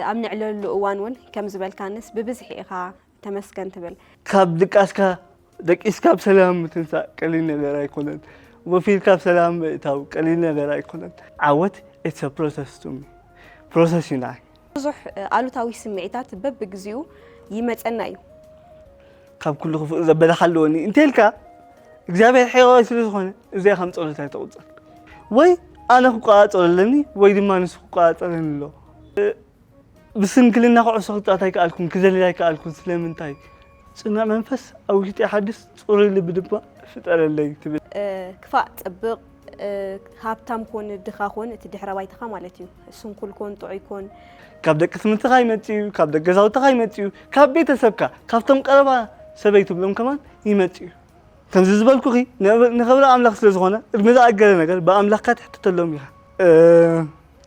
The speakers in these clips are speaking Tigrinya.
ኣብ ንዕለሉ እዋን እውን ከም ዝበልካንስ ብብዝሒ ኢኻ ተመስገን ትብል። ካብ ድቃስካ ደቂስካ ብሰላም ምትንሳእ ቀሊል ነገር ኣይኮነን። ወፊርካ ብሰላም ምእታው ቀሊል ነገር ኣይኮነን። ዓወት it's a process to me process ዩ ንዓይ። ብዙሕ ኣሉታዊ ስምዒታት በብግዚኡ ይመጸና እዩ። ካብ ኩሉ ክፉእ ዘበለ ሓልወኒ እንተልካ እግዚኣብሔር ሒራይ ስለ ዝኾነ እዚኣ ከም ጸሎት ኣይተቑጸር። ወይ ኣነ ክቆጻጸሮ ኣለኒ ወይ ድማ ንሱ ክቆጻጸረኒ ኣለዎ። ብስንክልና ኩዕሶ ክጻወት ኣይከኣልኩን፣ ክዘልል ኣይከኣልኩን። ስለምንታይ? ጽኑዕ መንፈስ ኣብ ውሽጢ ሓድስ ጽሩይ ልቢ ድማ ፍጠረለይ ትብል። ክፋእ ጽብቕ ሃብታም ኮን ድኻ ኮን እቲ ድሕረ ባይታኻ ማለት እዩ። ስንኩል ኮን ጥዑይ ኮን። ካብ ደቂ ትምህርትኻ ይመጽእ እዩ፣ ካብ ደቂ ገዛውትኻ ይመጽእ እዩ፣ ካብ ቤተሰብካ፣ ካብቶም ቀረባ ሰበይ ትብሎም ከማን ይመጽእ እዩ። ከምዚ ዝበልኩኺ ንኽብሪ ኣምላኽ ስለ ዝኾነ ቅድሚ ዝኣገረ ነገር ብኣምላኽካ ትሕተተሎም ኢኻ።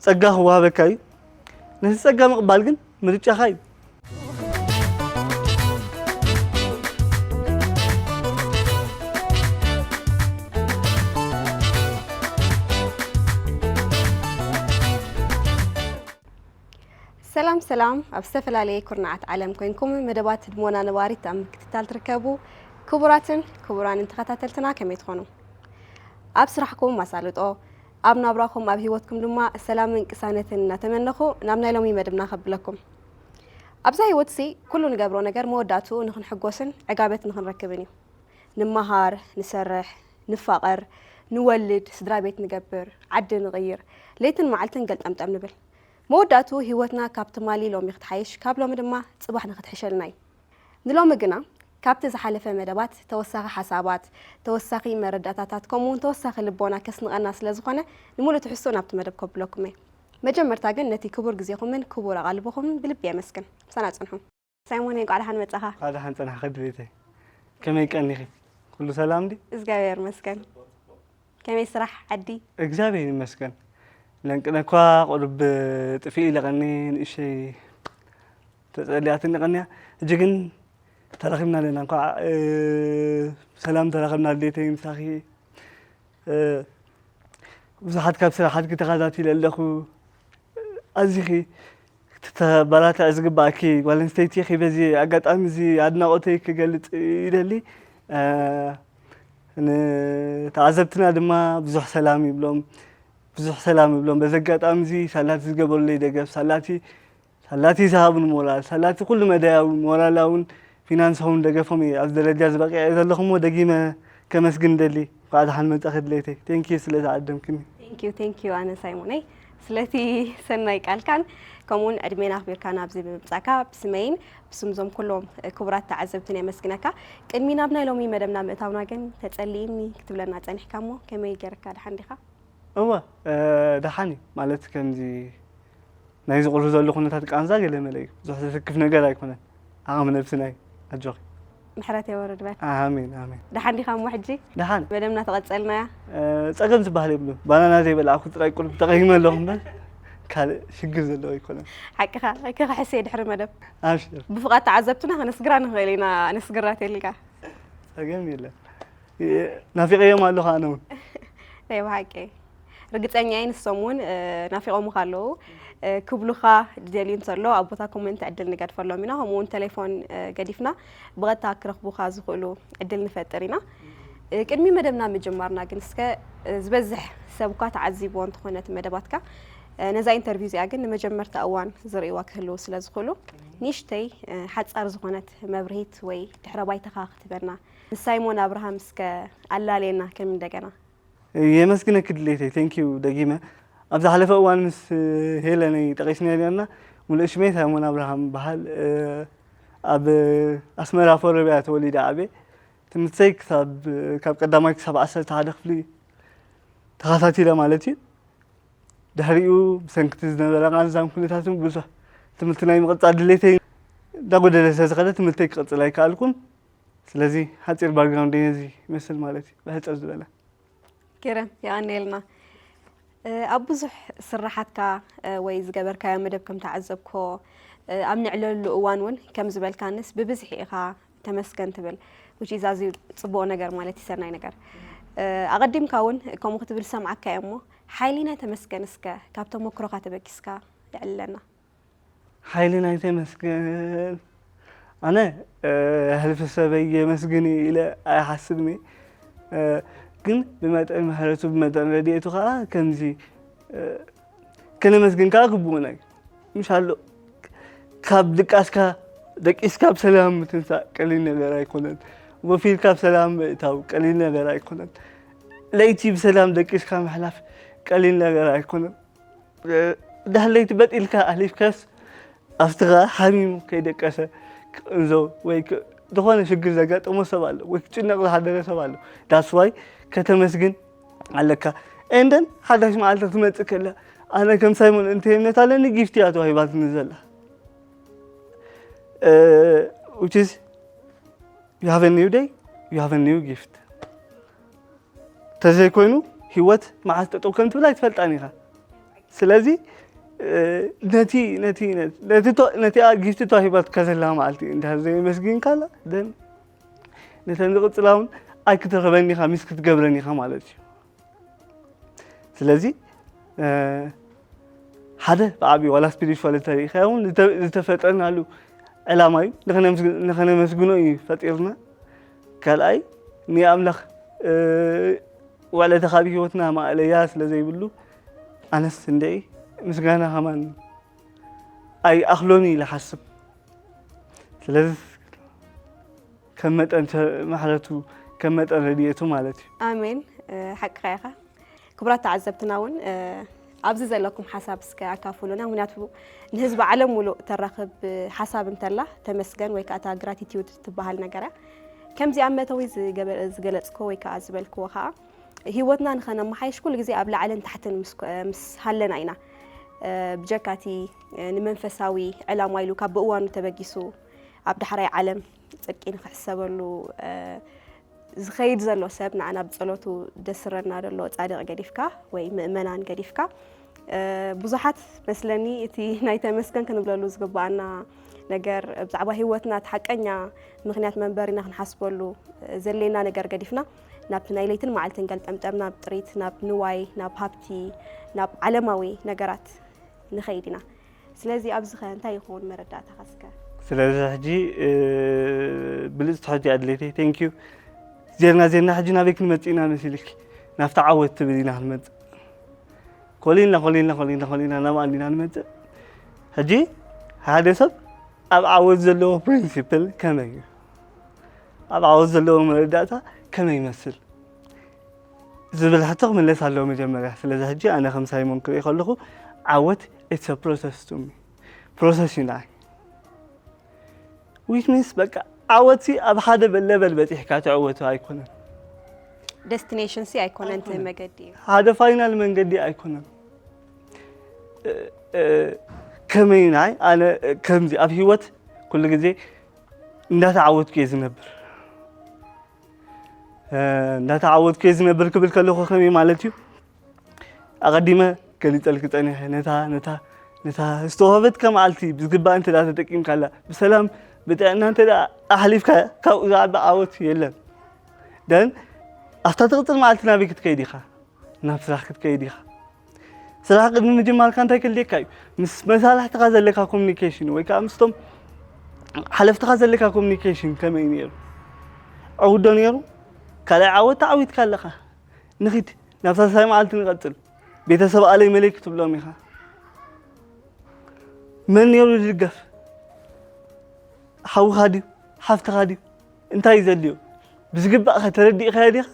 ጸጋ ክወሃበካ እዩ። ነቲ ጸጋ ምቕባል ግን ምርጫኻ እዩ። ሰላም ሰላም ኣብ ዝተፈላለየ ኩርናዓት ዓለም ኮይንኩም መደባት ህድሞና ነባሪት ኣብ ምክትታል ትርከቡ ክቡራትን ክቡራንን ተኸታተልትና ከመይ ትኾኑ? ኣብ ስራሕኩም ኣሳልጦ ኣብ ናብራኹም ኣብ ህይወትኩም ድማ ሰላምን ቅሳነትን እናተመነኹ ናብ ናይ ሎሚ መደብና ከብለኩም። ኣብዛ ህይወትሲ ኩሉ ንገብሮ ነገር መወዳእትኡ ንኽንሕጎስን ዕጋበት ንኽንረክብን እዩ። ንመሃር፣ ንሰርሕ፣ ንፋቐር፣ ንወልድ፣ ስድራ ቤት ንገብር፣ ዓዲ ንቕይር፣ ለይትን መዓልትን ገልጠምጠም ንብል። መወዳእትኡ ህይወትና ካብ ትማሊ ሎሚ ክትሓይሽ፣ ካብ ሎሚ ድማ ጽባሕ ንኽትሕሸልና እዩ። ንሎሚ ግና ካብቲ ዝሓለፈ መደባት ተወሳኺ ሓሳባት፣ ተወሳኺ መረዳእታታት ከምኡውን ተወሳኺ ልቦና ከስንቐና ስለ ዝኾነ ንምሉእ ትሕዝቶ ናብቲ መደብ ከብለኩም እየ። መጀመርታ ግን ነቲ ክቡር ግዜኹምን ክቡር ኣቓልቦኹምን ብልቢ የመስግን። ምሳና ጽንሑ። ሳይሞን እንቋዕ ደሓን መጻኻ። እንኳዕ ደሓን ጸናሕኺ ድሌተይ። ከመይ ቀኒኺ? ኩሉ ሰላም ድዩ? እግዚኣብሔር ይመስገን። ከመይ ስራሕ ዓዲ? እግዚኣብሔር ይመስገን። ለንቅነ እኳ ቁሩብ ጥፍእ ኢለ ቀንየ ንእሸይ ተጸሊኣትኒ ቀንያ። ሕጂ ግን ተራኺብና ኣለና። እንኳዕ ሰላም ተራኸብና ኣዴተይ ምሳኺ። ብዙሓት ካብ ስራሓትኪ ተኸታቲለ ኣለኹ። ኣዚኺ ክትበራትዒ ዝግባእኪ ጓል ኣንስተይቲ ኢኺ። በዚ ኣጋጣሚ እዚ ኣድናቖተይ ክገልጽ ይደሊ። ንተዓዘብትና ድማ ብዙሕ ሰላም ይብሎም፣ ብዙሕ ሰላም ይብሎም። በዚ ኣጋጣሚ እዚ ሳላቲ ዝገበሩለይ ደገፍ፣ ሳላቲ ሳላቲ ዝሃቡኒ ሞራል፣ ሳላቲ ኩሉ መዳያዊ ሞራላውን ፊናንሳውን ደገፎም እየ ኣብዚ ደረጃ እዚ በቒዐ ዘለኹ እሞ ደጊመ ከመስግን እደሊ። እንኳዕ ደሓን መጻኺ ድሌተይ። Thank you ስለ ዝዓደምክኒ። Thank you, thank you ኣነ ሳይሞነይ ስለቲ ሰናይ ቃልካን ከምኡውን ዕድሜን ኣኽቢርካ ናብዚ ብምምጻእካ ብስመይን ብስም እዞም ኩሎም ክቡራት ተዓዘብትን የመስግነካ። ቅድሚ ናብ ናይ ሎሚ መደብና ምእታውና ግን ተጸሊእኒ ክትብለና ጸኒሕካ እሞ ከመይ ገይርካ ደሓን ዲኻ? እወ ደሓን እዩ ማለት ከምዚ ናይዚ ቁሪ ዘሎ ኩነታት ቃንዛ ገለ መለ እዩ። ብዙሕ ዘሰክፍ ነገር ኣይኮነን። ዓቕሚ ነብስና እዩ። ኣጆኺ። ምሕረት የወርድ በል። ኣሜን ኣሜን። ደሓን ዲኻ እሞ ሕጂ? ደሓን። መደብና ተቐጸልና እያ። ጸገም ዝበሃል የብሉን። ባናና ዘይበላዕኩ ጥራይ ቁሩብ ተቐሂመ ኣለኹ እምበር ካልእ ሽግር ዘለዎ ኣይኮነን። ሓቅኻ ክኽሕስ እየ ድሕሪ መደብ። ኣብሽር። ብፍቓድ ተዓዘብትና ከነስግራ ንኽእል ኢና ነስግራ ተልካ። ጸገም የለን። ናፊቐዮም ኣለኹ ኣነ እውን። ናይ ብሓቂ። ርግጸኛ እየ ንሶም እውን ናፊቖሙኻ ኣለዉ ክብሉኻ ዝደልዩ እንተሎ ኣብ ቦታ ኮመንት ዕድል ንገድፈሎም ኢና። ከምኡ እውን ቴሌፎን ገዲፍና ብቐጥታ ክረኽቡኻ ዝኽእሉ ዕድል ንፈጥር ኢና። ቅድሚ መደብና ምጅማርና ግን እስከ ዝበዝሕ ሰብ እኳ ተዓዚብዎ እንተኾነ እቲ መደባትካ ነዛ ኢንተርቪው እዚኣ ግን ንመጀመርታ እዋን ዝርእይዋ ክህልዉ ስለ ዝኽእሉ ንእሽተይ ሓጻር ዝኾነት መብርሂት ወይ ድሕረ ባይታኻ ክትበና ንሳይሞን ኣብርሃም እስከ ኣላልየና ከም እንደገና። የመስግነኪ ድሌተይ። Thank you ደጊመ። ኣብ ዝሓለፈ እዋን ምስ ሄለነይ ጠቒስናዮ ኔርና። ሙሉእ ሽመይ ሳይሞን ኣብርሃም ይበሃል። ኣብ ኣስመራ ፎረብያ ተወሊደ ዓብየ። ትምህርተይ ክሳብ ካብ ቀዳማይ ክሳብ ዓሰርተ ሓደ ክፍሊ ተኸታቲለ ማለት እዩ። ድሕሪኡ ብሰንኪ እቲ ዝነበረ ቃንዛን ኩነታትን ብዙሕ ትምህርቲ ናይ ምቕጻል ድሌተይ እንዳጎደለ ስለ ዝኸደ ትምህርተይ ክቕጽል ኣይከኣልኩን። ስለዚ ሓጺር ባክግራውንደይ ነዚ ይመስል ማለት እዩ ብሕጽር ዝበለ። ግርም የቐንየልና። ኣብ ብዙሕ ስርሓትካ ወይ ዝገበርካዮ መደብ ከም ተዓዘብክዎ ኣብ ንዕለሉ እዋን እውን ከም ዝበልካንስ ብብዝሒ ኢኻ ተመስገን ትብል which is ኣዝዩ ጽቡቕ ነገር ማለት እዩ ሰናይ ነገር። ኣቐዲምካ እውን ከምኡ ክትብል ዝሰምዓካ እየ እሞ ሓይሊና ተመስገን እስከ ካብ ተመክሮኻ ተበጊስካ የዕልለና። ሓይሊ ናይ ተመስገን ኣነ ሕልፊ ሰበይ የመስግን ኢለ ኣይሓስብን እየ። ግን ብመጠን ምሕረቱ ብመጠን ረድኤቱ ከዓ ከምዚ ከነመስግን ከዓ ግቡእና እዩ። ምሽ ኣሎ ካብ ድቃስካ ደቂስካ ብሰላም ምትንሳእ ቀሊል ነገር ኣይኮነን። ወፊርካ ብሰላም ምእታው ቀሊል ነገር ኣይኮነን። ለይቲ ብሰላም ደቂስካ ምሕላፍ ቀሊል ነገር ኣይኮነን። ድሕር ለይቲ በጥ ኢልካ ኣሕሊፍካስ ኣብቲ ኸዓ ሓሚሙ ከይደቀሰ ክቕንዘው ወይ ክ- ዝኾነ ሽግር ዘጋጠሞ ሰብ ኣሎ ወይ ክጭነቕ ዝሓደረ ሰብ ኣሎ። That's why ከተመስግን ኣለካ። And then ሓዳሽ መዓልቲ ክትመፅእ ከላ ኣነ ከም ሳይሞን እንታይ እምነት ኣለኒ ጊፍት እያ ተዋሂባትኒ ዘላ። Which is you have a new day, you have a new gift. ተዘይኮይኑ ህይወት መዓስ ጠጠው ከም ትብል ኣይትፈልጣን ኢኻ። ስለዚ ነቲ ነቲ ነቲ ነቲኣ ጊፍቲ ተዋሂባትካ ዘላ መዓልቲ እንድሕር ዘየመስግንካላ ደን ነተን ዝቕፅላ እውን ኣይክትረኽበን ኢኻ ሚስ ክትገብረን ኢኻ ማለት እዩ። ስለዚ ሓደ ብዓብዩ ዋላ ስፒሪቹዋል እንተሪኢኻዮ እውን ዝተፈጠርናሉ ዕላማ እዩ። ንኸነመስግኖ እዩ ፈጢርና። ካልኣይ ንኣምላኽ ውዕለታ ካብ ህይወትና ማእለያ ስለ ዘይብሉ ኣነስ እንድዒ ምስጋና ከማን ኣይኣኽሎን ኢለ ሓስብ። ስለዚ ከም መጠን ምሕረቱ ከም መጠን ረድኤቱ ማለት እዩ። ኣሜን። ሓቅኻ ኢኻ። ክቡራት ተዓዘብትና እውን ኣብዚ ዘለኩም ሓሳብ እስከ ኣካፍሉና። ምክንያቱ ንህዝቢ ዓለም ሙሉእ ተራኽብ ሓሳብ እንተላ ተመስገን ወይ ከዓ እታ ግራቲቲዩድ ትበሃል ነገር እያ። ከምዚ ኣብ መእተዊ ዝገለፅክዎ ወይ ከዓ ዝበልክዎ ከዓ ህይወትና ንኸነመሓይሽ ኩሉ ግዜ ኣብ ላዕልን ታሕትን ምስ ሃለና ኢና። ብጀካ እቲ ንመንፈሳዊ ዕላማ ኢሉ ካብ ብእዋኑ ተበጊሱ ኣብ ዳሕራይ ዓለም ፅድቂ ንኽሕሰበሉ ዝኸይድ ዘሎ ሰብ ንዓና ብጸሎቱ ደስረና ዘሎ ጻድቕ ገዲፍካ ወይ ምእመናን ገዲፍካ ብዙሓት መስለኒ እቲ ናይ ተመስገን ክንብለሉ ዝግባኣና ነገር ብዛዕባ ህይወትና እቲ ሓቀኛ ምኽንያት መንበሪና ክንሓስበሉ ዘሌና ነገር ገዲፍና ናብቲ ናይ ለይትን መዓልትን ገልጠምጠም ናብ ጥሪት ናብ ንዋይ ናብ ሃብቲ ናብ ዓለማዊ ነገራት ንኸይድ ኢና። ስለዚ ኣብዚኸ እንታይ ይኸውን መረዳእታኻ እስከ? ስለዚ ሕጂ ብልፅቲ ሕጂ ኣድሌተይ thank you ዜርና ዜርና ሕጂ ናበይ ክንመፅእ ኢና መሲልኪ? ናብቲ ዓወት ትብል ኢና ክንመፅእ። ኮሊልና ኮሊልና ኮሊልና ኮሊልና ናብኣ እንዲና ንመፅእ። ሕጂ ሓደ ሰብ ኣብ ዓወት ዘለዎ ፕሪንሲፕል ከመይ እዩ? ኣብ ዓወት ዘለዎ መረዳእታ ከመይ ይመስል? ዝብል ሕቶ ክምለስ ኣለዎ መጀመርያ። ስለዚ ሕጂ ኣነ ከም ሳይሞን ክርኢ ከለኹ ዓወት it's a process to me process እዩ ንዓይ። Which means በቃ ዓወት ሲ ኣብ ሓደ level በፂሕካ ትዕወቶ ኣይኮነን። Destination ሲ ኣይኮነን እቲ መገዲ እዩ። ሓደ final መንገዲ ኣይኮነን። ከመይ ናይ ኣነ ከምዚ ኣብ ህይወት ኩሉ ግዜ እንዳተዓወትኩ እየ ዝነብር። እንዳተዓወትኩ እየ ዝነብር ክብል ከለኹ ከመይ ማለት እዩ? ኣቐዲመ ገሊፀልኪ ፀኒሐ ነታ ነታ ነታ ዝተዋህበትካ መዓልቲ ብዝግባእ እንተ ተጠቂምካላ ብሰላም ብጥዕና እንተ ኣሕሊፍካ ካብኡ ዝዓቢ ዓወት የለን። ደን ኣብታ ትቕፅል መዓልቲ ናበይ ክትከይድ ኢኻ? ናብ ስራሕ ክትከይድ ኢኻ። ስራሕ ቅድሚ ምጅማርካ እንታይ ክልየካ እዩ? ምስ መሳርሕትኻ ዘለካ ኮሚኒኬሽን ወይ ከዓ ምስቶም ሓለፍትኻ ዘለካ ኮሚኒኬሽን ከመይ ነይሩ? ዕዉት ዶ ነይሩ? ካልኣይ ዓወት ተዓዊትካ ኣለኻ። ንኺድ ናብ ሳልሳይ መዓልቲ ንቐፅል። ቤተሰብ ኣለይ መለይ ክትብሎም ኢኻ። መን ነይሩ ዝድገፍ? ሓውኻ ድዩ? ሓፍትኻ ድዩ? እንታይ እዩ ዘድልዮ? ብዝግባእ ኸ ተረዲእኻዮ ዲኻ?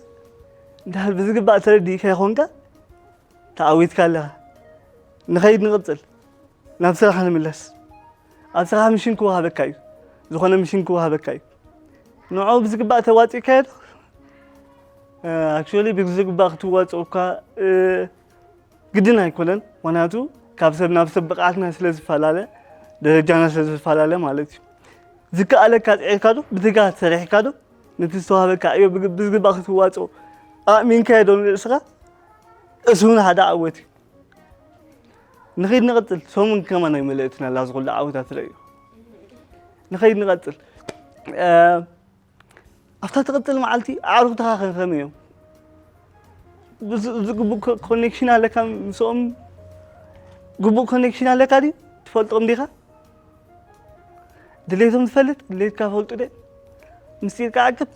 እንድሕር ብዝግባእ ተረዲእካዮ ኾንካ ተዓዊትካ ኣለኻ። ንኸይድ ንቕፅል። ናብ ስራሕ ንምለስ። ኣብ ስራሕ ምሽን ክወሃበካ እዩ። ዝኾነ ምሽን ክወሃበካ እዩ። ንዕኡ ብዝግባእ ተዋፂእካዮ ዶ? ኣክቹዋሊ ብዝግባእ ክትዋፅኦ እኳ ግድን ኣይኮነን። ምኽንያቱ ካብ ሰብ ናብ ሰብ ብቕዓትና ስለ ዝፈላለ፣ ደረጃና ስለ ዝፈላለ ማለት እዩ። ዝከኣለካ ፅዒርካ ዶ? ብትግሃት ሰሪሕካ ዶ? ነቲ ዝተዋሃበካ ዕዮ ብዝግባእ ክትዋፅኦ ኣእሚንካዮ ዶ ንርእስኻ? እሱ እውን ሓደ ዓወት እዩ። ንኸይድ ንቐፅል። ሰሙን ከማን ኣይመለእትን ኣላ እዚ ኩሉ ዓወታት ረእዩ። ንኸይድ ንቐፅል። ኣብታ ትቕፅል መዓልቲ ኣዕሩኽትኻ ከ ከመይ እዮም? ግቡእ ኮኔክሽን ኣለካ ምስኦም? ግቡእ ኮኔክሽን ኣለካ ድዩ? ትፈልጦም ዲኻ? ድሌቶም ትፈልጥ? ድሌትካ ፈልጡ ደ? ምስጢርካ ዓቅብ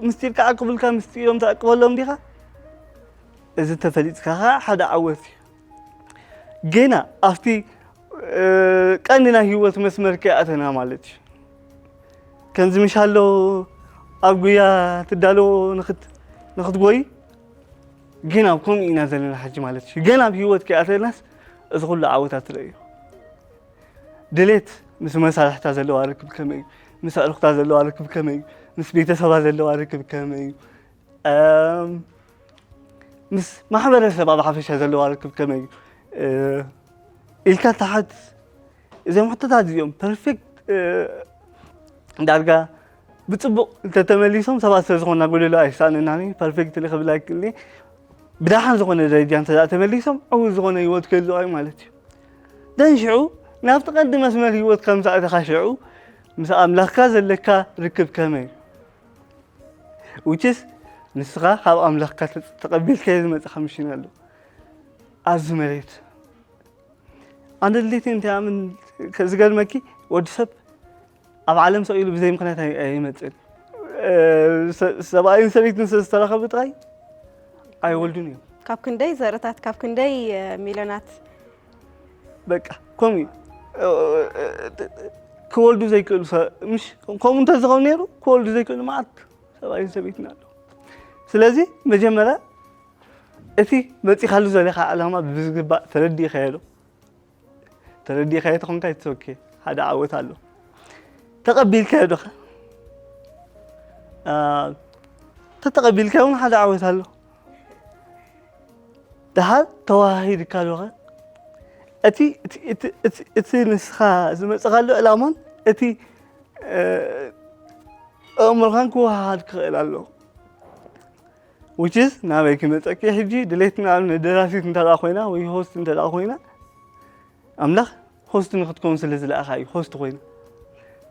ምስጢርካ ዓቅብልካ ምስጢሮም ተዕቅበሎም ዲኻ? እዚ ተፈሊጥካ ከዓ ሓደ ዓወት እዩ። ጌና ኣብቲ ቀንዲ ናይ ህይወት መስመር ከይኣተና ማለት እዩ። ከምዚ ምሽ ኣሎ ኣብ ጉያ ትዳሎ ንኽትጎይ፣ ጌና ኣብ ከምኡ ኢና ዘለና ሕጂ ማለት እዩ። ጌና ኣብ ህይወት ከይኣተናስ እዚ ኩሉ ዓወታት ትርእዮ። ድሌት ምስ መሳርሕታ ዘለዋ ርክብ ከመይ እዩ? ምስ ኣዕሩኽታ ዘለዋ ርክብ ከመይ እዩ? ምስ ቤተሰባ ዘለዋ ርክብ ከመይ እዩ? ምስ ማሕበረሰብ ኣብ ሓፈሻ ዘለዋ ርክብ ከመይ እዩ ኢልካ ተሓት። እዞም ሕቶታት እዚኦም ፐርፌክት ዳርጋ ብፅቡቕ እንተተመሊሶም ሰባት ስለዝኾንና ጎደሎ ኣይሳእነና። ፐርፌክት ክብል ኣይክእልን። ብደሓን ዝኾነ ደረጃ እንተ ተመሊሶም ዕዉት ዝኾነ ህይወት ክህልዋ እዩ ማለት እዩ። ደን ሽዑ ናብቲ ቀንዲ መስመር ህይወት ከምዝኣተኻ ሽዑ ምስ ኣምላኽካ ዘለካ ርክብ ከመይ እዩ? ውችስ ንስኻ ካብ ኣምላኽካ ተቐቢልካዮ ዝመፅኻ ምሽን ኣሎ ኣብዚ መሬት ኣነ ድሌት እንታይ ኣምን ዝገርመኪ ወዲ ሰብ ኣብ ዓለም ሰቂሉ ብዘይ ምክንያት ኣይመፅን። ሰብኣይን ሰበይትን ዝተረኸቡ ጥራይ ኣይወልዱን እዮም። ካብ ክንደይ ዘርታት ካብ ክንደይ ሚለናት በቃ ከምኡ እዩ። ክወልዱ ዘይክእሉ ምሽ ከምኡ እንተዝኸውን ነይሩ ክወልዱ ዘይክእሉ መዓት ሰብኣይን ሰበይትን ኣለዉ። ስለዚ መጀመርያ እቲ መፂኻሉ ዘለኻ ዕላማ ብዝግባእ ተረዲእኻዮ ዶ? ተረዲእኻዮ ተኾንካ ይትወኬ ሓደ ዓወት ኣሎ። ተቐቢልካዮ ዶኸ? ተተቐቢልካዮ እውን ሓደ ዓወት ኣሎ። ደሓር ተዋሂድካ ዶኸ? እቲ እቲ እቲ እቲ እቲ ንስኻ ዝመፅኻሉ ዕላማን እቲ ኣእምሮኻን ክወሃሃድ ክኽእል ኣለዎ። Which is ናበይ ክመፀኪ ሕጂ ድሌት ንኣብነት ደራሲት እንተ ኮይና ወይ ሆስት እንተ ኮይና ኣምላኽ ሆስት ንክትከውን ስለ ዝለኣኻ እዩ ሆስት ኮይና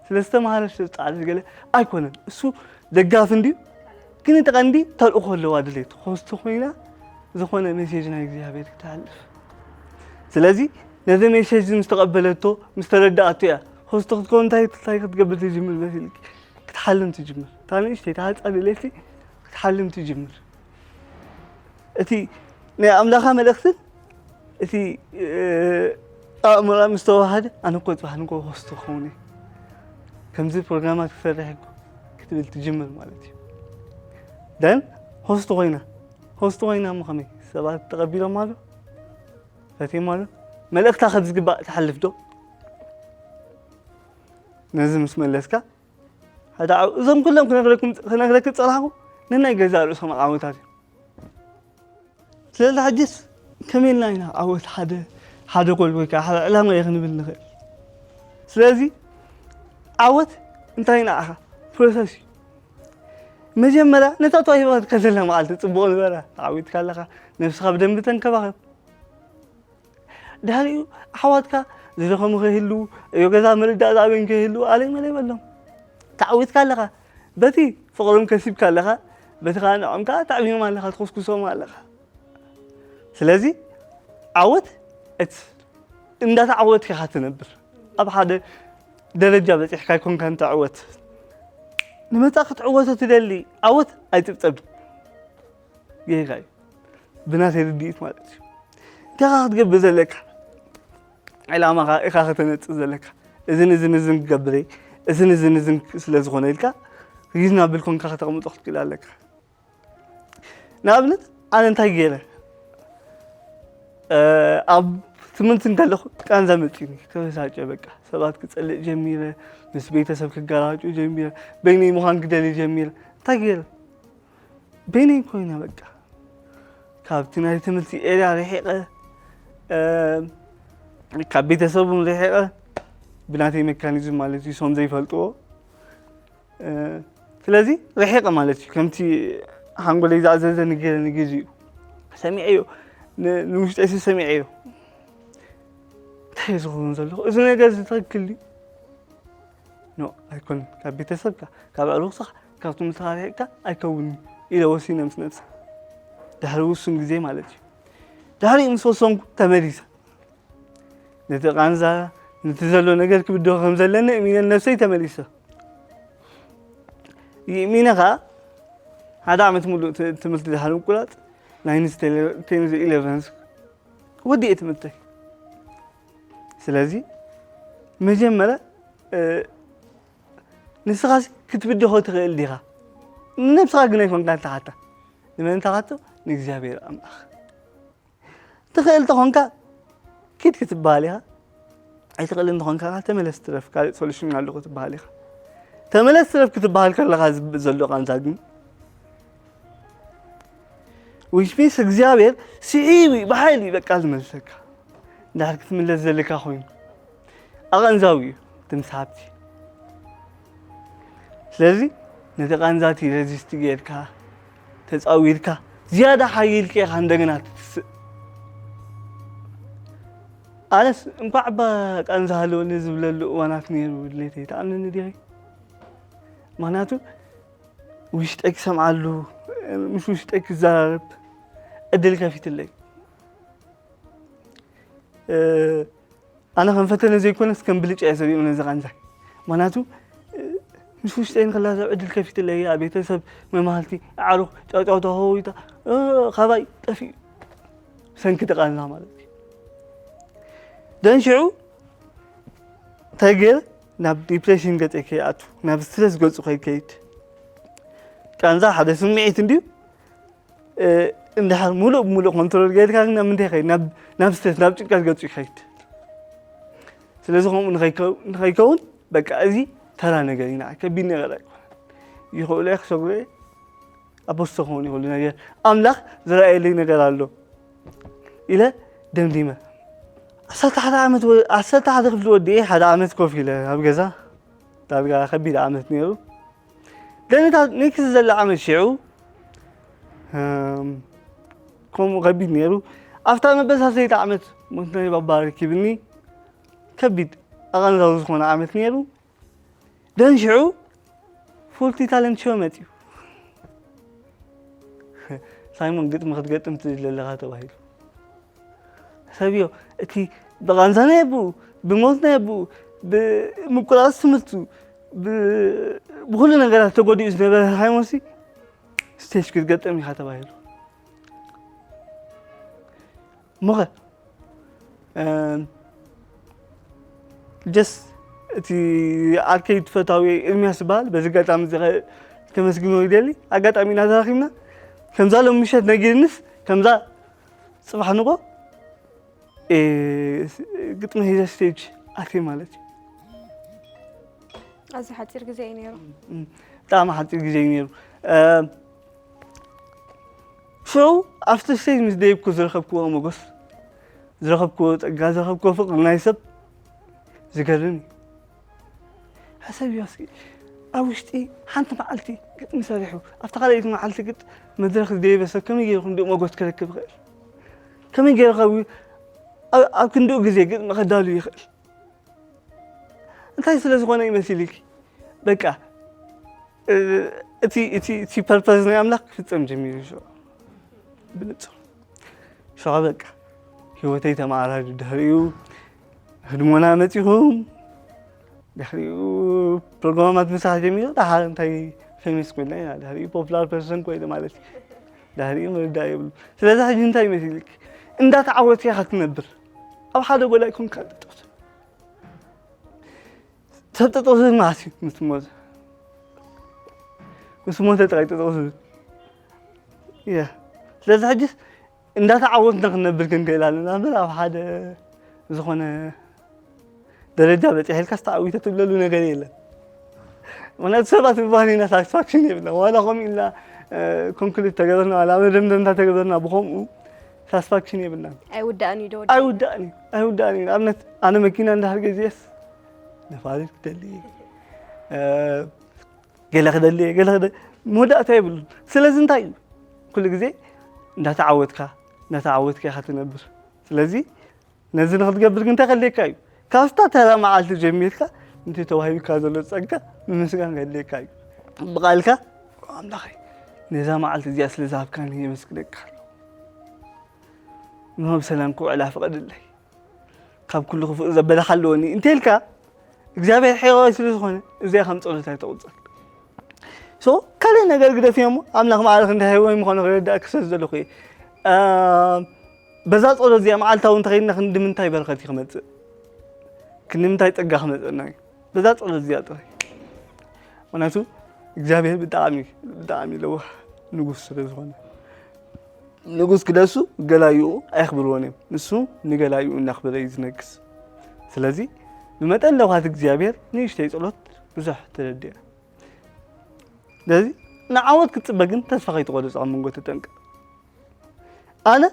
ስለ ዝተምሃረ ስለ ዝፃዕረ ዝገለ ኣይኮነን። እሱ ደጋፊ እንድዩ ግን እቲ ቀንዲ ተልእኾ ኣለዋ ድሌት ሆስት ኮይና ዝኾነ ሜሴጅ ናይ እግዚኣብሔር ክተሕልፍ። ስለዚ ነዚ ሜሴጅ ምስ ተቐበለቶ ምስ ተረዳኣቶ እያ ሆስት ክትከውን እንታይ ክትገብር ትጅምር መሲልኪ ክትሓልም ትጅምር። እታ ንእሽተይ እታ ህፃን ለይቲ ክትሓልም ትጅምር። እቲ ናይ ኣምላኻ መልእኽትን እቲ ኣእምራ ምስ ተዋሃደ ኣነ እኮ ፅባሕ ንጎ ሆስት ክኸውን እየ ከምዚ ፕሮግራማት ክሰርሕ እኮ ክትብል ትጅምር ማለት እዩ። ደን ሆስት ኮይና ሆስት ኮይና እሞ ከመይ ሰባት ተቐቢሎም ኣሎ ፈትዮም ኣሎ መልእኽታ ከዝግባእ ትሓልፍ ዶ? ነዚ ምስ መለስካ ሓደ ዓው እዞም ኩሎም ክነግረኩም ክነግረክ ዝጸናሕኩ ነናይ ገዛእ ርእሶም ዓወታት እዮም። ስለዚ ሕጅስ ከመይ ኢልና ኢና ዓወት ሓደ ሓደ ጎል ወይ ከዓ ሓደ ዕላማ እየ ክንብል ንኽእል? ስለዚ ዓወት እንታይ ንዓኻ ፕሮሰስ እዩ። መጀመርያ ነታ ተዋሂባትካ ዘላ መዓልቲ ጽቡቕ ንበራ። ተዓዊትካ ኣለኻ፣ ነብስኻ ብደንቢ ተንከባኸብ። ድሕሪኡ ኣሕዋትካ ዝደኸሙ ከይህልዉ፣ ዕዮ ገዛ ምርዳእ ዝኣበዮም ከይህልዉ ኣለይ መለይ በሎም። ተዓዊትካ ኣለኻ። በቲ ፍቕሮም ከሲብካ ኣለኻ፣ በቲ ኸኣ ንዕኦም ከኣ ተዕብዮም ኣለኻ፣ ትኹስኩሶም ኣለኻ። ስለዚ ዓወት እቲ እንዳተዓወትካ ኢኻ ትነብር። ኣብ ሓደ ደረጃ በጺሕካ ኣይኮንካን ትዕወት። ንመጻኢ ክትዕወቶ ትደሊ ዓወት ኣይጽብጸብን። ጌጋ እዩ። ብናተይ ርድኢት ማለት እዩ። እንታይ ኢኻ ክትገብር ዘለካ? ዕላማኻ ኢኻ ከተነጽር ዘለካ። እዝን እዝን እዝን ክገብር እየ፣ እዝን እዝን እዝን ስለ ዝኾነ ኢልካ ሪዝናብል ኮንካ ከተቕምጦ ክትክእል ኣለካ። ንኣብነት ኣነ እንታይ ገይረ ኣብ ትምህርቲ እንከለኹ ቃንዛ መፂኒ ተበሳጨ በቃ ሰባት ክፀልእ ጀሚረ ምስ ቤተሰብ ክገራጩ ጀሚረ በይነይ ምዃን ክደሊ ጀሚረ እንታይ ገይረ በይነይ ኮይነ በቃ ካብቲ ናይ ትምህርቲ ኤርያ ርሒቐ ካብ ቤተሰብ እውን ርሒቐ ብናተይ ሜካኒዝም ማለት እዩ ሶም ዘይፈልጥዎ ስለዚ ርሒቐ ማለት እዩ ከምቲ ሓንጎለይ ዝኣዘዘ ንገረ ንግዜ እዩ ሰሚዐዮ ንውሽጠይሲ ሰሚዐዮ እንታይ ዝኸውን ዘለኹ እዚ ነገር እዚ ትኽክል ድዩ ኖ ኣይኮነን ካብ ቤተሰብካ ካብ ኣዕሩኽትኻ ካብ ትምህርትኻ ርሒቕካ ኣይከውንን ኢለ ወሲነ ምስ ነብሰ ድሕሪ ውሱን ግዜ ማለት እዩ ድሕሪኡ ምስ ወሰንኩ ተመሊሰ ነቲ ቃንዛ ነቲ ዘሎ ነገር ክብድሆ ከም ዘለኒ እሚነ ነብሰይ ተመሊሰ። ይእሚነ ኸኣ ሓደ ዓመት ሙሉእ ት-፣ ትምህርቲ ድሓር ምቁራጽ፣ ናይንስ፣ ቴንስ፣ ኢለቨንስ ወዲኤ ትምህርተይ። ስለዚ መጀመርያ፣ እ፣ ንስኻሲ ክትብድሆ ትኽእል ዲኻ? ንነብስኻ ግን ኣይኮንካን ትሓታ። ንመን ትሓቶ? ንእግዚኣብሔር ኣምላኽ። ትኽእል ተኾንካ ኪድ ክትበሃል ኢኻ። ኣይትኽእልን ተኾንካ ከኣ ተመለስ ትረፍ፣ ካልእ ሶሉሽን ኣሎ ክትበሃል ኢኻ። ተመለስ ትረፍ ክትበሃል ከለኻ ዝብ-፣ ዘሎ ቃንዛ ግን፣ which means እግዚኣብሔር ስዒቡ እዩ ብሓይሊ በቃ ዝመልሰካ። እንድሕር ክትምለስ ዘለካ ኮይኑ፣ ኣቐንዛዊ እዩ እቲ ምስ ሃብቲ። ስለዚ ነቲ ቃንዛቲ ረዚስት ጌርካ፣ ተጻዊርካ፣ ዝያዳ ሓይልካ ኢኻ እንደገና ትትስእ። ኣነስ እንኳዕ እባ ቃንዛ ሃለወኒ ዝብለሉ እዋናት ነይሩ ድሌተይ። ትኣምነኒ ዲኺ? ምኽንያቱ ውሽጠይ ክሰምዓሉ፣ ምስ ውሽጠይ ክዘራረብ ዕድል ከፊትለይ። እ፣ ኣነ ከም ፈተነ ዘይኮነስ ከም ብልጫ እየ ሰሪቑ ነዚ ቃንዛ። ምኽንያቱ፣ እ፣ ምስ ውሽጠይ ንክላዘብ ዕድል ከፊትለይ፣ ኣብ ቤተሰብ መማህልቲ፣ ኣዕሩኽ፣ ጫውጫውታ፣ ሆሆይታ፣ እ፣ ካባይ ጠፊኡ። ብሰንኪ እቲ ቃንዛ ማለት እዩ። ደን ሽዑ እንታይ ገይረ? ናብ ዲፕሬሽን ገጸይ ከይኣቱ፣ ናብ ስትረስ ገጹ ከይከይድ። ቃንዛ ሓደ ስምዒት እንድዩ። እ፣ እንድሕር ሙሉእ ብሙሉእ ኮንትሮል ጌርካ ግን ናብ ምንታይ ይኸይድ? ናብ፣ ናብ ስትረስ፣ ናብ ጭንቀት ገጹ ይኸይድ። ስለዚ ከምኡ ንኸይከው-፣ ንኸይከውን በቃ እዚ ተራ ነገር ኢና፣ ከቢድ ነገር ኣይኮነን። ይኽእሎ እየ ክሰግሮ እየ፣ ኣፖስቶ ክኸውን ይኽእሉ ነገር፣ ኣምላኽ ዝረኣየለይ ነገር ኣሎ ኢለ ደምዲመ። ዓሰርተ ሓደ ዓመት ወ-፣ ዓሰርተ ሓደ ክፍሊ ወዲኤ ሓደ ዓመት ኮፍ ኢለ ኣብ ገዛ፣ ዳርጋ ከቢድ ዓመት ነይሩ። ደን እታ ኔክስት ዘላ ዓመት ሽዑ፣ እም፣ ከምኡ ከቢድ ነይሩ። ኣብታ መበሳሰይታ ዓመት ሞት ናይ ባባ ረኪብኒ፣ ከቢድ ኣቐንዛዊ ዝኾነ ዓመት ነይሩ። ደን ሽዑ ፉልቲ ታለንት ሾው መጺኡ። ሳይሞን ግጥሚ ክትገጥም ትደሊ ኣለኻ ተባሂሉ። ሰብዮ፣ እቲ ብቓንዛ ናይ ኣቦኡ፣ ብሞት ናይ ኣቦኡ፣ ብምቁራጽ ትምህርቱ፣ ብ-፣ ብኹሉ ነገራት ተጎዲኡ ዝነበረ ሳይሞንሲ ስቴጅ ክትገጥም ኢኻ ተባሂሉ። እሞኸ፣ እም፣ ጀስ እቲ ኣርኬድ ፈታዊ ኤርሚያስ ዝበሃል በዚ ኣጋጣሚ እዚ ከ-፣ ከመስግኖ ይደሊ። ኣጋጣሚ ኢና ተራኺብና። ከምዛ ሎም ምሸት ነጊርንስ፣ ከምዛ ጽባሕ ንጎ፣ እ፣ ግጥሚ ሒዘ ስቴጅ ኣትየ ማለት እዩ። ኣዝዩ ሓጺር ግዜ እዩ ነይሩ። እም፣ ብጣዕሚ ሓጺር ግዜ እዩ ነይሩ። እ፣ ሽዑ ኣብቲ ስቴጅ ምስ ደየብኩ ዝረኸብክዎ ሞገስ፣ ዝረኸብክዎ ጸጋ፣ ዝረኸብክዎ ፍቕሪ ናይ ሰብ ዝገርም እዩ። ሕሰብዮ እስኪ፣ ኣብ ውሽጢ ሓንቲ መዓልቲ ግጥሚ ሰሪሑ፣ ኣብታ ካልኣይቲ መዓልቲ ግጥ መድረኽ ዝደየበ ሰብ ከመይ ገይሩ ክንድኡ ሞገስ ክረክብ ይኽእል? ከመይ ገይሩ ከ ኣብ፣ ኣብ ክንድኡ ግዜ ግጥሚ ከዳሉ ይኽእል? እንታይ ስለ ዝኾነ እዩ መሲልኪ? በቃ፣ እ፣ እቲ፣ እቲ፣ እቲ ፐርፐዝ ናይ ኣምላኽ ክፍጸም ጀሚሩ ሽዑ። ብንጹር። ሽዑ በቃ፣ ህይወተይ ተመዓራሪ። ድሕሪኡ ህድሞና መጺኹም፣ ድሕሪኡ ፕሮግራማት ምስራሕ ጀሚሩ፣ ደሓር እንታይ ፌመስ ኮይና ኢና፣ ድሕሪኡ ፖፑላር ፐርሰን ኮይነ ማለት እዩ። ድሕሪኡ ምርዳእ የብሉ። ስለዚ ሕጂ እንታይ ይመስልክ? እንዳተዓወትካ ኢኻ ትነብር። ኣብ ሓደ ጎላይ ኮንካ ትጠቕሱ። ሰብ ጠጠው ዝብል መዓስ እዩ ምስ ሞተ? ምስ ሞተ ጥራይ ጠጠው ዝብል። ያ። ስለዚ ሕጅስ እንዳተዓወትና ክንነብር ክንክእል ኣለና እምበር ኣብ ሓደ ዝኾነ ደረጃ በፂሐ ኢልካስ ተዓዊተ ትብለሉ ነገር የለን። ምክንያቱ ሰባት ብባህሪና ሳቲስፋክሽን የብልና። ዋላ ከምኡ ኢልና፣ እ፣ ኮንክሉድ ተገበርና፣ ዋላ መደምደምታ ተገበርና ብኸምኡ ሳቲስፋክሽን የብልናን። ኣይውዳእን እዩ ዶ ወዲ? ኣይውዳእን እዩ፣ ኣይውዳእን እዩ። ንኣብነት ኣነ መኪና እንዳሕር ገዚኤስ ነፋሪት ክደሊ፣ እ፣ ገለ ክደሊ፣ ገለ ክደ-፣ መወዳእታ የብሉን። ስለዚ እንታይ እዩ? ኩሉ ግዜ እንዳተዓወትካ፣ እንዳተዓወትካ ኢኻ ትነብር። ስለዚ ነዚ ንክትገብር ግን እንታይ ከድልየካ እዩ? ካብታ ተራ መዓልቲ ጀሚርካ ነቲ ተዋሂብካ ዘሎ ጸጋ ምምስጋን ከድልየካ እዩ። ብቓልካ፣ "ኣምላኸይ፣ ነዛ መዓልቲ እዚኣ ስለ ዝሃብካኒ የመስግነካ ኣለኹ። እነሆ ብሰላም ክውዕላ ፍቐደለይ። ካብ ኩሉ ክፉእ ዘበለ ሓልወኒ እንተ ኢልካ እግዚኣብሔር ሕያዋይ ስለ ዝኾነ እዚኣ ከም ጸሎት ኣይተቑጸር። So ካልእ ነገር ግደፍዮ እሞ ኣምላኽ ማዕረ ክንደይ ሕያዋይ ምዃኑ ክረዳእካ ስለ ዝደለኹ እየ። በዛ ጸሎት እዚኣ መዓልታዊ እንተኸይድና ክንዲ ምንታይ በረኸት እዩ ክመጽእ? ክንዲ ምንታይ ጸጋ ክመጸና እዩ? በዛ ጸሎት እዚኣ ጥራይ። ምኽንያቱ እግዚኣብሔር ብጣዕሚ ብጣዕሚ ለዋህ ንጉስ ስለ ዝኾነ። ንጉስ ግደሱ ገላይኡ ኣየኽብርዎን እዮም። ንሱ ንገላይኡ እናኽበረ እዩ ዝነግስ። ስለዚ ብመጠን ለውሃት እግዚኣብሔር ንእሽተይ ጸሎት ብዙሕ ትረድእ እያ። ስለዚ ንዓወት ክትጽበ ግን ተስፋ ከይትቆርጽ ኣብ መንጎ ተጠንቀቕ። ኣነ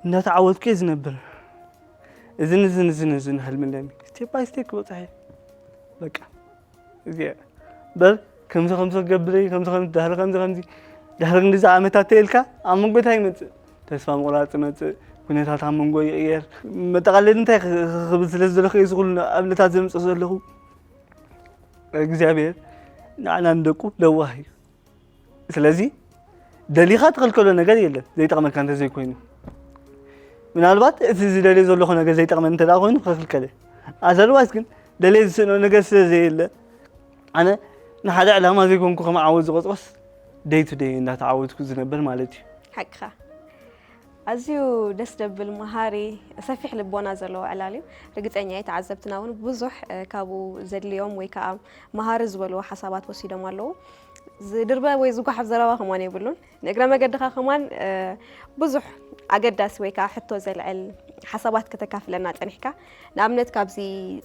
እናተዓወትኩ እየ ዝነብር። እዝን እዝን እዝን እዝን ህልሚ ኣለኒ። ስቴፕ ባይ ስቴፕ ክበጽሕ እየ። በቃ እዚኣ በር ከምዚ ከምዚ ክገብር እየ፣ ከምዚ ከምዚ ድሕሪ ከምዚ ከምዚ ድሕሪ ክንድዚ ዓመታት ተይልካ ኣብ መንጎ እንታይ ይመጽእ? ተስፋ ምቑራጽ ይመጽእ፣ ኩነታት ኣብ መንጎ ይቕየር። መጠቓለሊ እንታይ ክብል ስለ ዝደለኹ እየ እዚ ኩሉ ኣብነታት ዘምጽእ ዘለኹ። እግዚኣብሔር ንዓና ንደቁ ለዋህ እዩ። ስለዚ ደሊኻ ትኽልከሎ ነገር የለን ዘይጠቕመካ እንተዘይኮይኑ። ምናልባት እቲ ዝደልዮ ዘለኹ ነገር ዘይጠቕመኒ እንተ ደኣ ኮይኑ ክኽልከለ። ኣዘርዋይስ ግን ደልየ ዝስእኖ ነገር ስለ ዘየለ ኣነ ንሓደ ዕላማ ዘይኮንኩ ከም ዓወት ዝቆጽሮስ ደይ ቱ ደይ እንዳተዓወትኩ ዝነብር ማለት እዩ። ሓቅኻ። ኣዝዩ ደስ ደብል መሃሪ ሰፊሕ ልቦና ዘለዎ ዕላል እዩ። ርግፀኛ እየ ተዓዘብትና እውን ብዙሕ ካብኡ ዘድልዮም ወይ ከዓ መሃሪ ዝበልዎ ሓሳባት ወሲዶም ኣለዉ። ዝድርበ ወይ ዝጓሓፍ ዘረባ ከማን የብሉን። ንእግረ መገድኻ ከማን ብዙሕ ኣገዳሲ ወይ ከዓ ሕቶ ዘልዕል ሓሳባት ከተካፍለና ፀኒሕካ። ንኣብነት ካብዚ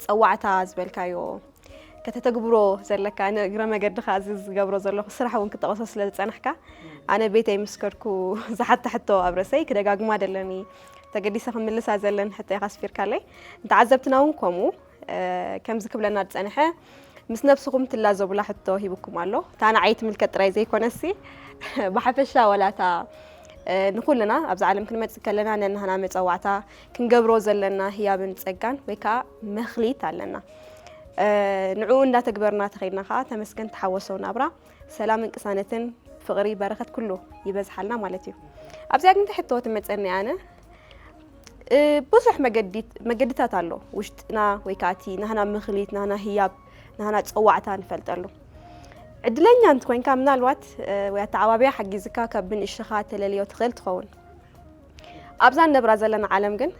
ፀዋዕታ ዝበልካዮ ከተተግብሮ ዘለካ ንእግረ መገድኻ እዚ ዝገብሮ ዘለኹ ስራሕ እውን ክጠቕሶ ስለ ዝፀናሕካ ኣነ ቤተይ ምስ ከድኩ ዝሓታ ሕቶ ኣብ ርእሰይ ክደጋግማ ደለኒ ተገዲሰ ክምልሳ ዘለን ሕቶ ኢኻ ኣስፊርካለይ። ንተዓዘብትና እውን ከምኡ ከምዚ ክብለና ዝፀንሐ ምስ ነብስኹም ትላዘቡላ ሕቶ ሂብኩም ኣሎ። እታ ንዓይ ትምልከት ጥራይ ዘይኮነሲ ብሓፈሻ ዋላ እታ ንኹልና ኣብዚ ዓለም ክንመፅእ ከለና ነናህና መፀዋዕታ ክንገብሮ ዘለና ህያብን ፀጋን ወይ ከዓ መኽሊት ኣለና። ንዕኡ እንዳተግበርና ተኸይድና ከዓ ተመስገን ተሓወሶ ናብራ ሰላምን ቅሳነትን ፍቕሪ በረኸት ኩሉ ይበዝሓልና ማለት እዩ። ኣብዚኣ ግን ሕቶ ትመፀኒ ኣነ ብዙሕ መገድታት ኣሎ ውሽጥና ወይ ከዓ እቲ ናህና ምኽሊት ናህና ህያብ ናህና ፀዋዕታ ንፈልጠሉ። ዕድለኛ እንተኮይንካ ምናልባት ወይ ኣተዓባብያ ሓጊዝካ ካብ ብንእሽኻ ተለልዮ ትኽእል ትኸውን። ኣብዛ ንነብራ ዘለና ዓለም ግን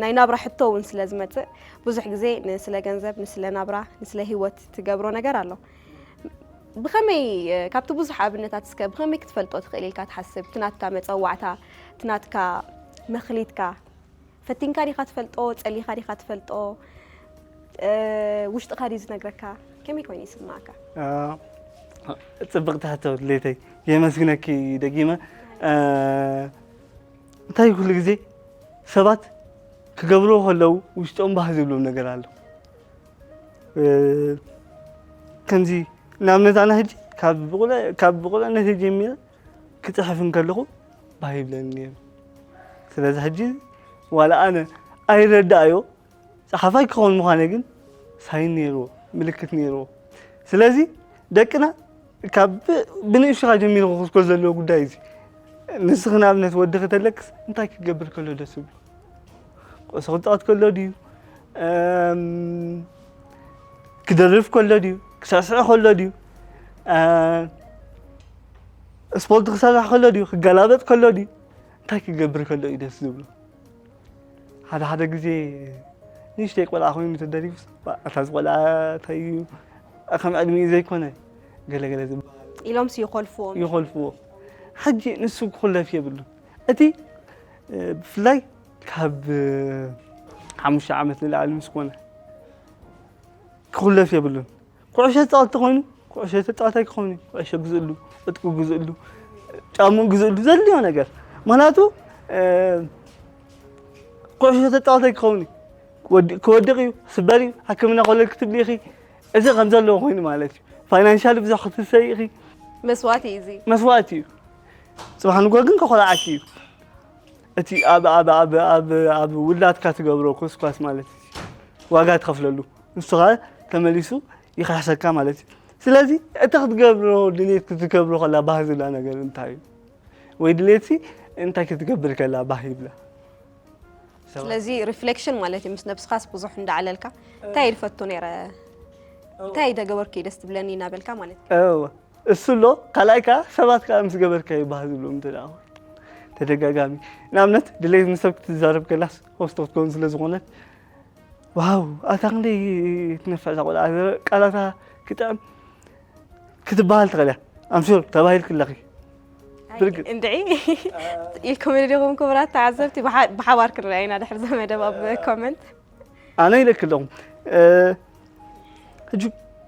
ናይ ናብራ ሕቶ እውን ስለ ዝመፅእ ብዙሕ ግዜ ንስለ ገንዘብ ንስለ ናብራ ንስለ ህይወት ትገብሮ ነገር ኣሎ። ብኸመይ ካብቲ ብዙሕ ኣብነታት እስከ ብኸመይ ክትፈልጦ ትኽእል ኢልካ ትሓስብ? እቲ ናትካ መፀዋዕታ እቲ ናትካ መኽሊትካ ፈቲንካ ዲኻ ትፈልጦ? ጸሊኻ ዲኻ ትፈልጦ? ውሽጥኻ ድዩ ዝነግረካ? ከመይ ኮይኑ ይስምዓካ? ጽብቕቲ ሕቶ ድሌተይ፣ የመስግነኪ ደጊመ። እንታይ ኩሉ ግዜ ሰባት ክገብርዎ ከለዉ ውሽጦም ባህ ዝብሎም ነገር ኣሎ። ከምዚ ንኣብነት ኣነ ሕጂ ካብ ብቑልዕነተይ ጀሚረ ክፅሕፍ እንከለኹ ባህ ይብለኒ ነይሩ። ስለዚ ሕጂ ዋላ ኣነ ኣይረዳእዮ ጸሓፋይ ክኸውን ምዃነይ ግን ሳይን ነይርዎ፣ ምልክት ነይርዎ። ስለዚ ደቅና ካብ ብንእሽኻ ጀሚሩ ክኹስኮስ ዘለዎ ጉዳይ እዚ። ንስኺ ንኣብነት ወድኺ ተለክስ እንታይ ክገብር ከሎ ደስ ይብሎ? ኩዕሶ ክጻወት ከሎ ድዩ? ክደርፍ ከሎ ድዩ? ክስዕስዕ ከሎ ድዩ? ስፖርት ክሰርሕ ከሎ ድዩ? ክገላበጥ ከሎ ድዩ? እንታይ ክገብር ከሎ እዩ ደስ ዝብሎ? ሓደ ሓደ ግዜ ንእሽተይ ቆልዓ ኮይኑ ተደሪፉስ፣ "ባ፣ ኣታ እዚ ቆልዓ እንታይ እዩ? ከም ዕድሚኡ ዘይኮነ" ገለ ገለ ዝበሃል ኢሎምስ ይኾልፍዎም። ይኾልፍዎ። ሕጂ ንሱ ክኹለፍ የብሉን። እቲ፣ እ፣ ብፍላይ ካብ፣ እ፣ ሓሙሽተ ዓመት ንላዕሊ ምስ ኮነ ክኹለፍ የብሉን። ኩዕሾ ዝፃወት ተኾይኑ ኩዕሾ ተፃዋታይ ክኸውን እዩ። ኩዕሾ ግዝእሉ፣ ዕጥቁ ግዝእሉ፣ ጫምኡ ግዝእሉ፣ ዘድልዮ ነገር። ምኽንያቱ፣ እ፣ ኩዕሾ ተፃዋታይ ክኸውን እዩ። ክወድ-፣ ክወድቕ እዩ፣ ክስበር እዩ፣ ሕክምና ክወለድ ክትብሊ ኢኺ። እዚ ከም ዘለዎ ኮይኑ ማለት እዩ። ፋይናንሻሊ ብዙሕ ክትሰይ ኢኺ። መስዋእቲ እዩ እዚ። መስዋእቲ እዩ። ጽባሕ ንግሆ ግን ከኾልዓኪ እዩ። እቲ ኣብ፣ ኣብ፣ ኣብ፣ ኣብ፣ ኣብ ውላድካ ትገብሮ ኩስኳስ ማለት እዩ። ዋጋ ትኸፍለሉ። ንሱ ኸኣ ተመሊሱ ይኽሕሰካ ማለት እዩ። ስለዚ እቲ ክትገብሮ ድሌት ክትገብሮ ከላ ባህ ዝብላ ነገር እንታይ እዩ? ወይ ድሌትሲ እንታይ ክትገብር ከላ ባህ ይብላ? ስለዚ ሪፍሌክሽን ማለት እዩ። ምስ ነብስኻስ ብዙሕ እንዳዕለልካ እንታይ ድፈቱ ነይረ እንታይ ደገበርኩ ደስ ትብለኒ እናበልካ ማለት እዩ። እወ እሱ ኣሎ። ካልኣይ ከዓ ሰባት ከዓ ምስ ገበርካ ይበሃል ዝብሎም እንተ ደኣ ተደጋጋሚ ንኣብነት ድሌት ምስ ሰብ ክትዛረብ ከላስ ሆስቶ ክትከውን ስለ ዝኾነት ዋው ኣታ ክንደይ ትነፍዕ እዛ ቆልዓ ቃላታ ክጥዕም ክትበሃል ትኽእል እያ። ኣምሹር ተባሂልክለኺ እንድዒ ኢልኩም ዲኹም ክቡራት ተዓዘብቲ ብሓባር ክንረኣይና ድሕር ዘመደብ ኣብ ኮመንት ኣነ ኢለክ ኣለኹ ሕጂ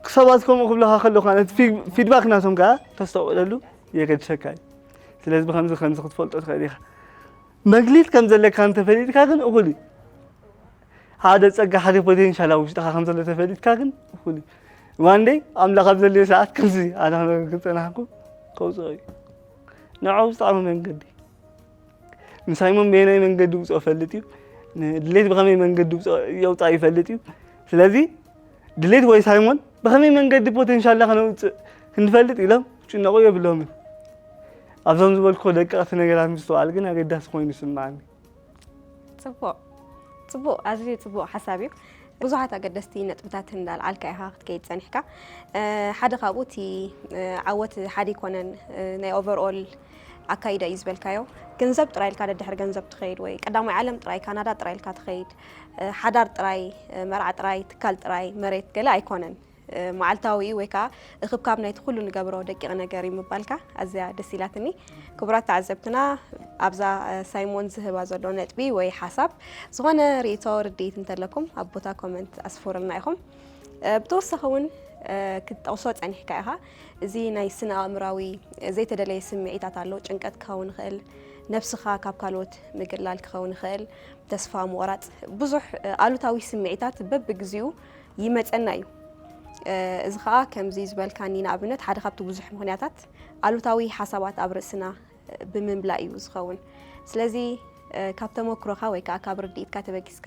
ሰባት ከምኡ ክብለኻ ከለኹ ነቲ ፊድባክ ናቶም ከዓ ተስተውዕለሉ የገድሰካ እዩ። ስለዚ ብከምዚ ከምዚ ክትፈልጦ ትኽእል ኢኻ። መግሊት ከም ዘለካ እንተፈሊጥካ ግን እኹል እዩ። ሓደ ጸጋ ሓደ ፖቴንሻል ኣብ ውሽጥኻ ከም ዘሎ ተፈሊጥካ ግን እኹል እዩ። ዋንደይ ኣምላኽ ኣብ ዘልዮ ሰዓት ከምዚ ኣነ ክጸናሕኩ ከውፅኦ እዩ። ንዕኡ ብጣዕሚ መንገዲ ንሳይሞን በየናይ መንገዲ ውፅኦ ፈልጥ እዩ። ድሌት ብኸመይ መንገዲ የውፃእ ይፈልጥ እዩ። ስለዚ ድሌት ወይ ሳይሞን ብኸመይ መንገዲ ፖቴንሻልና ከነውፅእ ክንፈልጥ ኢሎም ክጭነቑ የብሎምን። ኣብዞም ዝበልኩ ደቀቕቲ ነገራት ምስትውዓል ግን ኣገዳሲ ኮይኑ ይስምዓኒ። ፅቡቕ ፅቡቕ ኣዝዩ ፅቡቕ ሓሳብ እዩ። ብዙሓት ኣገደስቲ ነጥብታት እንዳልዓልካ ኢኻ ክትከይድ ፀኒሕካ። ሓደ ካብኡ እቲ ዓወት ሓደ ይኮነን ናይ ኦቨርኦል ኣካይዳ እዩ ዝበልካዮ። ገንዘብ ጥራይ ኢልካ ደድሕሪ ገንዘብ ትኸይድ ወይ ቀዳማይ ዓለም ጥራይ ካናዳ ጥራይ ኢልካ ትኸይድ። ሓዳር ጥራይ፣ መርዓ ጥራይ፣ ትካል ጥራይ፣ መሬት ገለ ኣይኮነን። መዓልታዊ ወይ ከዓ እክብካብ ናይቲ ኩሉ ንገብሮ ደቂቕ ነገር እዩ ምባልካ ኣዝያ ደስ ኢላትኒ። ክቡራት ተዓዘብትና ኣብዛ ሳይሞን ዝህባ ዘሎ ነጥቢ ወይ ሓሳብ ዝኾነ ርእይቶ ርድኢት እንተለኩም ኣብ ቦታ ኮመንት ኣስፍሩልና ኢኹም። ብተወሳኺ እውን ክትጠቕሶ ጸኒሕካ ኢኻ። እዚ ናይ ስነ ኣእምራዊ ዘይተደለየ ስምዒታት ኣሎ። ጭንቀት ክኸውን ይኽእል፣ ነብስኻ ካብ ካልኦት ምግላል ክኸውን ይኽእል፣ ተስፋ ምቑራጽ፣ ብዙሕ ኣሉታዊ ስምዒታት በብግዚኡ ይመጸና እዩ። እዚ ኸኣ ከምዚ ዝበልካኒ ንኣብነት ሓደ ካብቲ ብዙሕ ምኽንያታት ኣሉታዊ ሓሳባት ኣብ ርእስና ብምምላእ እዩ ዝኸውን። ስለዚ ካብ ተመክሮኻ ወይ ከዓ ካብ ርድኢትካ ተበጊስካ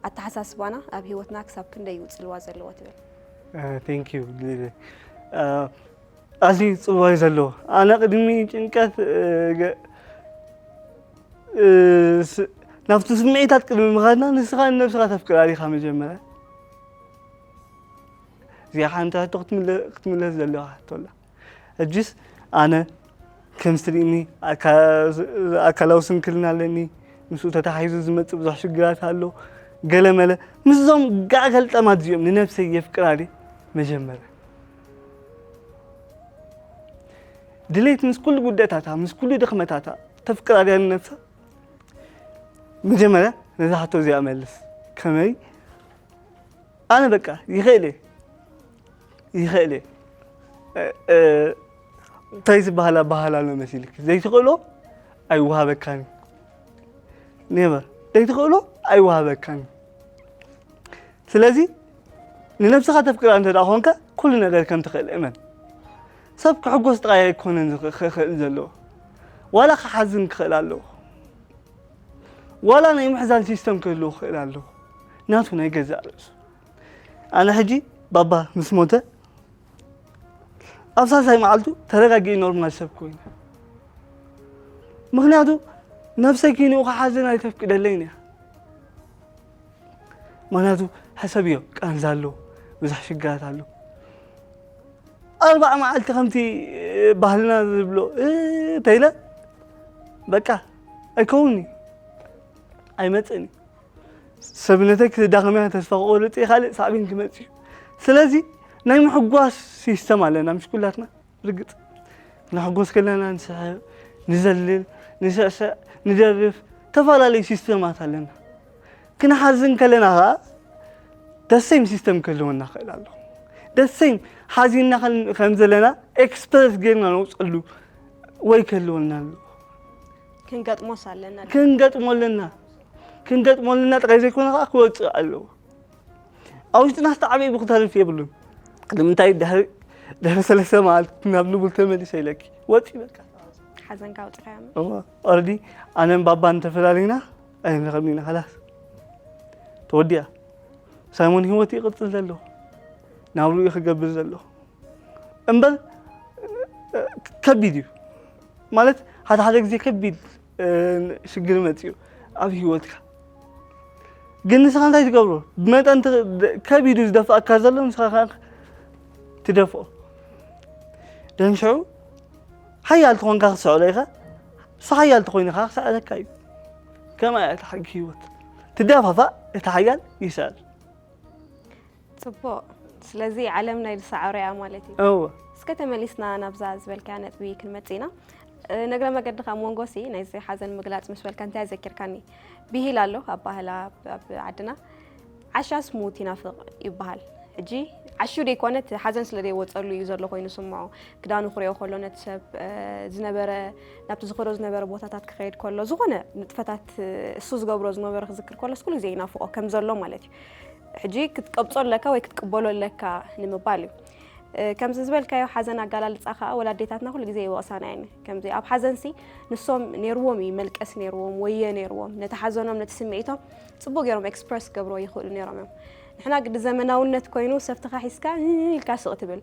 ኣተሓሳስባና ኣብ ህይወትና ክሳብ ክንደይ እዩ ፅልዋ ዘለዎ ትብል? Thank you ኣዝዩ ፅልዋ እዩ ዘለዎ። ኣነ ቅድሚ ጭንቀት ናብቲ ስምዒታት ቅድሚ ምኻድና ንስኻ ንነብስኻ ተፍቅራ ዲኻ መጀመርያ? እዚኣ ሓንቲ ሕቶ ክትምለስ ዘለዋ ሕቶ ኣላ። ሕጅስ ኣነ ከም ትርእኒ ኣካላዊ ስንክልና ኣለኒ፣ ምስኡ ተታሒዙ ዝመፅእ ብዙሕ ሽግራት ኣሎ። ገለመለ ምስዞም ጋዕ ገልጠማት እዚኦም ንነብሰይ የፍቅራ ድየ? መጀመርያ ድሌት ምስ ኩሉ ጉድለታታ ምስ ኩሉ ድኽመታታ ተፍቅራ ድያ ንነብሳ? መጀመርያ ነዛ ሕቶ እዚኣ መልስ። ከመይ ኣነ በቃ ይኽእል እየ ይኽእል እየ እንታይ ዝበሃል ኣበሃል ኣሎ መሲልክ ዘይትኽእሎ ኣይወሃበካን እዩ never ዘይትኽእሎ ኣይወሃበካን እዩ ስለዚ ንነብስኻ ተፍቅራ እንተ ደኣ ኾንካ ኩሉ ነገር ከም ትኽእል እመን ሰብ ክሕጎስ ጥራይ ኣይኮነን ዝኽእል ዘለዎ ዋላ ክሓዝን ክኽእል ኣለዎ ዋላ ናይ ምሕዛን ሲስተም ክህልዎ ክኽእል ኣለዎ ናቱ ናይ ገዛእ ርእሱ ኣነ ሕጂ ባባ ምስ ሞተ ኣብ ሳልሳይ መዓልቱ ተረጋጊኡ ኖርማል ሰብ ኮይኑ ምክንያቱ ነብሰይ ኪንኡ ክሓዝን ኣይተፍቅደለይን እያ ምክንያቱ ሕሰብዮ ቃንዛ ኣሎ ብዙሕ ሽግራት ኣሎ ኣርባዓ መዓልቲ ከምቲ ባህልና ዝብሎ ተይለ በቃ ኣይከውን ኣይመፅእን እዩ ሰብነተይ ክትዳኸም እያ ተስፋ ክቆርፅ እየ ካልእ ሳዕቤን ክመፅ እዩ ስለዚ ናይ ምሕጓስ ሲስተም ኣለና ምስ ኩላትና ርግፅ ንሕጎስ ከለና ንስሕቅ ንዘልል ንስዕስዕ ንደርፍ ዝተፈላለዩ ሲስተማት ኣለና ክንሓዝን ከለና ከዓ ደሰይም ሲስተም ክህልወና ክእል ኣሎ ደሰይም ሓዚንና ከም ዘለና ኤክስፕረስ ጌርና ነውፀሉ ወይ ክህልወና ኣሎ ክንገጥሞስ ኣለና ክንገጥሞ ኣለና ክንገጥሞ ኣለና ጥራይ ዘይኮነ ከዓ ክወፅእ ኣለዎ ኣብ ውሽጥና ዝተዓበየ ብክተርፍ የብሉን ንምንታይ ድሕሪ ሰለስተ መዓልቲ ናብ ንቡር ተመሊሰ ኢለኪ ወፂ በቃ ሓዘንካ ኣውፅኻዮ ኦረዲ ኣነን ባባን ተፈላለዩና ኣይንረኸብን ኢና ከላስ ተወዲኣ ሳይሞን ህይወት ይቕፅል ዘሎ ናብርኡ ክገብር ዘሎ እምበር ከቢድ እዩ ማለት ሓደ ሓደ ግዜ ከቢድ ሽግር መፅኡ ኣብ ህይወትካ ግን ንስኻ እንታይ ትገብሮ? ብመጠን ት-፣ ከቢዱ ዝደፍኣካ ዘሎ ንስኻ ከኣ ትደፍኦ። ደንሽዑ ሓያል ትኾንካ ክትስዕሮ ኢኻ፣ ንሱ ሓያል ተኾይኑ ከኣ ክስዕረካ እዩ። ከምኣ እያ እታ ሕጊ ህይወት። ትደፋፋእ፣ እቲ ሓያል ይስዕር። ጽቡቕ። ስለዚ ዓለም ናይ ዝሰዓሮ እያ ማለት እዩ። እወ። እስከ ተመሊስና ናብዛ ዝበልካያ ነጥቢ ክንመጽእ ኢና። እ፣ ነግረ መገድኻ ኣብ መንጎ ሲ ናይዚ ሓዘን ምግላጽ ምስ በልካ እንታይ ኣዘኪርካኒ? ብሂል ኣሎ ኣብ ባህላ ኣብ፣ ኣብ ዓድና ዓሻስ ሙት ይናፍቕ ይበሃል። ሕጂ ዓሹ ደይኮነ እቲ ሓዘን ስለ ደይወጸሉ እዩ ዘሎ ኮይኑ ስምዖ። ክዳኑ ክሪኦ ከሎ ነቲ ሰብ፣ እ፣ ዝነበረ፣ ናብቲ ዝኸዶ ዝነበረ ቦታታት ክኸይድ ከሎ፣ ዝኾነ ንጥፈታት፣ እ፣ እሱ ዝገብሮ ዝነበረ ክዝክር ከሎስ ኩሉ ግዜ ይናፍቖ ከም ዘሎ ማለት እዩ። ሕጂ ክትቀብጾ ኣለካ ወይ ክትቅበሎ ኣለካ ንምባል እዩ። እ፣ ከምዚ ዝበልካዮ ሓዘን ኣጋላልጻ ከኣ ወላ ኣዴታትና ኩሉ ግዜ ይወቕሳና እየን። ከምዚ ኣብ ሓዘንሲ ንሶም ነይርዎም እዩ መልቀሲ ነይርዎም፣ ወየ ነይርዎም፣ ነቲ ሓዘኖም ነቲ ስምዒቶም ጽቡቕ ገይሮም ኤክስፕረስ ክገብርዎ ይኽእሉ ነይሮም እዮም። ንሕና ግዲ ዘመናውነት ኮይኑ ሰፍትኻ ሒዝካ ኢልካ ስቕ ትብል።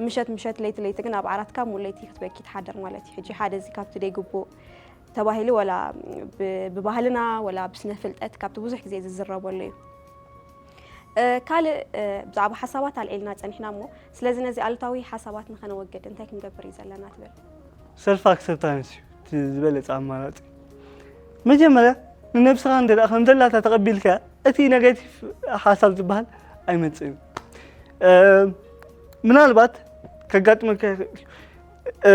ምሸት ምሸት ለይቲ ለይቲ ግን ኣብ ዓራትካ ሙሉ ለይቲ ክትበኪ ትሓድር ማለት እዩ። ሕጂ ሓደ እዚ ካብቲ ደይግቡእ ተባሂሉ ወላ ብ-፣ ብባህልና ወላ ብስነ ፍልጠት ካብቲ ብዙሕ ግዜ ዝዝረበሉ እዩ። እ፣ ካልእ፣ እ፣ ብዛዕባ ሓሳባት ኣልዒልና ጸኒሕና እሞ፣ ስለዚ ነዚ ኣሉታዊ ሓሳባት ንኸነወግድ እንታይ ክንገብር እዩ ዘለና ትብል? ሰልፍ ኣክሰፕታንስ እዩ እቲ ዝበለጸ ኣማራጺ። መጀመርያ ንነብስኻ እንተ ደኣ ከም ዘላታ ተቐቢልካ፣ እቲ ኔጋቲቭ ሓሳብ ዝበሃል ኣይመጽእን እዩ። እ፣ ምናልባት ከጋጥመካ ይኽእል እዩ። እ፣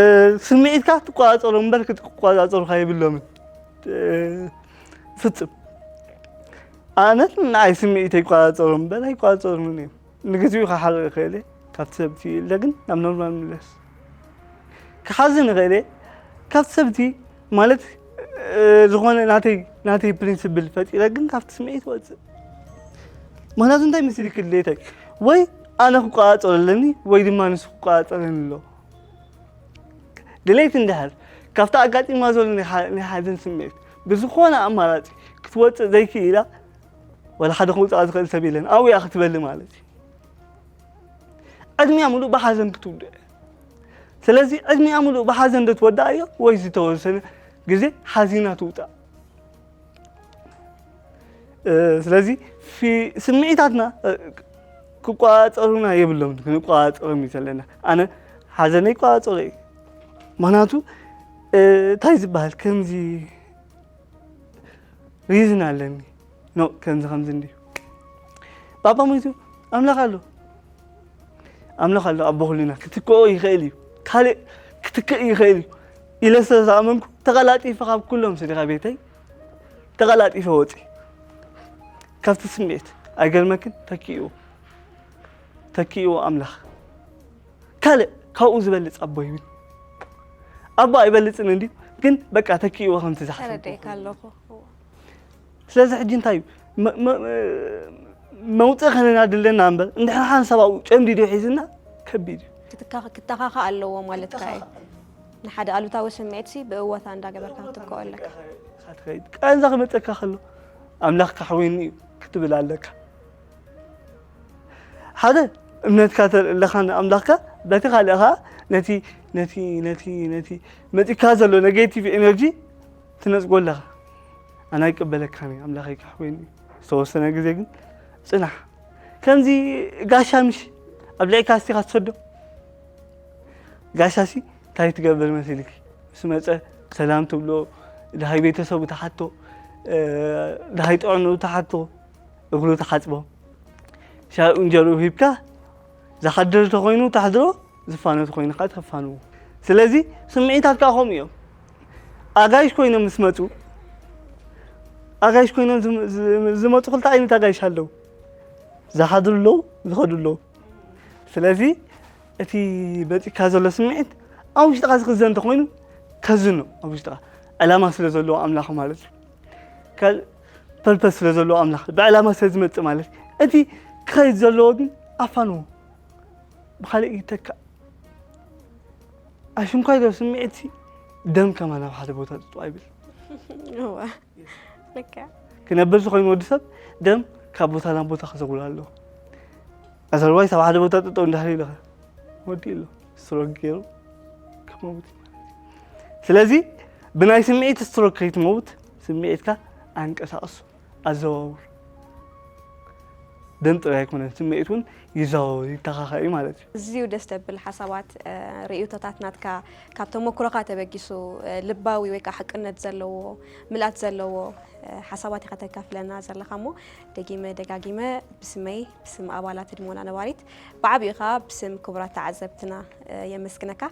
ስምዒትካ ትቆጻጸሮ እምበር ክትቆጻጸሩኻ የብሎምን። እ፣ ፍጹም። ኣነ ንዓይ ስምዒተይ ይቆጻጸሮ እምበር ኣይቆጻጸሩን እዮም። ንግዚኡ ክሓርቕ ይኽእል እየ፣ ካብቲ ሰብቲ ኢለ ግን ናብ ኖርማል ምለስ። ክሓዝን ይኽእል እየ፣ ካብቲ ሰብቲ ማለት፣ እ፣ ዝኾነ ናተይ፣ ናተይ ፕሪንስብል ፈጢረ ግን ካብቲ ስምዒት ወጽእ። ምኽንያቱ እንታይ መሲልኪ ድሌተይ? ወይ ኣነ ክቆጻጸሮ ኣለኒ ወይ ድማ ንሱ ክቆጻጸረኒ ኣለዎ። ድሌት እንድሕር ካብቲ ኣጋጢማ ዘሎ ናይ ሓ-፣ ናይ ሓዘን ስምዒት ብዝኾነ ኣማራጺ ክትወጽእ ዘይክኢላ፣ ወላ ሓደ ክውጽኣ ዝኽእል ሰብ የለን፣ ኣብኡ እያ ክትበሊ ማለት እዩ። ዕድሚኣ ምሉእ ብሓዘን ክትውድእ። ስለዚ ዕድሚኣ ምሉእ ብሓዘን ዶ ትወድኣዮ ወይ ዝተወሰነ ግዜ ሓዚና ትውጻእ? እ፣ ስለዚ ፊ-፣ ስምዒታትና፣ እ፣ ክቆጻጸሩና የብሎምን፣ ክንቆጻጸሮም እዩ ዘለና። ኣነ ሓዘነይ ይቆጻጸሮ እዩ። ምኽንያቱ፣ እ፣ እንታይ ዝበሃል ከምዚ ሪዝን ኣለኒ። ኖ፣ ከምዚ ከምዚ እንድዩ። ባባ ሞይቱ፣ ኣምላኽ ኣሎ። ኣምላኽ ኣሎ፣ ኣቦ ኩልና። ክትክኦ ይኽእል እዩ። ካልእ ክትክእ ይኽእል እዩ ኢለ ስለ ዝኣመንኩ፣ ተቐላጢፈ ካብ ኩሎም ስድራ ቤተይ ተቐላጢፈ ወጺ። ካብቲ ስምዒት፣ ኣይገርመክን? ተኪእዎ። ተኪእዎ ኣምላኽ። ካልእ ካብኡ ዝበልጽ ኣቦ ይብል። ኣቦ ኣይበልጽን እንድዩ፣ ግን በቃ ተኪእዎ ከምቲ ዝሓሰብኩ። ተረዲእካ ኣለኹ። ስለዚ ሕጂ እንታይ እዩ? መ-፣ መ-፣ መውጽኢ ከነናድለና እምበር፣ እንድሕር ሓንሳብ ኣብኡ ጨምዲዱ ሒዝና፣ ከቢድ እዩ። ክትካ-፣ ክተኻኻእ ኣለዎ ማለትካ እዩ። ንሓደ ኣሉታዊ ስምዒትሲ ብእወታ እንዳገበርካ ክትከኦ ኣለካ። ኢኻ ትኸይድ። ቃንዛ ክመጸካ ከሎ፣ ኣምላኽ ካሕወኒ እዩ ክትብል ኣለካ። ሓደ እምነትካ ተርኢ ኣለኻ ንኣምላኽካ፣ በቲ ካልእ ኸኣ ነቲ፣ ነቲ፣ ነቲ፣ ነቲ መጺካ ዘሎ ኔጌቲቭ ኤነርጂ ትነጽጎ ኣለኻ። ኣነ ኣይቅበለካን እየ፣ ኣምላኸይ ካሕወኒ እዩ። ዝተወሰነ ግዜ ግን ጽናሕ። ከምዚ ጋሻ ምሽ ኣብሊዕካ ኣስቲኻ ትሰዶ። ጋሻሲ እንታይ ትገብር መሲልኪ? ምስ መጸ ሰላም ትብሎ፣ ደሃይ ቤተሰቡ ትሓቶ፣ እ፣ ደሃይ ጥዕንኡ ትሓቶ፣ እግሩ ትሓጽቦ። ሻሂ እንጀርኡ ሂብካ፣ ዝሓድር ተኾይኑ ተሕድሮ፣ ዝፋኖ ተኾይኑ ከዓ ተፋንዎ። ስለዚ ስምዒታት ከዓ ከምኡ እዮም። ኣጋይሽ ኮይኖም ምስ መጹ፣ ኣጋይሽ ኮይኖም ዝም-፣ ዝ-፣ ዝመጹ ክልተ ዓይነት ኣጋይሽ ኣለዉ። ዝሓድሩ ኣለዉ፣ ዝኸዱ ኣለዉ። ስለዚ እቲ በጺካ ዘሎ ስምዒት ኣብ ውሽጥኻ ዝኽዘን እንተኾይኑ፣ ከዝኖ ኣብ ውሽጥኻ። ዕላማ ስለ ዘለዎ ኣምላኽ ማለት እዩ። ካልእ ፐርፐስ ስለ ዘለዎ ኣምላኽ፣ ብዕላማ ስለ ዝመጽእ ማለት እዩ። እቲ ክኸይድ ዘለዎ ግን ኣፋንዎ። ብኻልእ ይተካእ። ኣሽንኳይ ዶ ስምዒትሲ ደም ከማን ኣብ ሓደ ቦታ ጥጥው ኣይብል። እወ። ልክዕ። ክነብር ዝኾይኑ ወዲ ሰብ ደም ካብ ቦታ ናብ ቦታ ክዘውር ኣለዎ። ኣዘርዋይስ ኣብ ሓደ ቦታ ጥጠው እንድሕር ኢልኻ ወዲኡ ኣሎ። ስትሮክ ገይሩ ክመውት እዩ ማለት እዩ። ስለዚ ብናይ ስምዒት ስትሮክ ከይትመውት ስምዒትካ ኣንቀሳቕሶ፣ ኣዘዋውር። ደም ጥራይ ኣይኮነን፣ ስምዒት እውን ይዛወር፣ ይተኻኸእ እዩ ማለት እዩ። እዚዩ ደስ ደብል ሓሳባት ርእይቶታት ናትካ ካብ ተመኩሮኻ ተበጊሱ ልባዊ ወይ ከዓ ሓቅነት ዘለዎ ምልኣት ዘለዎ ሓሳባት ኢኻ ተካፍለና ዘለኻ እሞ ደጊመ ደጋጊመ ብስመይ ብስም ኣባላት ህድሞና ነባሪት ብዓብዩ ከዓ ብስም ክቡራት ተዓዘብትና የመስግነካ።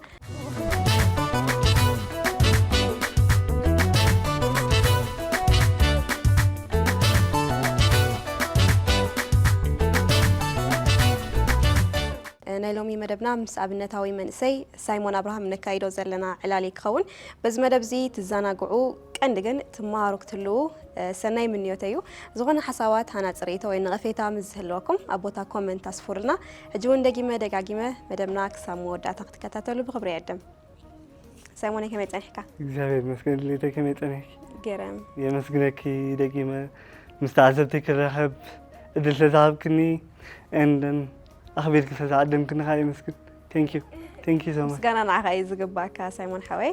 ናይ ሎሚ መደብና ምስ ኣብነታዊ መንእሰይ ሳይሞን ኣብርሃም ነካይዶ ዘለና ዕላል ክኸውን። በዚ መደብ እዚ ትዘናግዑ፣ ቀንዲ ግን ትመሃሩ ክትህልዉ ሰናይ ምንዮተይ እዩ። ዝኾነ ሓሳባት፣ ሃናፂ ርእይቶ ወይ ነቐፌታ ምስ ዝህልወኩም ኣብ ቦታ ኮመንት ኣስፍሩልና። ሕጂ እውን ደጊመ ደጋጊመ መደብና ክሳብ መወዳእታ ክትከታተሉ ብኽብሪ ይዕድም። ሳይሞነይ ከመይ ጸኒሕካ? እግዚኣብሔር ይመስገን። ድሌተይ ከመይ ጸኒሕኪ? ገረም። የመስግነኪ ደጊመ ምስ ተዓዘብተይ ክራኸብ እድል ስለዝሃብክኒ and ኣኽቢርኪ ስለዝዓደምክኒ ከዓ የመስግን። Thank you. Thank you so much. ምስጋና ንዓኻ እዩ ዝግባእካ ሳይሞን ሓወይ።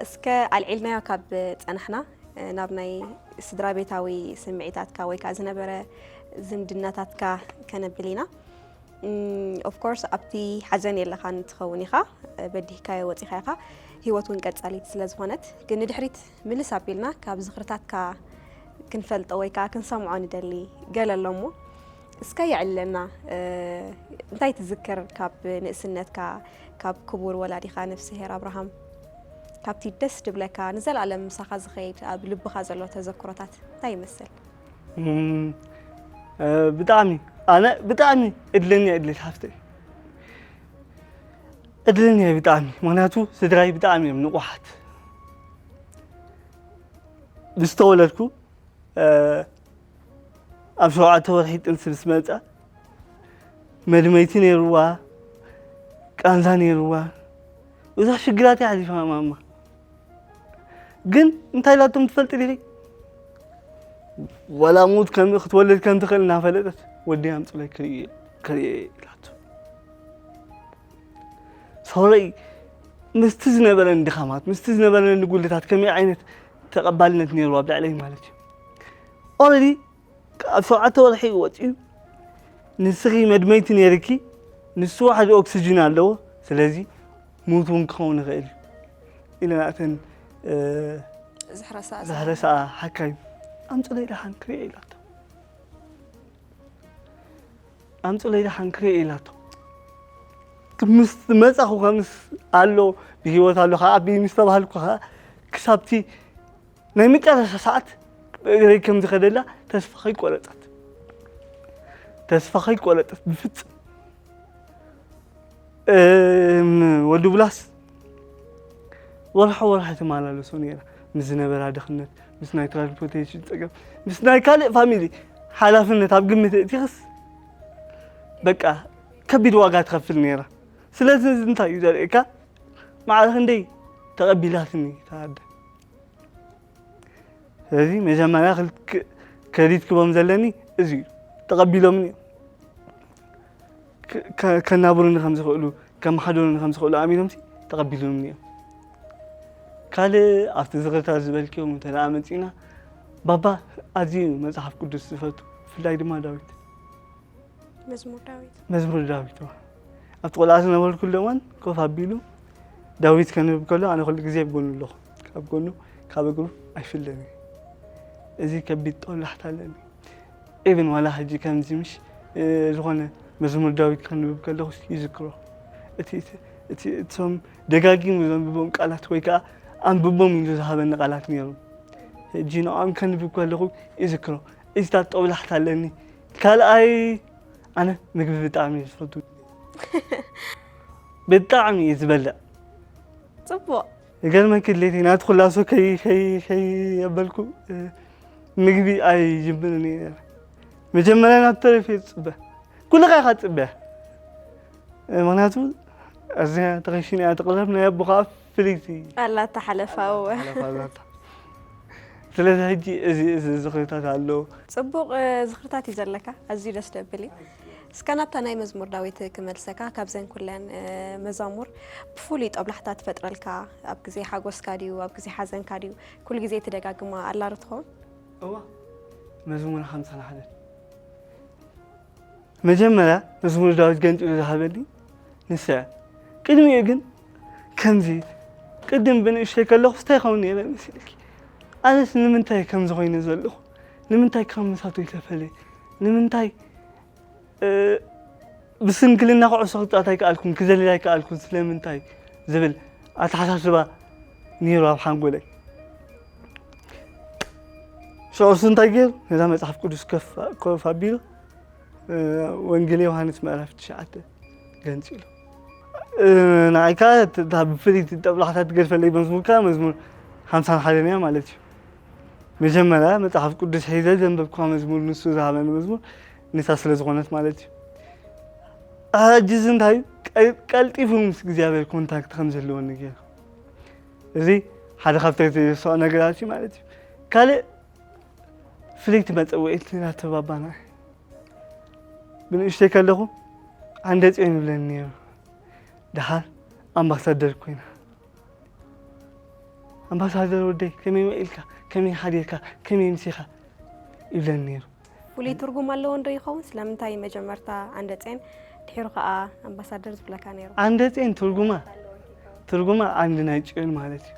እስከ ኣልዒልናዮ ካብ ጸናሕና ናብ ናይ ስድራ ቤታዊ ስምዒታትካ ወይ ከዓ ዝነበረ ዝምድናታትካ ከነብል ኢና። Of course ኣብቲ ሓዘን የለኻን ትኸውን ኢኻ፣ በዲህካዮ ወፂኻ ኢኻ። ህይወት እውን ቀፃሊት ስለ ዝኾነት ግን ንድሕሪት ምልስ ኣቢልና ካብ ዝኽርታትካ ክንፈልጦ ወይ ከዓ ክንሰምዖ ንደሊ ገለ ኣሎ እሞ እስከ የዕልለና። እንታይ ትዝክር ካብ ንእስነትካ ካብ ክቡር ወላዲኻ ነፍስሄር ኣብርሃም ካብቲ ደስ ድብለካ ንዘለኣለም ምሳኻ ዝኸይድ ኣብ ልብኻ ዘሎ ተዘክሮታት እንታይ ይመስል? ብጣዕሚ ኣነ ብጣዕሚ እድለኛ እድሌት ሓፍተይ እድለኛ ብጣዕሚ ምክንያቱ ስድራይ ብጣዕሚ እዮም ንቑሓት ብዝተወለድኩ ኣብ ሸውዓተ ወርሒ ጥንሲ ምስ መፀ መድመይቲ ነይርዋ ቃንዛ ነይርዋ ብዙሕ ሽግራት እያ ሓሊፋ ማማ ግን እንታይ ኢላቶም ትፈልጢ ዲኺ? ዋላ ሙት ከም ክትወልድ ከም ትኽእል እናፈለጠት ወዲ ኣምፅለይ ክርኢ ኢላቶ። ሶሪ ምስቲ ዝነበረኒ ድኻማት ምስቲ ዝነበረኒ ጉድለታት ከመይ ዓይነት ተቐባልነት ነይርዋ ኣብ ልዕለይ ማለት እዩ። ኦረዲ ኣብ ሸውዓተ ወርሒ ወፂኡ ንስኺ መድመይቲ ነይርኪ ንሱ ዋሕዲ ኦክስጅን ኣለዎ ስለዚ ሙት እውን ክኸውን ይኽእል እዩ ኢለ ናእተን ዘሕረስኣ ሓካይም ኣምፅለይ ደሓን ክሪኦ ኢላቶ ኣምፅለይ ደሓን ክሪኦ ኢላቶ ምስ መፃኹ ከምስ ኣሎ ብሂወት ኣሎ ከዓ ኣቢ ምስ ተባሃልኩ ከዓ ክሳብቲ ናይ መጨረሻ ሰዓት ብእግረይ ከም ዝኸደላ ተስፋ ከይቆረፀት ተስፋ ከይቆረፀት ብፍፅም ወዲ ቡላስ ወርሒ ወርሒ ትመላለሶ ነይራ ምስ ዝነበራ ድኽነት ምስ ናይ ትራንስፖርቴሽን ፀገም ምስ ናይ ካልእ ፋሚሊ ሓላፍነት ኣብ ግምት እእቲኽስ በቃ ከቢድ ዋጋ ትኸፍል ነይራ ስለዚ እዚ እንታይ እዩ ዘርእየካ ማዕረ ክንደይ ተቐቢላትኒ ተኣደ ስለዚ መጀመርያ ክረዲት ክቦም ዘለኒ እዚ እዩ ተቐቢሎምኒ እዮም ከናብሩኒ ከም ዝኽእሉ ከመሓድሩኒ ከም ዝኽእሉ ኣሚኖም ተቐቢሎምኒ እዮም ካልእ ኣብቲ ዝኽርታት ዝበልክዮም እንተ መፂና ባባ ኣዝዩ መፅሓፍ ቅዱስ ዝፈቱ ብፍላይ ድማ ዳዊት መዝሙር ዳዊት መዝሙር ዳዊት ኣብቲ ቆልዓ ዝነበርኩሉ እዋን ኮፍ ኣቢሉ ዳዊት ከንብብ ከሎ ኣነ ኩሉ ግዜ ኣብ ጎኑ ኣለኹ ካብ ጎኑ ካብ እግሩ ኣይፍለን እዚ ከቢድ ጦላሕታ ኣለኒ ኢብን ዋላ ሕጂ ከምዚ ምሽ ዝኾነ መዝሙር ዳዊት ከንብብ ከለኹ ይዝክሮ እቲ እቶም ደጋጊሙ ዘንብቦም ቃላት ወይ ከዓ ኣንብቦም ኢሉ ዝሃበኒ ቃላት ነይሮም ሕጂ ንዖም ከንብብ ከለኹ ይዝክሮ እዚታት ጦብላሕታ ኣለኒ ካልኣይ ኣነ ምግቢ ብጣዕሚ ዝፈቱ ብጣዕሚ እዩ ዝበልዕ ፅቡቅ ይገርመኪ ድሌተይ ናቲ ኩላሶ ከይ ከይ ከይ ኣበልኩ ምግቢ ኣይጅምርን እየ ነረ መጀመርያ ናብ ተረፍ እየ ዝፅበ ኩልኻ ኢኻ ትፅበ ምክንያቱ እዚኣ ተኸሽን እያ ትቕረብ ናይ ኣቦኻ ፍልይቲ ኣላታ ሓለፋ እወ ስለዚ ሕጂ እዚ እዚ ዝኽርታት ኣሎ ጽቡቕ ዝኽርታት እዩ ዘለካ ኣዝዩ ደስ ደብል እዩ እስከ ናብታ ናይ መዝሙር ዳዊት ክመልሰካ ካብዘን ኩለን መዛሙር ብፍሉይ ጦብላሕታ ትፈጥረልካ ኣብ ግዜ ሓጎስካ ድዩ ኣብ ግዜ ሓዘንካ ድዩ ኩሉ ግዜ ትደጋግማ ኣላ ዶ ትኸውን እዋ መዝሙር ሓምሳን ሓደን መጀመርያ መዝሙር ዳዊት ገንፂሉ ዝሃበኒ ንሳ እያ። ቅድሚኡ ግን ከምዚ ቅድም ብንእሽተይ ከለኹ እንታይ ይኸውን ነይረ መሲልኪ? ኣነስ ንምንታይ ከምዚ ኮይነ ዘለኹ? ንምንታይ ካብ ምሳቱ ይተፈለ? ንምንታይ ብስንክልና ኩዕሶ ክፃወት ኣይከኣልኩን፣ ክዘልል ኣይከኣልኩን፣ ስለምንታይ ዝብል ኣተሓሳስባ ነይሩ ኣብ ሓንጎለይ። ሽዑ እሱ እንታይ ገይሩ? ነዛ መፅሓፍ ቅዱስ ኮፍ ኣቢሉ ወንጌል ዮሃንስ ምዕራፍ ትሽዓተ ገንፂሉ። ንዓይ ከዓ እታ ብፍልይቲ ጠብላሕታ ትገድፈለይ መዝሙር ከዓ መዝሙር ሓምሳን ሓደን እያ ማለት እዩ። መጀመርያ መፅሓፍ ቅዱስ ሒዘ ዘንበብኳ መዝሙር፣ ንሱ ዝሃበኒ መዝሙር ንሳ ስለ ዝኾነት ማለት እዩ። ሕጂ እዚ እንታይ እዩ? ቀልጢፉ ምስ እግዚኣብሔር ኮንታክት ከም ዘለወኒ ገይሩ። እዚ ሓደ ካብቲ ዘይርስዖ ነገራት እዩ ማለት እዩ። ካልእ ፍልይቲ መጸውዒት ናተባባና ብንእሽተይ ከለኹ ዓንደ ጽዮን ይብለኒ ነይሩ። ደሓር ኣምባሳደር ኮይና ኣምባሳደር ወደይ ከመይ ውዒልካ፣ ከመይ ሓዲርካ፣ ከመይ ምሲኻ ይብለኒ ነይሩ። ፍሉይ ትርጉም ኣለዎ እንዶ ይኸውን? ስለምንታይ መጀመርታ ዓንደ ጽዮን ድሒሩ ከኣ ኣምባሳደር ዝብለካ ነይሩ? ዓንደ ጽዮን ትርጉማ ትርጉማ ዓንዲ ናይ ጽዮን ማለት እዩ።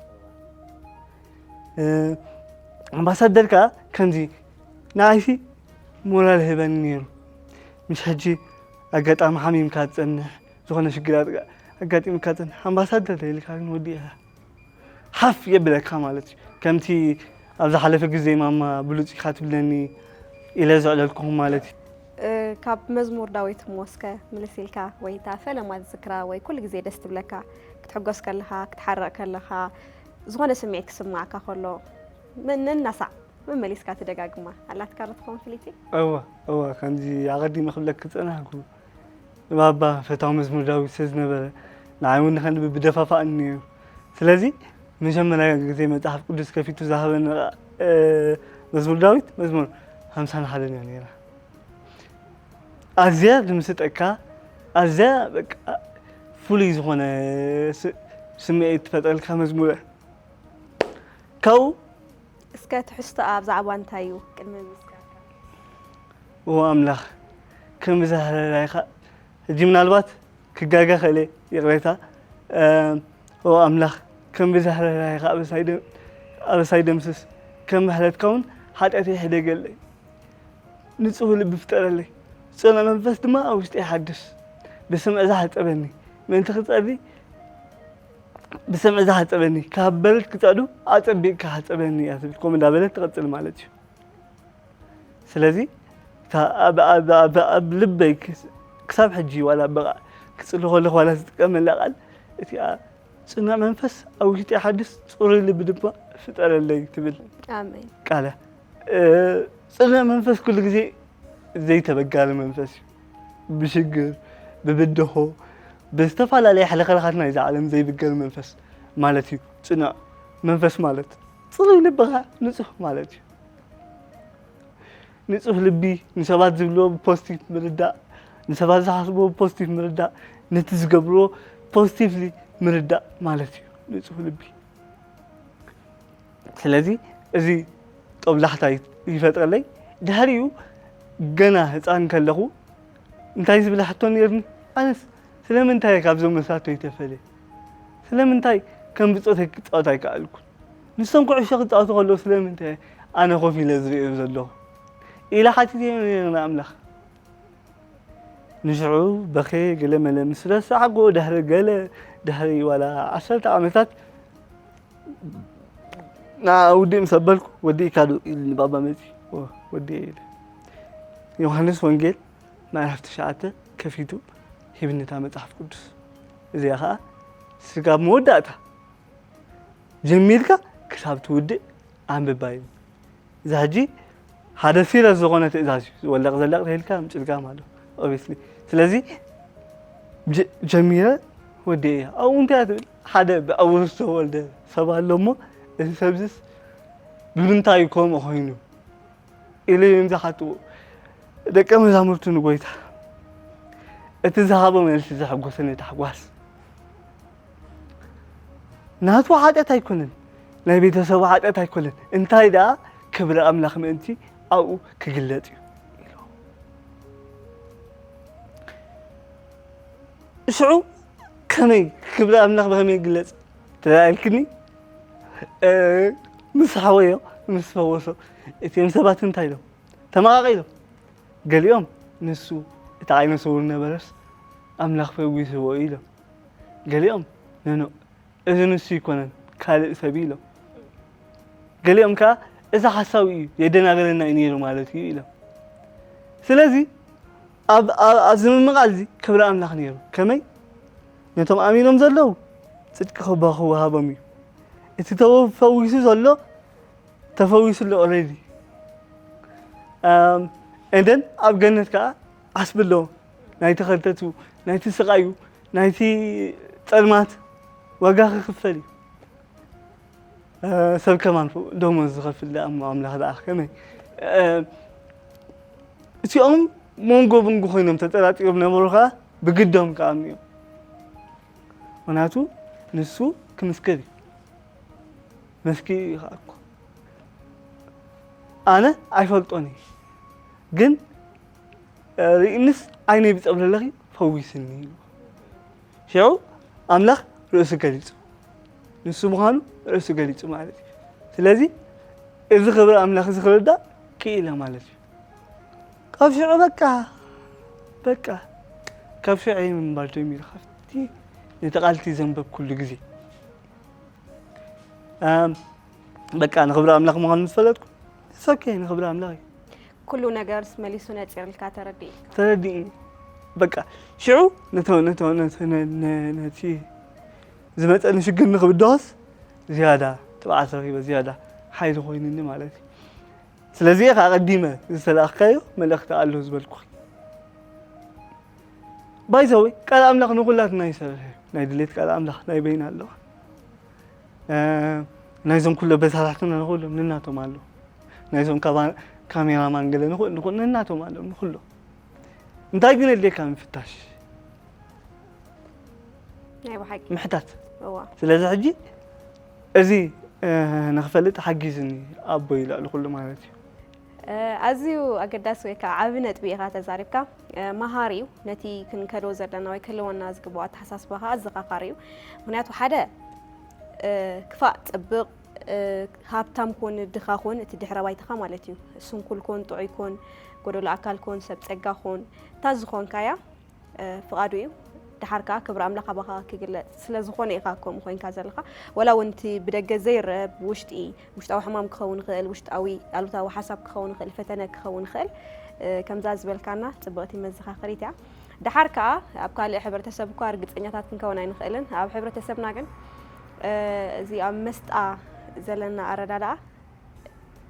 ኣምባሳደር ከኣ ከምዚ ንኣይሲ ሞራል ህበኒ ነይሩ። ምሽ ሕጂ ኣጋጣሚ ሓሚምካ ትጸንሕ፣ ዝኾነ ሽግር ኣጋጢምካ ትጸንሕ፣ ኣምባሳደር ተይልካ ግን ወዲእኻ ሓፍ የብለካ ማለት እዩ። ከምቲ ኣብ ዝሓለፈ ግዜ ማማ ብሉጽ ኢኻ ትብለኒ ኢለ ዘዕለልኩኹም ማለት እዩ። ካብ መዝሙር ዳዊት እሞ እስከ ምልስ ኢልካ ወይ እታ ፈለማ ዝዝክራ ወይ ኩሉ ግዜ ደስ ትብለካ ክትሕጎስ ከለኻ ክትሓረቕ ከለኻ ዝኾነ ስምዒት ክስማዕካ ከሎ ነናሳዕ መመሊስካ ትደጋግማ ኣላትካ ዶ ትኸውን ፍልይቲ? እወ እወ ከምዚ ኣቐዲመ ክብለክ ዝጸናሕኩ ባባ ፈታዊ መዝሙር ዳዊት ስለ ዝነበረ ንዓይ እውን ንኸንብብ ብደፋፋእኒ ነይሩ። ስለዚ መጀመርያ ግዜ መጽሓፍ ቅዱስ ከፊቱ ዝሃበኒ መዝሙር ዳዊት መዝሙር ሓምሳን ሓደን እያ ነይራ። ኣዝያ ዝምስጠካ ኣዝያ በቃ ፍሉይ ዝኾነ ስምዒት ትፈጥረልካ መዝሙር እያ። ካብኡ እስከ ትሕዝቶኣ ብዛዕባ እንታይ እዩ ቅድሚ ምዝካርካ? ኦ ኣምላኽ ከም ብዛህረራይኻ ሕጂ ምናልባት ክጋገ ኸእለ ይቕሬታ ኦ ኣምላኽ ከም ብዛህረራይኻ ኣበሳይ ደምስስ ከም ምሕረትካ እውን ሓጢኣተይ ሕደገለይ ንጹህ ልቢ ፍጠረለይ ጽኑዕ መንፈስ ድማ ኣብ ውሽጢ ይሓድስ ብስምዒ ዝሓጸበኒ ምእንቲ ክጸሪ ብስምዒ ዝሓጸበኒ ካብ በረድ ክጸዱ ኣጸቢቕካ ሓጸበኒ እያ ትብል ከምኡ እንዳበለት ትቐጽል ማለት እዩ ስለዚ ኣብ ልበይ ክሳብ ሕጂ ዋላ በቃ ክጽሊ ከለኹ ዋላ ዝጥቀመላ ቃል እቲኣ ጽኑዕ መንፈስ ኣብ ውሽጢ ሓድስ ጽሩይ ልቢ ድማ ፍጠረለይ ትብል ኣሜን ቃለ ጽኑዕ መንፈስ ኩሉ ግዜ ዘይተበጋሪ መንፈስ እዩ ብሽግር ብብድሆ ብዝተፈላለየ ሕለኸለኻት ናይዛ ዓለም ዘይብገር መንፈስ ማለት እዩ ጽኑዕ መንፈስ ማለት ጽሩይ ልብኻ ንጹህ ማለት እዩ ንጹህ ልቢ ንሰባት ዝብልዎ ብፖዚቲቭ ምርዳእ ንሰባት ዝሓስብዎ ብፖዚቲቭ ምርዳእ ነቲ ዝገብርዎ ፖዚቲቭሊ ምርዳእ ማለት እዩ ንጹህ ልቢ ስለዚ እዚ ጦብላሕታ ይፈጥረለይ ድሕሪኡ ገና ህፃን ከለኹ እንታይ ዝብል ሕቶ ነይርኒ ኣነስ ስለምንታይ ካብዞም መሳቶ ይተፈለ ስለምንታይ ከም ብፆተይ ክፃወት ኣይከኣልኩን ንሶም ኩዕሾ ክፃወቱ ከለዉ ስለምንታይ ኣነ ኮፍ ኢለ ዝሪኦም ዘለኹ ኢለ ሓቲተዮ ነይረ ንኣምላኽ ንሽዑ በኸየ ገለ መለ ምስ ረሳዕኩ ድሕሪ ገለ ድሕሪ ዋላ ዓሰርተ ዓመታት ንዓ ውዲእ ምስ ኣበልኩ ወዲእካ ዶ ኢሉኒ ባባ መፂ ወዲኤ ኢለ ዮሃንስ ወንጌል ምዕራፍ ትሽዓተ ከፊቱ ሂብኒ እታ መፅሓፍ ቅዱስ እዚኣ ከዓ ስጋብ መወዳእታ ጀሚርካ ክሳብ ትውድእ ኣንብባ እዩ እዛ ሕጂ ሓደ ሲረስ ዝኾነ ትእዛዝ እዩ ዝወለቕ ዘለቕ ተልካ ምጭልጋም ኣሎ ኦብስሊ ስለዚ ጀሚረ ወዲ እያ ኣብኡ እንታይ ትብል ሓደ ብኣውር ዝተወልደ ሰብ ኣሎ እሞ እዚ ሰብዝስ ብምንታይ እዩ ከምኡ ኮይኑ ኢለ እዮም ዝሓትዎ ደቀ መዛሙርቱ ንጎይታ እቲ ዝሃቦ መልሲ ዘሐጎሰኒ ታሕጓስ ናቱ ሓጢኣት ኣይኮነን ናይ ቤተሰቡ ሓጢኣት ኣይኮነን እንታይ ደኣ ክብሪ ኣምላኽ ምእንቲ ኣብኡ ክግለጽ እዩ ኢሉ ሽዑ ከመይ ክብሪ ኣምላኽ ብኸመይ ይግለጽ ተላኢልክኒ? እ፣ ምስ ሓወዮ ምስ ፈወሶ እቲኦም ሰባት እንታይ ኢሎም? ተመቓቒሎም። ገሊኦም ንሱ እቲ ዓይነ ስውር ነበረስ ኣምላኽ ፈዊስዎ እዩ ኢሎም። ገሊኦም ነኖ እዚ ንሱ ኣይኮነን ካልእ ሰብ እዩ ኢሎም። ገሊኦም ከኣ እዚ ሓሳዊ እዩ የደናገረና እዩ ነይሩ ማለት እዩ ኢሎም። ስለዚ ኣብ ኣብ- ኣብዚ ምምቓል እዚ ክብሪ ኣምላኽ ነይሩ። ከመይ? ነቶም ኣሚኖም ዘለዉ ጽድቂ ክባ ክወሃቦም እዩ። እቲ ተፈዊሱ ዘሎ ተፈዊሱ ኣሎ ኦልሬዲ። And then ኣብ ገነት ከዓ ዓስቢ ኣለዎ። ናይቲ ከርተቱ፣ ናይቲ ስቓዩ፣ ናይቲ ጸልማት ዋጋ ክኽፈል እዩ። ሰብ ከማን ደሞዝ ዝኸፍል ደኣ እሞ ኣምላኽ ደኣ ከመይ? እቲኦም መንጎ ብንጉ ኮይኖም ተጠራጢሮም ነበሩ ከዓ ብግዶም ክኣምኑ እዮም። ምክንያቱ ንሱ ክምስክር እዩ። መስኪ እዩ ከዓ እኮ። ኣነ ኣይፈልጦን እዩ። ግን ርእንስ ዓይነይ ብጸብለለኺ ፈዊስኒ ኢሉ። ሽዑ ኣምላኽ ርእሱ ገሊጹ። ንሱ ምዃኑ ርእሱ ገሊጹ ማለት እዩ። ስለዚ እዚ ክብሪ ኣምላኽ እዚ ክርዳእ ክኢለ ማለት እዩ። ካብ ሽዑ በቃ፣ በቃ፣ ካብ ሽዑ ምንባር ጀሚሩ። ካብቲ ነቲ ቃልቲ ዘንበብኩሉ ግዜ። ኣም፣ በቃ ንኽብሪ ኣምላኽ ምዃኑ ምስ ፈለጥኩ፣ it's okay፣ ንኽብሪ ኣምላኽ እዩ። ኩሉ ነገርስ መሊሱ ነጺርልካ ተረዲእካ። ተረዲእኒ። በቃ ሽዑ ነቶ-፣ ነቶ-፣ ነቶ-፣ ነ-፣ ነ-፣ ነቲ ዝመጸኒ ሽግር ንኽብድሆስ ዝያዳ ትብዓት ረኺበ፣ ዝያዳ ሓይሊ ኮይኑኒ ማለት እዩ። ስለዚ እየ ከዓ ኣቐዲመ ዝተላእኽካዮ መልእኽቲ ኣሎ ዝበልኩኺ። By the way፣ ቃል ኣምላኽ ንኹላትና ይሰርሕ እዩ። ናይ ድሌት ቃል ኣምላኽ ናይ በይና ኣለዋ። እ፣ ናይዞም ኩሎ በሳላሕትና ንኹሎም ንናቶም ኣሎ። ናይዞም ካባ-፣ ካሜራማን ገለ ንኹ-፣ ንኹ-፣ ንናቶም ኣሎ፣ ንኹሎም። እንታይ ግን የድልየካ ምፍታሽ? ናይ ብሓቂ። ምሕታት። እዋ። ስለዚ ሕጂ እዚ፣ እ፣ ንኽፈልጥ ሓጊዝኒ ኣቦይ ልዕሊ ኩሉ ማለት እዩ። እ፣ ኣዝዩ ኣገዳሲ ወይ ከዓ ዓቢ ነጥቢ ኢኻ ተዛሪብካ። እ፣ መሃሪ እዩ። ነቲ ክንከዶ ዘለና ወይ ክህልወና ዝግብኦ ኣተሓሳስባ ከዓ ኣዘኻኻሪ እዩ። ምኽንያቱ ሓደ፣ እ፣ ክፋእ ጽብቕ፣ እ፣ ሃብታም ኮን ድኻ ኮን እቲ ድሕረ ባይታኻ ማለት እዩ። ስንኩል ኮን ጥዑይ ኮን፣ ጎደሎ ኣካል ኮን፣ ሰብ ጸጋ ኮን፣ እታ ዝኾንካያ፣ እ፣ ፍቓዱ እዩ። ደሓር ከኣ ክብሪ ኣምላኽ ኣባኻ ክግለጽ ስለ ዝኾነ ኢኻ ከምኡ ኮይንካ ዘለኻ። ወላ እውን እቲ ብደገ ዘይረአ ብውሽጢ፣ ውሽጣዊ ሕማም ክኸውን ይኽእል፣ ውሽጣዊ ኣሉታዊ ሓሳብ ክኸውን ይኽእል፣ ፈተነ ክኸውን ይኽእል። እ፣ ከምዛ ዝበልካና ጽብቕቲ መዘኻኸሪት እያ። ደሓር ከኣ ኣብ ካልእ ሕብረተሰብ እኳ ርግጸኛታት ክንከውን ኣይንኽእልን። ኣብ ሕብረተሰብና ግን፣ እ፣ እዚ ኣብ መስጣ ዘለና ኣረዳድኣ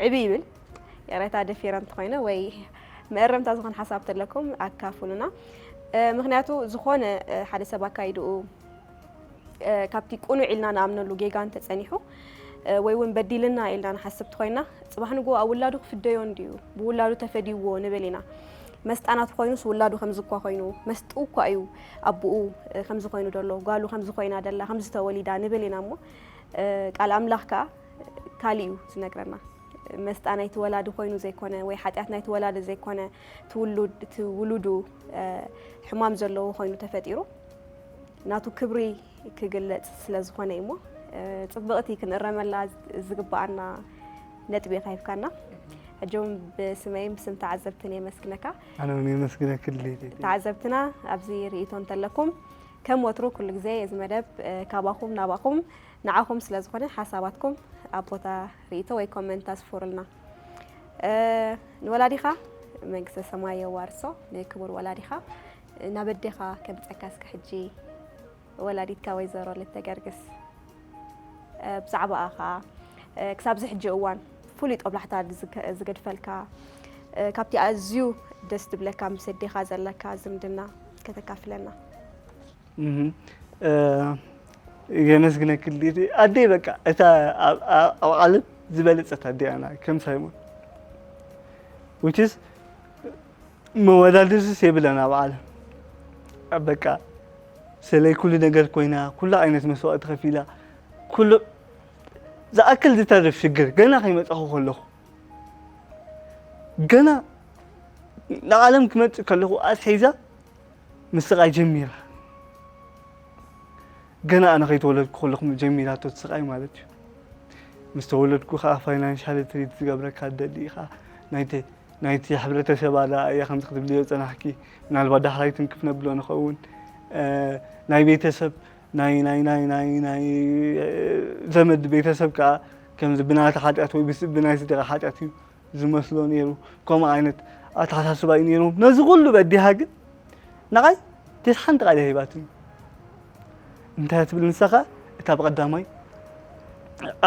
ዕብይ ይብል። ይቕሬታ ደፊረ እንተኾይነ ወይ መእረምታ ዝኾነ ሓሳብ ተለኩም ኣካፍሉና። እ፣ ምኽንያቱ ዝኾነ፣ እ፣ ሓደ ሰብ ኣካይድኡ፣ እ፣ ካብቲ ቅኑዕ ኢልና ንኣምነሉ ጌጋ እንተጸኒሑ፣ እ፣ ወይ እውን በዲልና ኢልና ንሓስብ ተኾይና፣ ጽባሕ ንግሆ ኣብ ውላዱ ክፍደዮ እንድዩ፣ ብውላዱ ተፈድይዎ ንብል ኢና። መስጣ ናቱ ኮይኑስ ውላዱ ከምዚ እኳ ኮይኑ፣ መስጥኡ እኳ እዩ ኣቦኡ፣ እ፣ ከምዚ ኮይኑ ደሎ፣ ጓሉ ከምዚ ኮይና ደላ፣ ከምዚ ተወሊዳ ንብል ኢና እሞ፣ እ፣ ቃል ኣምላኽ ከኣ ካልእ እዩ ዝነግረና። መስጣ ናይቲ ወላዲ ኮይኑ ዘይኮነ ወይ ሓጢኣት ናይቲ ወላዲ ዘይኮነ፣ እቲ ውሉድ፣ እቲ ውሉዱ፣ እ፣ ሕማም ዘለዎ ኮይኑ ተፈጢሩ ናቱ ክብሪ ክግለጽ ስለ ዝኾነ እዩ እሞ፣ እ፣ ጽብቕቲ ክንእረመላ ዝግብኣና ነጥቢ ኢኻ ሂብካና። ሕጂ እውን ብስመይን ብስም ተዓዘብትን የመስግነካ። ኣነ እውን የመስግነኪ ልደተይ። ተዓዘብትና ኣብዚ ርእይቶ እንተለኩም ከም ወትሩ ኩሉ ግዜ እዚ መደብ፣ እ፣ ካባኹም ናባኹም ንዓኹም ስለ ዝኾነ ሓሳባትኩም ኣብ ቦታ ርእይቶ ወይ ኮመንት ኣስፍሩልና። እ፣ ንወላዲኻ መንግስተ ሰማይ የዋርሶ፣ ንክቡር ወላዲኻ። ናብ ኣዴኻ ከምጸካ እስከ ሕጂ ወላዲትካ ወይዘሮ ልተገርግስ፣ እ፣ ብዛዕባኣ ኸኣ፣ እ፣ ክሳብ እዚ ሕጂ እዋን ፍሉይ ጦብላሕታ ዝገ-፣ ዝገድፈልካ፣ እ፣ ካብቲ ኣዝዩ ደስ ዝብለካ ምስ ኣዴኻ ዘለካ ዝምድና ከተካፍለና። እህ፣ እ፣ የመስግነኪ ልደተይ። ኣደይ በቃ እታ ኣብ፣ ኣብ፣ ኣብ ዓለም ዝበለጸት ኣደይ ኣና ከም ሳይሞን። Which is መወዳድርስ የብለን ኣብ ዓለም። በቃ ሰለይ ኩሉ ነገር ኮይና፣ ኩሉ ዓይነት መስዋእቲ ከፊላ፣ ኩሉ ዝኣክል ዝተርፍ ሽግር ገና ከይመጻኹ ከለኹ፣ ገና ንዓለም ክመጽእ ከለኹ ኣትሒዛ ምስቓይ ጀሚራ። ገና ኣነ ከይተወለድኩ ከለኹ ጀሚራቶ እቲ ስቓይ ማለት እዩ። ምስ ተወለድኩ ከኣ ፋይናንሻሊ ትሪት ዝገብረካ ትደሊ ኢኻ። ናይቲ ናይቲ ሕብረተሰብ ኣረኣእያ ከምዚ ክትብልዮ ዝጸናሕኪ፣ ምናልባት ዳሕራይ ትንክፍ ነብሎ ንኸውን። እ፣ ናይ ቤተሰብ፣ ናይ፣ ናይ፣ ናይ፣ ናይ፣ ናይ፣ እ፣ ዘመድ ቤተሰብ ከኣ ከምዚ ብናታ ሓጢኣት ወይ ብስ-፣ ብናይ ስድራ ሓጢኣት እዩ ዝመስሎ ነይሩ። ከምኡ ዓይነት ኣተሓሳስባ እዩ ነይሮም። ነዚ ኩሉ በዲሃ ግን ንዓይ ቴስ ሓንቲ ቃል ኣይሂባትን። እንታይ ትብል ንሳ ኸኣ? እታ ብቐዳማይ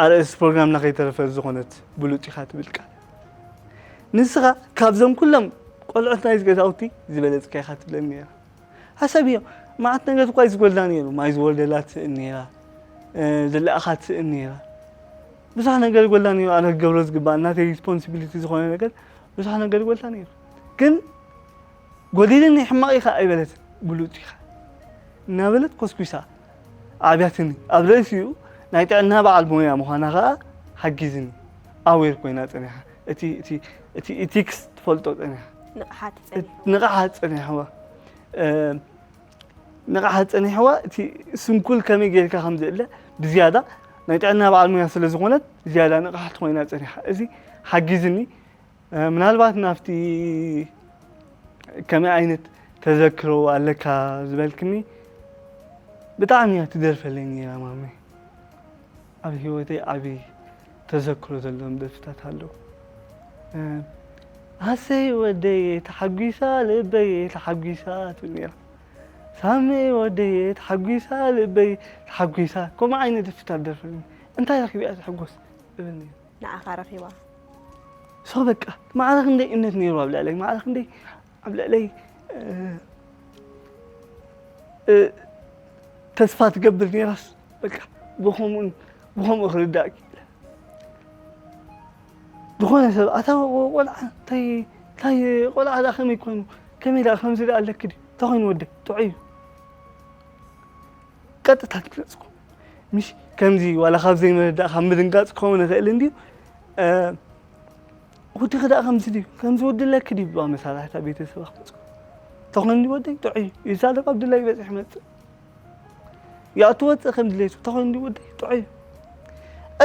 ኣርእስቲ ፕሮግራምና ከይተረፈ ዝኾነት ብሉጽ ኢኻ ትብል ቃል። ንስኻ ካብዞም ኩሎም ቆልዑት ናይዚ ገዛውቲ ዝበለጽካ ኢኻ ትብለኒ ነይራ። ሓሳብ እዮ፣ መዓት ነገር እኳ እዩ ዝጎድላ ነይሩ። ማይ ዝወርደላ ትስእን ነይራ፣ እ፣ ዝለኣኻ ትስእን ነይራ። ብዙሕ ነገር ይጎድላ ነይሩ። ኣነ ክገብሮ ዝግባእ ናተይ ሪስፖንሲቢሊቲ ዝኾነ ነገር ብዙሕ ነገር ይጎድላ ነይሩ። ግን ጎዲልኒ ሕማቕ ኢኻ ኣይበለትን፣ ብሉጽ ኢኻ እናበለት ኮስኩሳ ዓብያትኒ። ኣብ ርእሲኡ ናይ ጥዕና በዓል ሞያ ምዃና ኸኣ ሓጊዝኒ። ኣዌር ኮይና ጸኒሓ። እቲ፣ እቲ፣ እቲ ኢቲክስ ትፈልጦ ጸኒሓ። ንቕሓት ጸኒሑ። ንቕሓት ጸኒሕዋ። እ፣ ንቕሓት ጸኒሕዋ። እቲ ስንኩል ከመይ ጌርካ ከም ዝእለ ብዝያዳ ናይ ጥዕና በዓል ሞያ ስለ ዝኾነት ዝያዳ ንቕሓት ኮይና ጸኒሓ። እዚ ሓጊዝኒ። እ፣ ምናልባት ናብቲ ከመይ ዓይነት ተዘክሮ ኣለካ ዝበልክኒ፣ ብጣዕሚ እያ ትደርፈለይ ነይራ ማመይ። ኣብ ህይወተይ ዓቢ ተዘክሮ ዘለዎም ደርፍታት ኣለዉ። እ፣ ኣሰይ ወደየ ተሓጒሳ ልበየ ተሓጒሳ ትብል ነይራ። ሳሚ ወደየ ተሓጒሳ ልበይ ተሓጒሳ። ከምኡ ዓይነት ደርፍታት ደርፈለይ። እንታይ ረኺበ እያ ትሕጎስ እብል ነይረ። ንዓኻ ረኺባ። ሶ በቃ ማዕረ ክንደይ እምነት ነይሩ ኣብ ልዕለይ፣ ማዕረ ክንደይ ኣብ ልዕለይ፣ እ፣ እ፣ ተስፋ ትገብር ነይራስ፣ በቃ ብኸምኡን ብኸምኡ ክርዳእ ክኢለ። ዝኾነ ሰብ፣ "ኣታ ቆልዓ፣ እንታይ፣ እንታይ ቆልዓ ደኣ ከመይ ኮይኑ? ከመይ ደኣ ከምዚ ደኣ ኣለኪ ድዩ? እንታይ ኮይኑ ወደይ? ጥዑይ እዩ?" ቀጥታ ትግለጽኩ። ምሽ ከምዚ ዋላ ካብ ዘይምርዳእ ካብ ምድንጋጽ ክኸውን ይኽእል እንድዩ። እ፣ "ወድኺ ደኣ ከምዚ ድዩ? ከምዚ ወዲ ኣለኪ ድዩ?" ብኣ መሳርሕታ ቤተሰባ ክመጽኩ። "ተኾን እንዲ ወደይ ጥዑይ እዩ። ይዛረብ ኣብ ድላዩ በጺሑ ይመጽእ። ያእቱ ወጽእ ከም ድሌቱ። ተኾን እንዲ ወደይ ጥዑይ እዩ."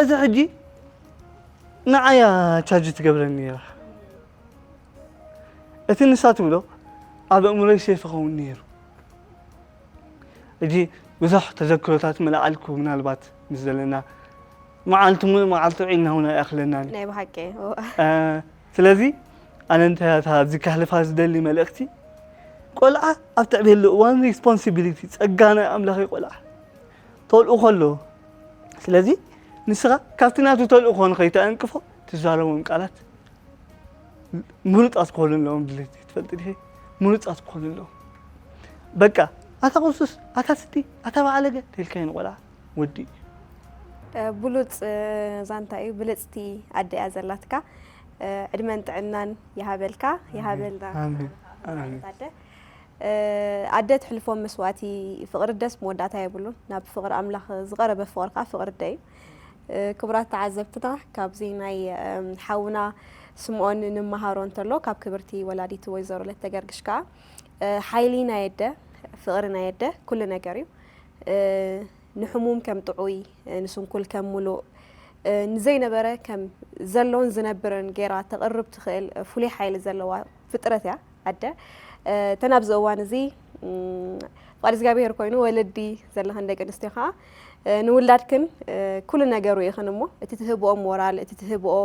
እዚ ሕጂ ንዓያ ቻርጅ ትገብረኒ ነይራ። እቲ ንሳ ትብሎ ኣብ ኣእምሮይ ሴፍ ይኸውን ነይሩ። ሕጂ ብዙሕ ተዘክሮታት ምልዓልኩ፣ ምናልባት ምስ ዘለና መዓልቲ ሙሉእ መዓልቲ ውዒልና እውን ኣይኣኽለናን እዩ። ናይ ብሓቂ፣ እወ። እ፣ ስለዚ ኣነ እንታይ እታ ኣብዚ ከሕልፋ ዝደሊ መልእኽቲ፣ ቆልዓ ኣብ ትዕብየሉ እዋን ሪስፖንሲቢሊቲ፣ ጸጋ ናይ ኣምላኽ እዩ ቆልዓ። ተልእኾ ኣለዎ። ስለዚ ንስኻ ካብቲ ናቱ ተልእኾ ንኸይተዕንቅፎ ትዛረቦም ቃላት ምሩጻት ክኾኑ ኣለዎም። ድሌት ትፈልጢ ዲኺ? ምሩጻት ክኾኑ ኣለዎም። በቃ፣ "ኣታ ቁሱስ፣ ኣታ ስዲ፣ ኣታ በዓለገ" ተልካዮ ንቆልዓ ወዲ እዩ። እ፣ ብሉጽ፣ እ፣ ዛንታ እዩ። ብልጽቲ ኣደ እያ ዘላትካ። እ፣ ዕድመን ጥዕናን ይሃበልካ፣ ይሃበልና። ኣሜን፣ ኣሜን። ኣደ፣ እ፣ ኣደ ትሕልፎ መስዋእቲ ፍቕሪ ደስ መወዳእታ የብሉን። ናብ ፍቕሪ ኣምላኽ ዝቐረበ ፍቕሪ ከኣ ፍቕሪ ኣደ እዩ። እ፣ ክቡራት ተዓዘብትና፣ ካብዚ ናይ፣ እም፣ ሓውና ስምኦን ንመሃሮ እንተሎ፣ ካብ ክብርቲ ወላዲቱ ወይዘሮ ለተገርግሽ ከኣ፣ እ፣ ሓይሊ ናይ ኣደ፣ ፍቕሪ ናይ ኣደ ኩሉ ነገር እዩ። እ፣ ንሕሙም ከም ጥዑይ፣ እ፣ ንስንኩል ከም ምሉእ፣ እ፣ ንዘይነበረ ከም ዘሎን ዝነብርን ገይራ ተቕርብ ትኽእል፣ እ፣ ፍሉይ ሓይሊ ዘለዋ ፍጥረት እያ ኣደ። እ፣ እተን ኣብዚ እዋን እዚ፣ እም፣ ፍቓድ እግዚኣብሔር ኮይኑ ወለዲ ዘለኽን ደቂ ኣንስትዮ ከኣ፣ እ፣ ንውላድክን፣ እ፣ ኩሉ ነገሩ ኢኽን እሞ፣ እቲ ትህብኦ ሞራል፣ እቲ ትህብኦ፣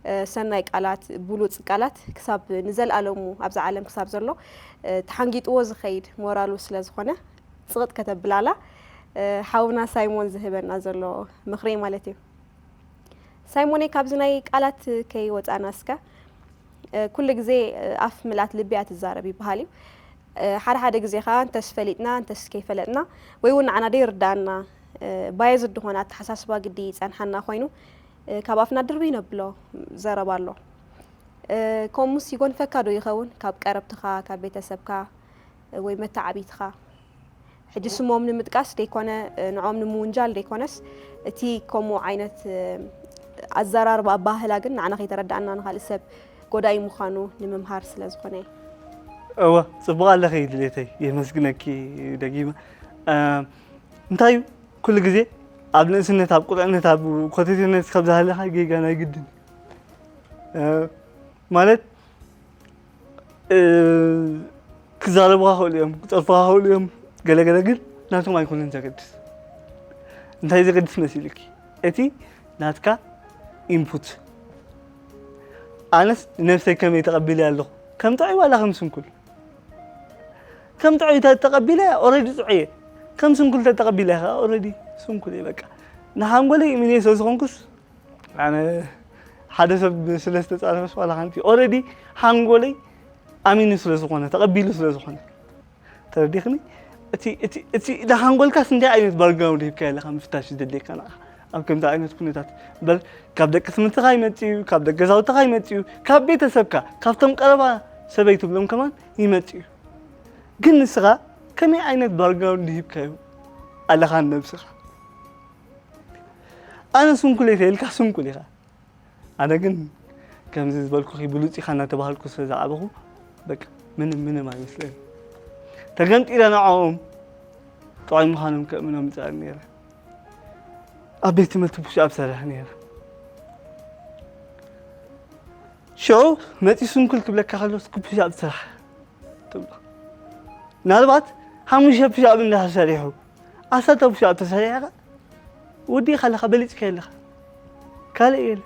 እ፣ ሰናይ ቃላት፣ ብሉጽ ቃላት ክሳብ ንዘለኣለሙ ኣብዛ ዓለም ክሳብ ዘሎ፣ እ፣ ተሓንጊጥዎ ዝኸይድ ሞራሉ ስለ ዝኾነ፣ ጽቕጥ ከተብላላ፣ እ፣ ሓውና ሳይሞን ዝህበና ዘሎ ምኽሪ ማለት እዩ። ሳይሞነይ፣ ካብዚ ናይ ቃላት ከይወጻና እስከ፣ እ፣ ኩሉ ግዜ፣ እ፣ ኣፍ ምልኣት ልቢ እያ ትዛረብ ይበሃል እዩ። እ፣ ሓደ ሓደ ግዜ ከኣ እንተስ ፈሊጥና፣ እንተስ ከይፈለጥና፣ ወይ እውን ንዓና ደይርድኣና፣ እ፣ ባየዝድ ዝኾነ ኣተሓሳስባ ግዲ ይጸንሓና ኮይኑ፣ እ፣ ካብ ኣፍና ድርብይ ነብሎ ዘረባ ኣሎ። እ፣ ከምኡስ ይጎንፈካ ዶ ይኸውን? ካብ ቀረብትኻ፣ ካብ ቤተሰብካ፣ እ፣ ወይ መተዓቢትኻ? ሕጂ ስሞም ንምጥቃስ ደይኮነ፣ እ፣ ንዖም ንምውንጃል ደይኮነስ፣ እቲ ከምኡ ዓይነት፣ እ፣ ኣዘራርባ ኣባህላ ግን ንዓና ከይተረድኣና ንኻልእ ሰብ ጎዳኢ ምዃኑ ንምምሃር ስለ ዝኾነ እዩ። እወ፣ ጽቡቕ ኣለኺ ድሌተይ፣ የመስግነኪ ደጊመ። እ፣ እንታይ እዩ፣ ኩሉ ግዜ ኣብ ንእስነት፣ ኣብ ቁልዕነት፣ ኣብ ኮተቴነት ካብ ዝሃለኻ ጌጋ ናይ ግድን እዩ። እ፣ ማለት፣ እ፣ ክዛረቡኻ ክእሉ እዮም፣ ክጸርፉኻ ክእሉ እዮም። ገለ ገለ ግን ናቶም ኣይኮነን ዘገድስ። እንታይ ዘገድስ መሲልኪ? እቲ ናትካ ኢንፑት። ኣነስ ንነብሰይ ከመይ ተቐቢለ ኣለኹ? ከም ጥዑይ ዋላ ከም ስንኩል? ከም ጥዑይ ተተቐቢለ ኦረዲ ጥዑየ። ከም ስንኩል ተተቐቢለ ኸኣ ኦረዲ ስንኩል እየ። በቃ ንሓንጎለይ እምንየ ስለ ዝኾንኩስ፣ ኣነ ሓደ ሰብ ስለ ዝተጻረፈስ ዋላ ሓንቲ ኦረዲ ሓንጎለይ ኣሚኑ ስለ ዝኾነ፣ ተቐቢሉ ስለ ዝኾነ። ተረዲኽኒ? እቲ፣ እቲ፣ እቲ ንሓንጎልካስ እንታይ ዓይነት ባክግራውንድ ሂብካዮ ኣለኻ ምፍታሽ ዝደልየካ ንዓኻ? ኣብ ከምዚ ዓይነት ኩነታት እምበር ካብ ደቂ ትምህርትኻ ይመጽእ እዩ፣ ካብ ደቂ ገዛውትኻ ይመጽእ እዩ፣ ካብ ቤተሰብካ፣ ካብቶም ቀረባ ሰበይ ትብሎም ከማን ይመጽእ እዩ። ግን ንስኻ ከመይ ዓይነት ባክግራውንድ ሂብካዮ ኣለኻ ንነብስኻ? ኣነ ስንኩል እየ ኢልካ ስንኩል ኢኻ። ኣነ ግን ከምዚ ዝበልኩኺ ብሉጽ ኢኻ እናተባሃልኩ ስለ ዝዓበኹ፣ በቃ ምንም፣ ምንም ኣይመስለኒ። ተገምጢለ ንዕኦም ጥዑይ ምዃኖም ከእምኖም ይጽዕር ነይረ። ኣብ ቤት ትምህርቲ ፑሽ ኣፕ ሰርሕ ነይረ። ሽዑ መጺኡ ስንኩል ክብለካ ከሎ፣ እስኪ ፑሽ ኣፕ ስራሕ ትብሎ። ምናልባት ሓሙሽተ ፑሽ ኣፕ እንድሕር ሰሪሑ፣ ዓሰርተ ፑሽ ኣፕ ተሰሪሕካ፣ ወዲእካ ኣለኻ፣ በሊጽካ ኣለኻ። ካልእ የለ።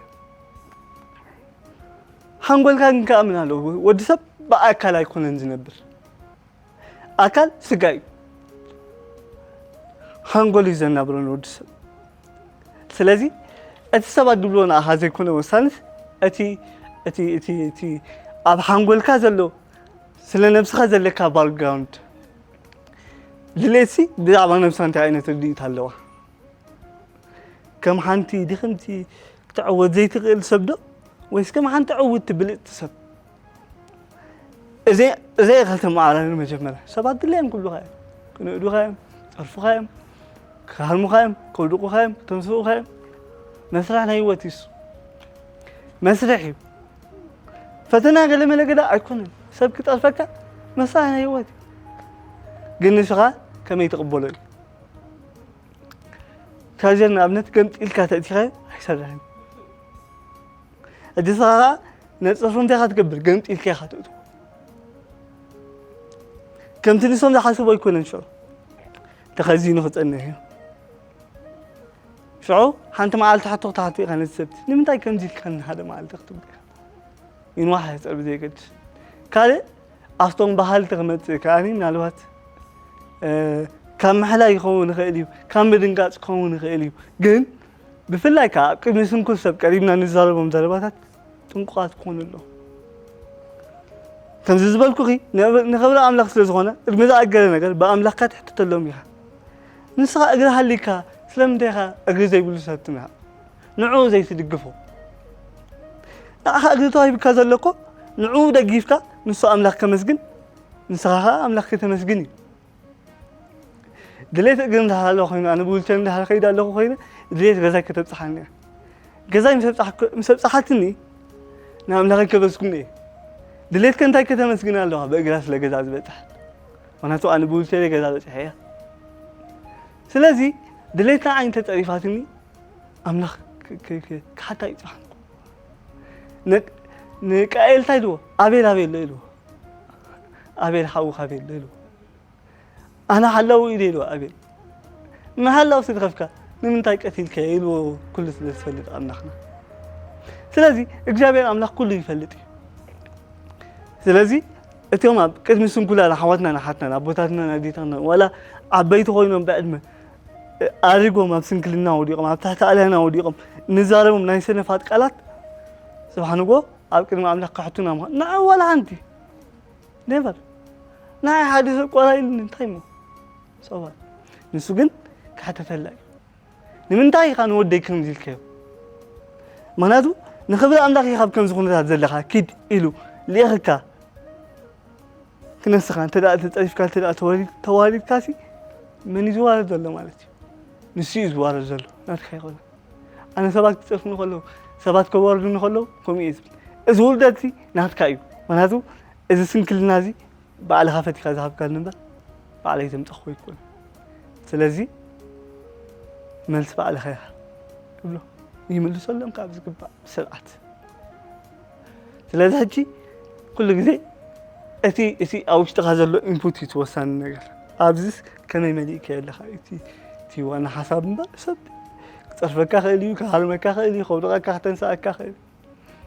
ሓንጎልካ ግን ከኣምን ኣለዎ። ወዲ ሰብ ብኣካል ኣይኮነን ዝነብር። ኣካል ስጋ እዩ። ሓንጎል እዩ ዘናብሮ ንወዲ ሰብ። ስለዚ እቲ ሰባት ድብልዎ ንኣኻ ዘይኮነ ወሳንስ እቲ፣ እቲ፣ እቲ፣ እቲ ኣብ ሓንጎልካ ዘሎ፣ ስለ ነብስኻ ዘለካ ባክግራውንድ። ድሌትሲ ብዛዕባ ነብስኻ እንታይ ዓይነት ርድኢት ኣለዋ? ከም ሓንቲ ድኽምቲ ክትዕወት ዘይትኽእል ሰብ ዶ? ወይስ ከም ሓንቲ ዕውትቲ ብልጽቲ ሰብ? እዚ፣ እዚ ክልተ መዓራሪ መጀመርያ። ሰባት ድለዮም ክብሉኻ እዮም። ክንእዱኻ እዮም፣ ክጸርፉኻ እዮም፣ ክሃርሙኻ እዮም፣ ከውድቑኻ እዮም፣ ከተንስኡኻ እዮም። መስርሕ ናይ ህይወት እዩ እሱ። መስርሕ እዩ። ፈተና ገለ መለ ገለ ኣይኮነን። ሰብ ክጠርፈካ መስርሕ ናይ ህይወት እዩ። ግን ንስኻ ከመይ ትቕበሎ እዩ። ቻርጀር ንኣብነት ገምጢልካ ተእቲኻዮ ኣይሰርሕን። ሕጂ ንስኻ ከኣ ነጸርፉ እንታይ ኢኻ ትገብር? ገምጢልካ ኢኻ ተእትዎ። ከምቲ ንሶም ዝሓስቡ ኣይኮነን ሽዑ። ተኸዚኑ ክጸንሕ እዩ። ሽዑ ሓንቲ መዓልቲ ሕቶ ክትሓቶ ኢኻ ነቲ ሰብቲ። ንምንታይ ከምዚ ኢልካኒ ሓደ መዓልቲ ክትብል ኢኻ? ይንዋሕ ይሕጸር ብዘየገድስ። ካልእ ኣብቶም በሃልቲ ክመጽእ ከኣኒ ምናልባት፣ እ፣ ካብ ምሕላይ ክኸውን ይኽእል እዩ፣ ካብ ምድንጋጽ ክኸውን ይኽእል እዩ። ግን ብፍላይ ከኣ ኣብ ቅድሚ ስንኩል ሰብ ቀሪብና ንዛረቦም ዘረባታት ጥንቁቓት ክኾኑ ኣለዎም። ከምዚ ዝበልኩኺ ንብ-፣ ንኽብሪ ኣምላኽ ስለ ዝኾነ ቅድሚ ዝኣገረ ነገር ብኣምላኽካ ትሕተተሎም ኢኻ። ንስኻ እግሪ ሃሊካ ስለምንታይ ኢኻ እግሪ ዘይብሉ ሰብ ትምሃር? ንዕኡ ዘይትድግፎ። ንዓኻ እግሪ ተዋሂብካ ዘሎ እኮ ንዕኡ ደጊፍካ ንሱ ኣምላኽ ከመስግን፣ ንስኻ ኸኣ ኣምላኽ ከተመስግን እዩ። ድሌት እግሪ እንድሕር ኣለዋ ኮይኑ፣ ኣነ ብዊልቸር እንድሕር ከይድ ኣለኹ ኮይነ፣ ድሌት ገዛይ ከተብጽሓኒ እያ። ገዛይ ምስ ኣብጽሓ-፣ ምስ ኣብጽሓትኒ ንኣምላኸይ ከመስግኖ እየ። ድሌትከ እንታይ ከተመስግን ኣለዋ ብእግራ ስለ ገዛ ዝበጽሓት? ምኽንያቱ ኣነ ብዊልቸር ገዛ በጺሐ እያ። ስለዚ ድሌት ንዓይ እንተጸሪፋትኒ ኣምላኽ ክ-፣ ክ-፣ ክ-፣ ክሓታ ኣይጽባሕን። ን-፣ ንቃኤል እንታይ ኢልዎ? ኣቤል ኣበይ ኣሎ ኢልዎ። ኣቤል ሓውኻ ኣበይ ኣሎ ኢልዎ። ኣነ ሓላዊ ኢለ ኢልዎ ኣቤል። ንሓላው ስድረፍካ ንምንታይ ቀቲልካዮ ኢልዎ ኩሉ ስለ ዝፈልጥ ኣምላኽና። ስለዚ እግዚኣብሔር ኣምላኽ ኩሉ ይፈልጥ እዩ። ስለዚ እቶም ኣብ ቅድሚ ስንኩላን ኣሕዋትናን ኣሓትናን ኣቦታትናን ኣዴታትናን ዋላ ዓበይቲ ኮይኖም ብዕድመ ኣሪጎም ኣብ ስንክልና ወዲቖም ኣብ ትሕቲ ኣልያና ወዲቖም ንዛረቦም ናይ ሰነፋት ቃላት ጽባሕ ንግሆ ኣብ ቅድሚ ኣምላኽ ከሕቱና ምዃን ንዓ ዋላ ሓንቲ ኔቨር። ንዓይ ሓደ ሰብ ቆላ ኢሉኒ እንታይ እሞ? ሰብኣይ። ንሱ ግን ክሕተተላ እዩ። ንምንታይ ኢኻ ንወደይ ከምዚ ኢልካዮ? ምኽንያቱ ንኽብሪ ኣምላኽ ኢኻ ኣብ ከምዚ ኩነታት ዘለኻ ኪድ ኢሉ ልኢኽካ ክነስኻ እንተ ደኣ ተጸሪፍካ እንተ ደኣ ተዋሪ-፣ ተዋሪድካሲ መን እዩ ዝዋረድ ዘሎ ማለት እዩ? ንሱ እዩ ዝዋረድ ዘሎ ናትካ ይኾነ። ኣነ ሰባት ክጸርፉኒ ከለዉ ሰባት ከዋርዱኒ ከለዉ ከምኡ እየ ዝብል። እዚ ውርደትሲ ናትካ እዩ። ምኽንያቱ እዚ ስንክልና እዚ ባዕልኻ ፈቲኻ ዝሃብካኒ እምበር ባዕለይ ዘምጻእክዎ ኣይኮነን። ስለዚ መልሲ ባዕልኻ ኢኻ ትብሎ። ይምልሰሎም ካብ ዝግባእ ብስርዓት። ስለዚ ሕጂ ኩሉ ግዜ እቲ እቲ ኣብ ውሽጥኻ ዘሎ ኢንፑት እዩ እቲ ወሳኒ ነገር። ኣብዚስ ከመይ መሊእካዮ ኣለኻ? እቲ እቲ ዋና ሓሳብ እምበር ሰብ ክጸርፈካ ክእል እዩ፣ ክሃርመካ ክእል እዩ፣ ከውድቐካ ክተንስኣካ ክእል እዩ።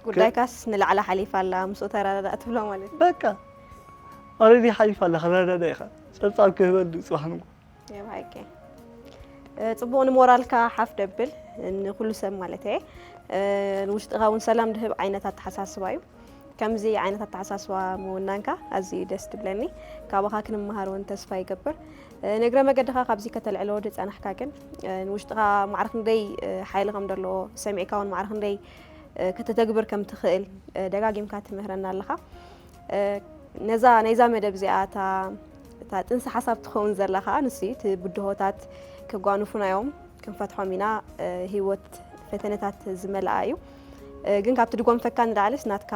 ጉዳይካስ ንላዕላ ሓሊፋ ኣላ ምስኡ ተረዳዳእ ትብሎ ማለት እዩ። በቃ ኦልሬዲ ሓሊፋ ኣላ፣ ክረዳዳ ኢኻ። ጸብጻብ ክህበሉ ጽባሕ ንግሆ። የባሃይከ ጽቡቕ ንሞራልካ ሓፍ ደብል ንኩሉ ሰብ ማለት እየ። ንውሽጥኻ እውን ሰላም ድህብ ዓይነት ኣተሓሳስባ እዩ። ከምዚ ዓይነት ኣተሓሳስባ ምውናንካ ኣዝዩ ደስ ትብለኒ። ካባኻ ክንመሃር እውን ተስፋ ይገብር። ንእግረ መገድኻ ካብዚ ከተልዕሎ ድጸናሕካ ግን ንውሽጥኻ ማዕረ ክንደይ ሓይሊ ከም ዘለዎ ሰሚዕካ እውን ማዕረ ክንደይ ከተተግብር ከም ትኽእል ደጋጊምካ ትምህረና ኣለኻ። ነዛ ናይዛ መደብ እዚኣ እታ እታ ጥንሲ ሓሳብ ትኸውን ዘላ ከዓ ንሱ እዩ። እቲ ብድሆታት ከጓንፉና እዮም፣ ክንፈትሖም ኢና። ህይወት ፈተነታት ዝመልኣ እዩ። ግን ካብ ትድጎንፈካ ንላዕልስ ናትካ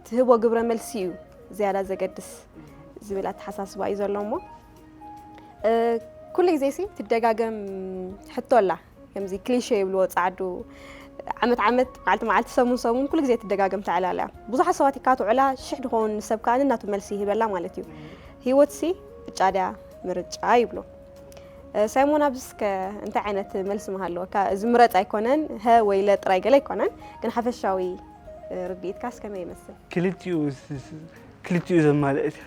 ትህቦ ግብረ መልሲ እዩ ዝያዳ ዘገድስ ዝብል ኣተሓሳስባ እዩ ዘሎ እሞ ኩሉ ግዜ ሲ ትደጋገም ሕቶ ኣላ። ከምዚ ክሊሸ ይብልዎ ጻዕዱ ዓመት ዓመት መዓልቲ መዓልቲ ሰሙን ሰሙን ኩሉ ግዜ ትደጋገም ተዕላል እያ። ብዙሓት ሰባት ይካትዑላ ሽሕ ድኸውን ሰብ ከኣ ነናቱ መልሲ ይህበላ ማለት እዩ። ህይወት ሲ ዕጫ ድያ ምርጫ ይብሉ። ሳይሞን ኣብዚስ ከ እንታይ ዓይነት መልሲ ምሃለወካ? እዚ ምረጽ ኣይኮነን፣ ሀ ወይ ለ ጥራይ ገለ ኣይኮነን፣ ግን ሓፈሻዊ ርድኢትካስ ከመይ ይመስል? ክልቲኡ ክልቲኡ ዘማልእት እያ።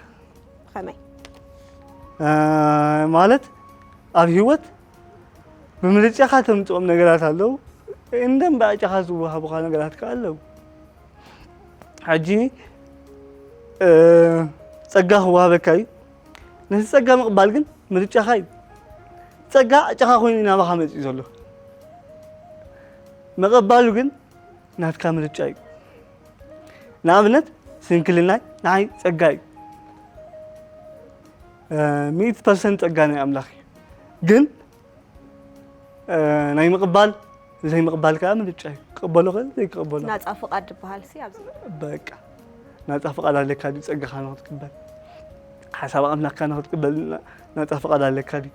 ብኸመይ? ማለት ኣብ ህይወት ብምርጫኻ ተምፅኦም ነገራት ኣለዉ እንደም ብኣጫኻ ዝወሃቡኻ ነገራት ከ ኣለዉ። ሕጂ ጸጋ ክወሃበካ እዩ። ነቲ ጸጋ ምቕባል ግን ምርጫኻ እዩ። ጸጋ ኣጫኻ ኮይኑ ናባኻ መፅዩ ዘሎ ምቕባሉ ግን ናትካ ምርጫ እዩ። ንኣብነት ስንክልናይ ንዓይ ጸጋ እዩ። ሚእቲ ፐርሰንት ጸጋ ናይ ኣምላኽ እዩ። ግን ናይ ምቕባል ዘይምቕባል ከዓ ምርጫ እዩ። ክቕበሎ ክእል ዘይክቕበሎ። ናፃ ፍቓድ ዝበሃል ሲ ኣብዚ በቃ ናፃ ፍቓድ ኣለካ ድዩ ጸጋኻ ንክትቅበል ሓሳብ ኣምላኽካ ንክትቅበል ናፃ ፍቓድ ኣለካ ድዩ?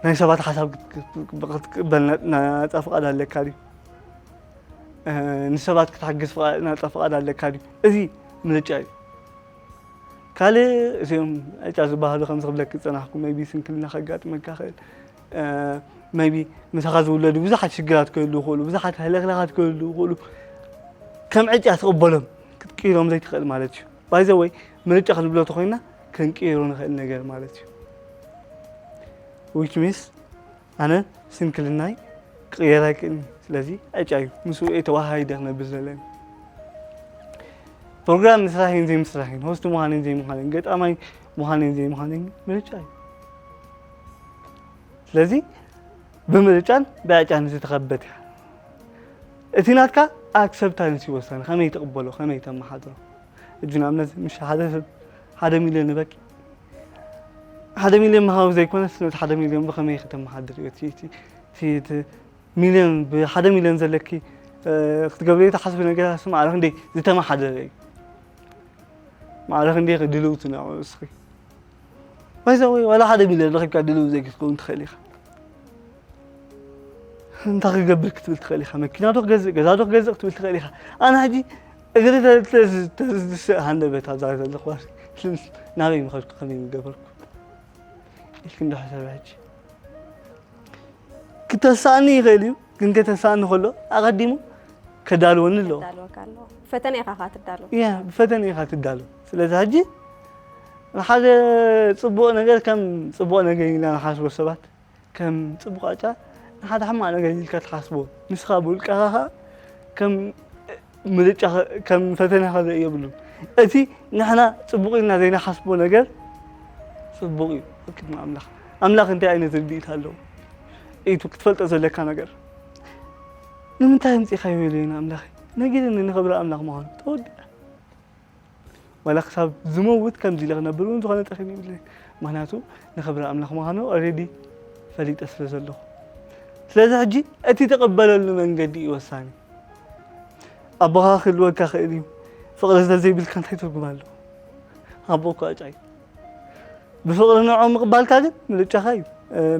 ናይ ሰባት ሓሳብ ክትቅበል ናፃ ፍቓድ ኣለካ ድዩ? ንሰባት ክትሓግዝ ናፃ ፍቓድ ኣለካ ድዩ? እዚ ምርጫ እዩ። ካልእ እዚኦም ዕጫ ዝበሃሉ ከምዚ ክብለክ ዝፀናሕኩ maybe ስንክልና ከጋጥመካ ክእል maybe ምሳኻ ዝውለዱ ብዙሓት ሽግራት ክህሉ ይኽእሉ፣ ብዙሓት ህለኽለኻት ክህሉ ይኽእሉ። ከም ዕጫ ትቕበሎም ክትቅይሮም ዘይትኽእል ማለት እዩ። By the way ምርጫ ክንብሎ ተኾይና ክንቅይሮ ንኽእል ነገር ማለት እዩ። Which means ኣነ ስንክልናይ ክቕየር ኣይክእልን። ስለዚ ዕጫ እዩ ምስኡ እየ ተወሃሂደ ክነብር ዘለኒ። ፕሮግራም ምስራሕን ዘይምስራሕን፣ ሆስት ምዃንን ዘይምዃንን፣ ገጣማይ ምዃንን ዘይምዃንን ምርጫ እዩ። ስለዚ ብምርጫን ብዕጫን ዝተኸበት እያ። እቲ ናትካ ኣክሰፕታንስ እዩ ወሳኒ፣ ከመይ ትቕበሎ፣ ከመይ ተመሓድሮ። ሕጂ ንኣብነት ምሽ ሓደ ሰብ ሓደ ሚልዮን ንበኪ ሓደ ሚልዮን ምሃብ ዘይኮነስ ነቲ ሓደ ሚልዮን ብኸመይ ከተመሓድር እዩ እቲ ሚልዮን ብሓደ ሚልዮን ዘለኪ ክትገብርዮ ተሓስቢ ነገራት ማዕረ ክንደይ ዝተመሓደረ እዩ። ማዕረ ክንደይ ድልውቲ ንዕኡ እስኺ ባይዘወይ ዋላ ሓደ ሚልዮን ረኺብካ ድልው ዘይክትከውን ትኽእል ኢኻ። እንታይ ክገብር ክትብል ትኽእል ኢኻ? መኪና ዶ ክገዝእ ገዛ ዶ ክገዝእ ክትብል ትኽእል ኢኻ። ኣነ ሕጂ እግሪ ተዝስእ ሃንደበት ኣብዛ ዘለኹ ናበይ ምኸድኩ ከመይ ምገበርኩ ኢልክ እንዶ ሕሰብ ሕጂ። ክተሳእኒ ይኽእል እዩ ግን ከተሳእኒ ከሎ ኣቐዲሙ ከዳልወኒ ኣለዎ። ፈተነ ኢኻ ትዳሎ። ያ ብፈተነ ኢኻ ትዳሎ። ስለዚ ሕጂ ንሓደ ፅቡቕ ነገር ከም ፅቡቕ ነገር ኢና ንሓስቦ ሰባት ከም ፅቡቕ ኣጫ ንሓደ ሕማቕ ነገር ኢልካ ትሓስቦ ንስኻ ብውልቀኻ ከዓ ከም ምርጫ ከም ፈተና ክረእ የብሉን። እቲ ንሕና ፅቡቕ ኢልና ዘይንሓስቦ ነገር ፅቡቕ እዩ ኣብ ቅድሚ ኣምላኽ። ኣምላኽ እንታይ ዓይነት ርድኢት ኣለዎ? ኢቱ ክትፈልጦ ዘለካ ነገር ንምንታይ ኣምፂእካዮ ኢሉ ኢና ኣምላኽ ነጊርኒ ንኽብሪ ኣምላኽ ምዃኑ ተወዲኣ። ዋላ ክሳብ ዝመውት ከምዚ ኢለ ክነብር እውን ዝኾነ ጠኺም ይብለኒ። ምክንያቱ ንኽብሪ ኣምላኽ ምዃኑ ኦልሬዲ ፈሊጠ ስለ ዘለኹ። ስለዚ ሕጂ እቲ ትቕበለሉ መንገዲ እዩ ወሳኒ። ኣቦኻ ክህልወካ ክእል እዩ። ፍቕሪ ስለ ዘይብልካ እንታይ ትርጉም ኣለዎ? ኣቦ እኮ ዕጫ እዩ። ብፍቕሪ ንዕኦም ምቕባልካ ግን ምርጫኻ እዩ።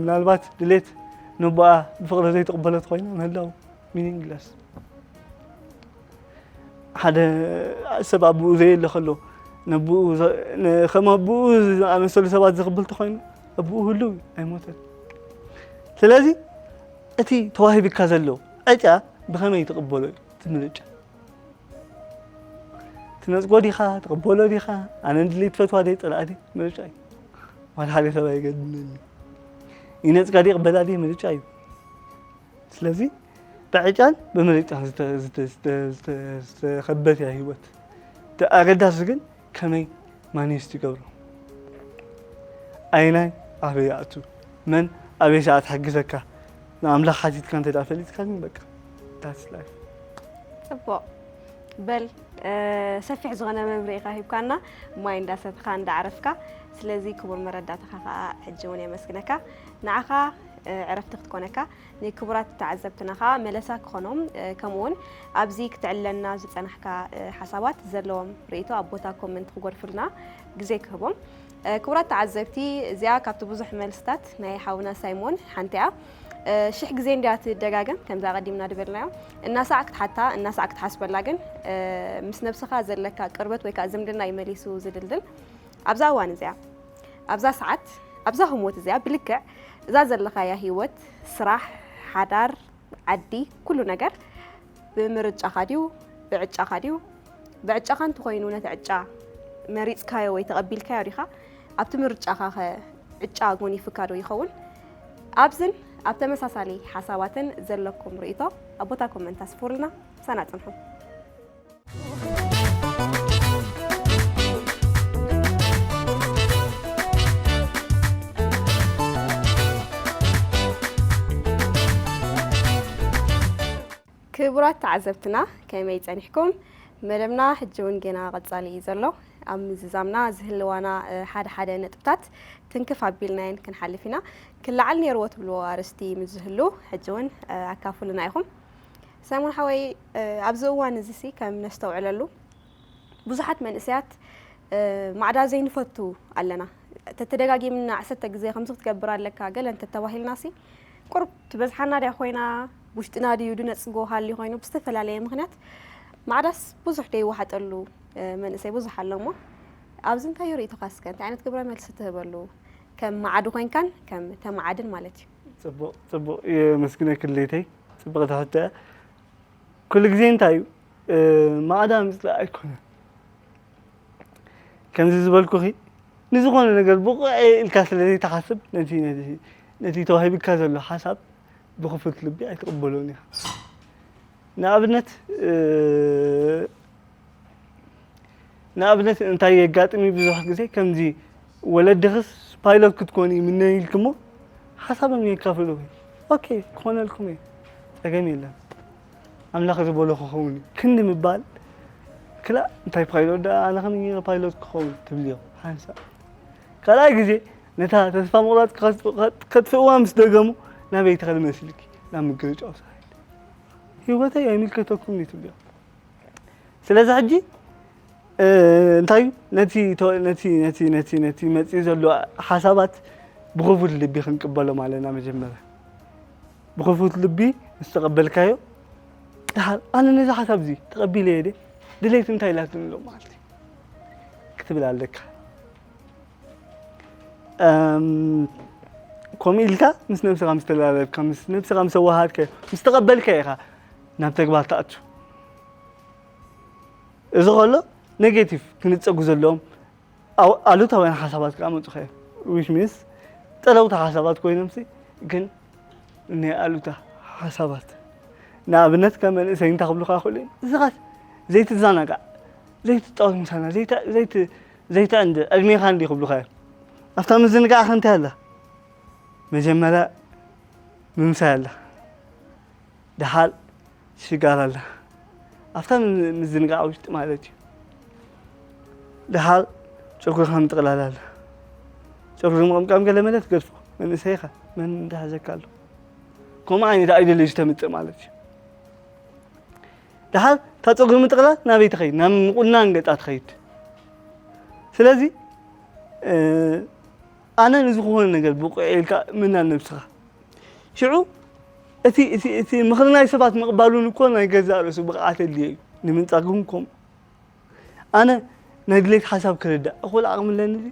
ምናልባት ድሌት ነቦኣ ብፍቕሪ ዘይትቕበሎ ተኾይና ምህላው ሚኒንግለስ። ሓደ ሰብ ኣቦኡ ዘየለ ከሎ ነቦኡ ከም ኣቦኡ ዝኣመሰሉ ሰባት ዝቕብል ተኾይኑ ኣቦኡ ህሉው ኣይሞተን። ስለዚ እቲ ተዋሂብካ ዘሎ ዕጫ ብኸመይ ትቕበሎ እዩ እቲ ምርጫ። ትነጽጎ ዲኻ ትቕበሎ ዲኻ ኣነ ንድሌት ፈትዋ ደይ ጸላእቲ ምርጫ እዩ። ዋላ ሓደ ሰብ ኣይገድነኒ። ይነጽጋ ዲ ይቕበላ ዲ ምርጫ እዩ። ስለዚ ብዕጫን ብምርጫን ዝተኸበት እያ ህይወት። ኣገዳሲ ግን ከመይ ማኔጅ ትገብሮ፣ ኣይናይ ኣበይ ኣቱ፣ መን ኣበይ ሰዓት ሓግዘካ፣ ንኣምላኽ ሓቲትካ እንተ ፈሊጥካ ግን በቃ that's life። ፅቡቕ በል። ሰፊሕ ዝኾነ መምርኢኻ ሂብካና፣ ማይ እንዳሰትኻ እንዳዕረፍካ። ስለዚ ክቡር መረዳትኻ ከዓ ሕጂ እውን የመስግነካ። ንዓኻ ዕረፍቲ ክትኮነካ፣ ንክቡራት ተዓዘብትና ከዓ መለሳ ክኾኖም፣ ከምኡ እውን ኣብዚ ክትዕለና ዝፀናሕካ ሓሳባት ዘለዎም ርእይቶ ኣብ ቦታ ኮመንት ክጎድፉልና ግዜ ክህቦም። ክቡራት ተዓዘብቲ፣ እዚኣ ካብቲ ብዙሕ መልስታት ናይ ሓውና ሳይሞን ሓንቲ እያ። ሽሕ ግዜ እንድያ ትደጋገም፣ ከምዛ ቀዲምና ዝበልናዮ። እናሳዕ ክትሓታ እናሳዕ ክትሓስበላ ግን፣ ምስ ነብስኻ ዘለካ ቅርበት ወይ ከዓ ዝምድና እዩ መሊሱ ዝድልድል። ኣብዛ እዋን እዚኣ፣ ኣብዛ ሰዓት፣ ኣብዛ ህሞት እዚኣ ብልክዕ እዛ ዘለኻያ ህይወት፣ ስራሕ፣ ሓዳር፣ ዓዲ፣ ኩሉ ነገር ብምርጫኻ ድዩ ብዕጫኻ ድዩ? ብዕጫኻ እንተኾይኑ ነቲ ዕጫ መሪፅካዮ ወይ ተቐቢልካዮ ዲኻ? ኣብቲ ምርጫኻ ኸ ዕጫ ጎኒፍካ ዶ ይኸውን? ኣብዝን ኣብ ተመሳሳሊ ሓሳባትን ዘለኩም ርእይቶ ኣብ ቦታ ኮመንት ኣስፍሩልና። ምሳና ጽንሑ። ክቡራት ተዓዘብትና ከመይ ጸኒሕኩም? መደብና ሕጂ እውን ገና ቀጻሊ እዩ ዘሎ። ኣብ ምዝዛምና ዝህልዋና ሓደ ሓደ ነጥብታት ትንክፍ ኣቢልናየን ክንሓልፍ ኢና። ክለዓል ነይርዎ ትብልዎ ኣርእስቲ ምስ ዝህሉ ሕጂ እውን ኣካፍሉና ኢኹም። ሰይሞን ሓወይ፣ ኣብዚ እዋን እዚ ሲ ከም ነስተውዕለሉ ብዙሓት መንእሰያት ማዕዳ ዘይንፈቱ ኣለና። ተተደጋጊምና ዓሰርተ ግዜ ከምዚ ክትገብር ኣለካ ገለ እንተተባሂልና ሲ ቁሩብ ትበዝሓና ድያ ኮይና ውሽጥና ድዩ ድነጽጎ ሃልዩ ኮይኑ ብዝተፈላለየ ምኽንያት ማዕዳስ ብዙሕ ደይወሓጠሉ መንእሰይ ብዙሕ ኣሎ እሞ ኣብዚ እንታይ እዩ ርእይቶኻ እስከ እንታይ ዓይነት ግብረ መልሲ ትህበሉ ከም ማዕዱ ኮይንካን ከም ተማዓድን ማለት እዩ። ጽቡቕ ጽቡቕ የመስግነኪ ልደተይ ጽብቕቲ ሕቶ እያ። ኩሉ ግዜ እንታይ እዩ ማዕዳ ምጽላእ ኣይኮነን። ከምዚ ዝበልኩኺ ንዝኾነ ነገር ብቑዕ እየ ኢልካ ስለ ዘይትሓስብ ነቲ ነቲ ነቲ ተዋሂብካ ዘሎ ሓሳብ ብኽፉት ልቢ ኣይትቕበሎን ኢኻ። ንኣብነት ንኣብነት እንታይ የጋጥም እዩ ብዙሕ ግዜ ከምዚ ወለድኽስ ፓይሎት ክትኮኒ ይምነዩ ኢልክሞ ሓሳቦም የካፍሉኺ። ኦኬ ክኾነልኩም እዩ ጸገም የለን። ኣምላኽ ዝበሎ ክኸውን እዩ ክንዲ ምባል ክላእ እንታይ ፓይሎት ደኣ ኣነ ከመይ ገይረ ፓይሎት ክኸውን ትብልዮ ሓንሳእ። ካልኣይ ግዜ ነታ ተስፋ ምቑራጽ ከጥፍእዋ ምስ ደገሙ ናበይ ትኸዲ መሲልኪ ናብ ምግርጫው ሳይድ ህይወተይ ኣይምልከተኩም እዩ ትብልዮ። ስለዚ ሕጂ እንታይ እዩ ነቲ ነቲ ነቲ ነቲ ነቲ መፅኡ ዘሎ ሓሳባት ብክፉት ልቢ ክንቅበሎም ኣለና። መጀመርያ ብክፉት ልቢ ምስ ተቐበልካዮ ድሓር ኣነ ነዚ ሓሳብ እዚ ተቐቢለ እየ ድየ ድሌት እንታይ ኢላትኒ ሎ ማለት እዩ ክትብል ኣለካ። ከምኡ ኢልካ ምስ ነብስኻ ምስ ተላበብካ ምስ ነብስኻ ምስ ኣወሃድካዮ ምስ ተቐበልካዮ ኢኻ ናብ ተግባር ትኣቱ። እዚ ከሎ ኔጌቲቭ ክንጸጉ ዘለዎም ኣሉታውያን ሓሳባት ክኣመጹኻ እዮም። ዊች ሚንስ ጠለውቲ ሓሳባት ኮይኖምሲ ግን ናይ ኣሉታ ሓሳባት ንኣብነት ከም መንእሰይ እንታይ ክብሉኻ ይኽእሉ እዮም። እዚኻስ ዘይትዘናጋዕ፣ ዘይትጻወት ምሳና፣ ዘይትዕንድ ዕድሜኻ እንዲ ክብሉኻ እዮም። ኣብታ ምዝንጋዕኻ እንታይ ኣላ? መጀመርያ ምምሳይ ኣላ። ደሓር ሽጋራ ኣላ ኣብታ ምዝንጋዕ ውሽጢ ማለት እዩ። ደሓር ጨጉርኻ ምጥቕላል ኣላ። ጨጉሪ ምቕምቃም ገለ መለ ትገድፎ መንእሰይኻ መን እንዳሓዘካ ኣሎ። ከምኡ ዓይነት ኣይዲዮሎጂ ተምፅእ ማለት እዩ። ደሓር እታ ጨጉሪ ምጥቕላል ናበይ ትኸይድ? ናብ ምቑናን ገፃ ትኸይድ። ስለዚ ኣነ ንዝኾነ ነገር ብቑዕ ኢልካ ምናን ነብስኻ። ሽዑ እቲ እቲ እቲ ምኽሪ ናይ ሰባት ምቕባሉን እኮ ናይ ገዛእ ርእሱ ብቕዓት የድልዮ እዩ። ንምንጻግ እውን ከምኡ። ኣነ ናይ ድሌት ሓሳብ ክርዳእ እኹል ዓቕሚ ኣለኒ ድዩ?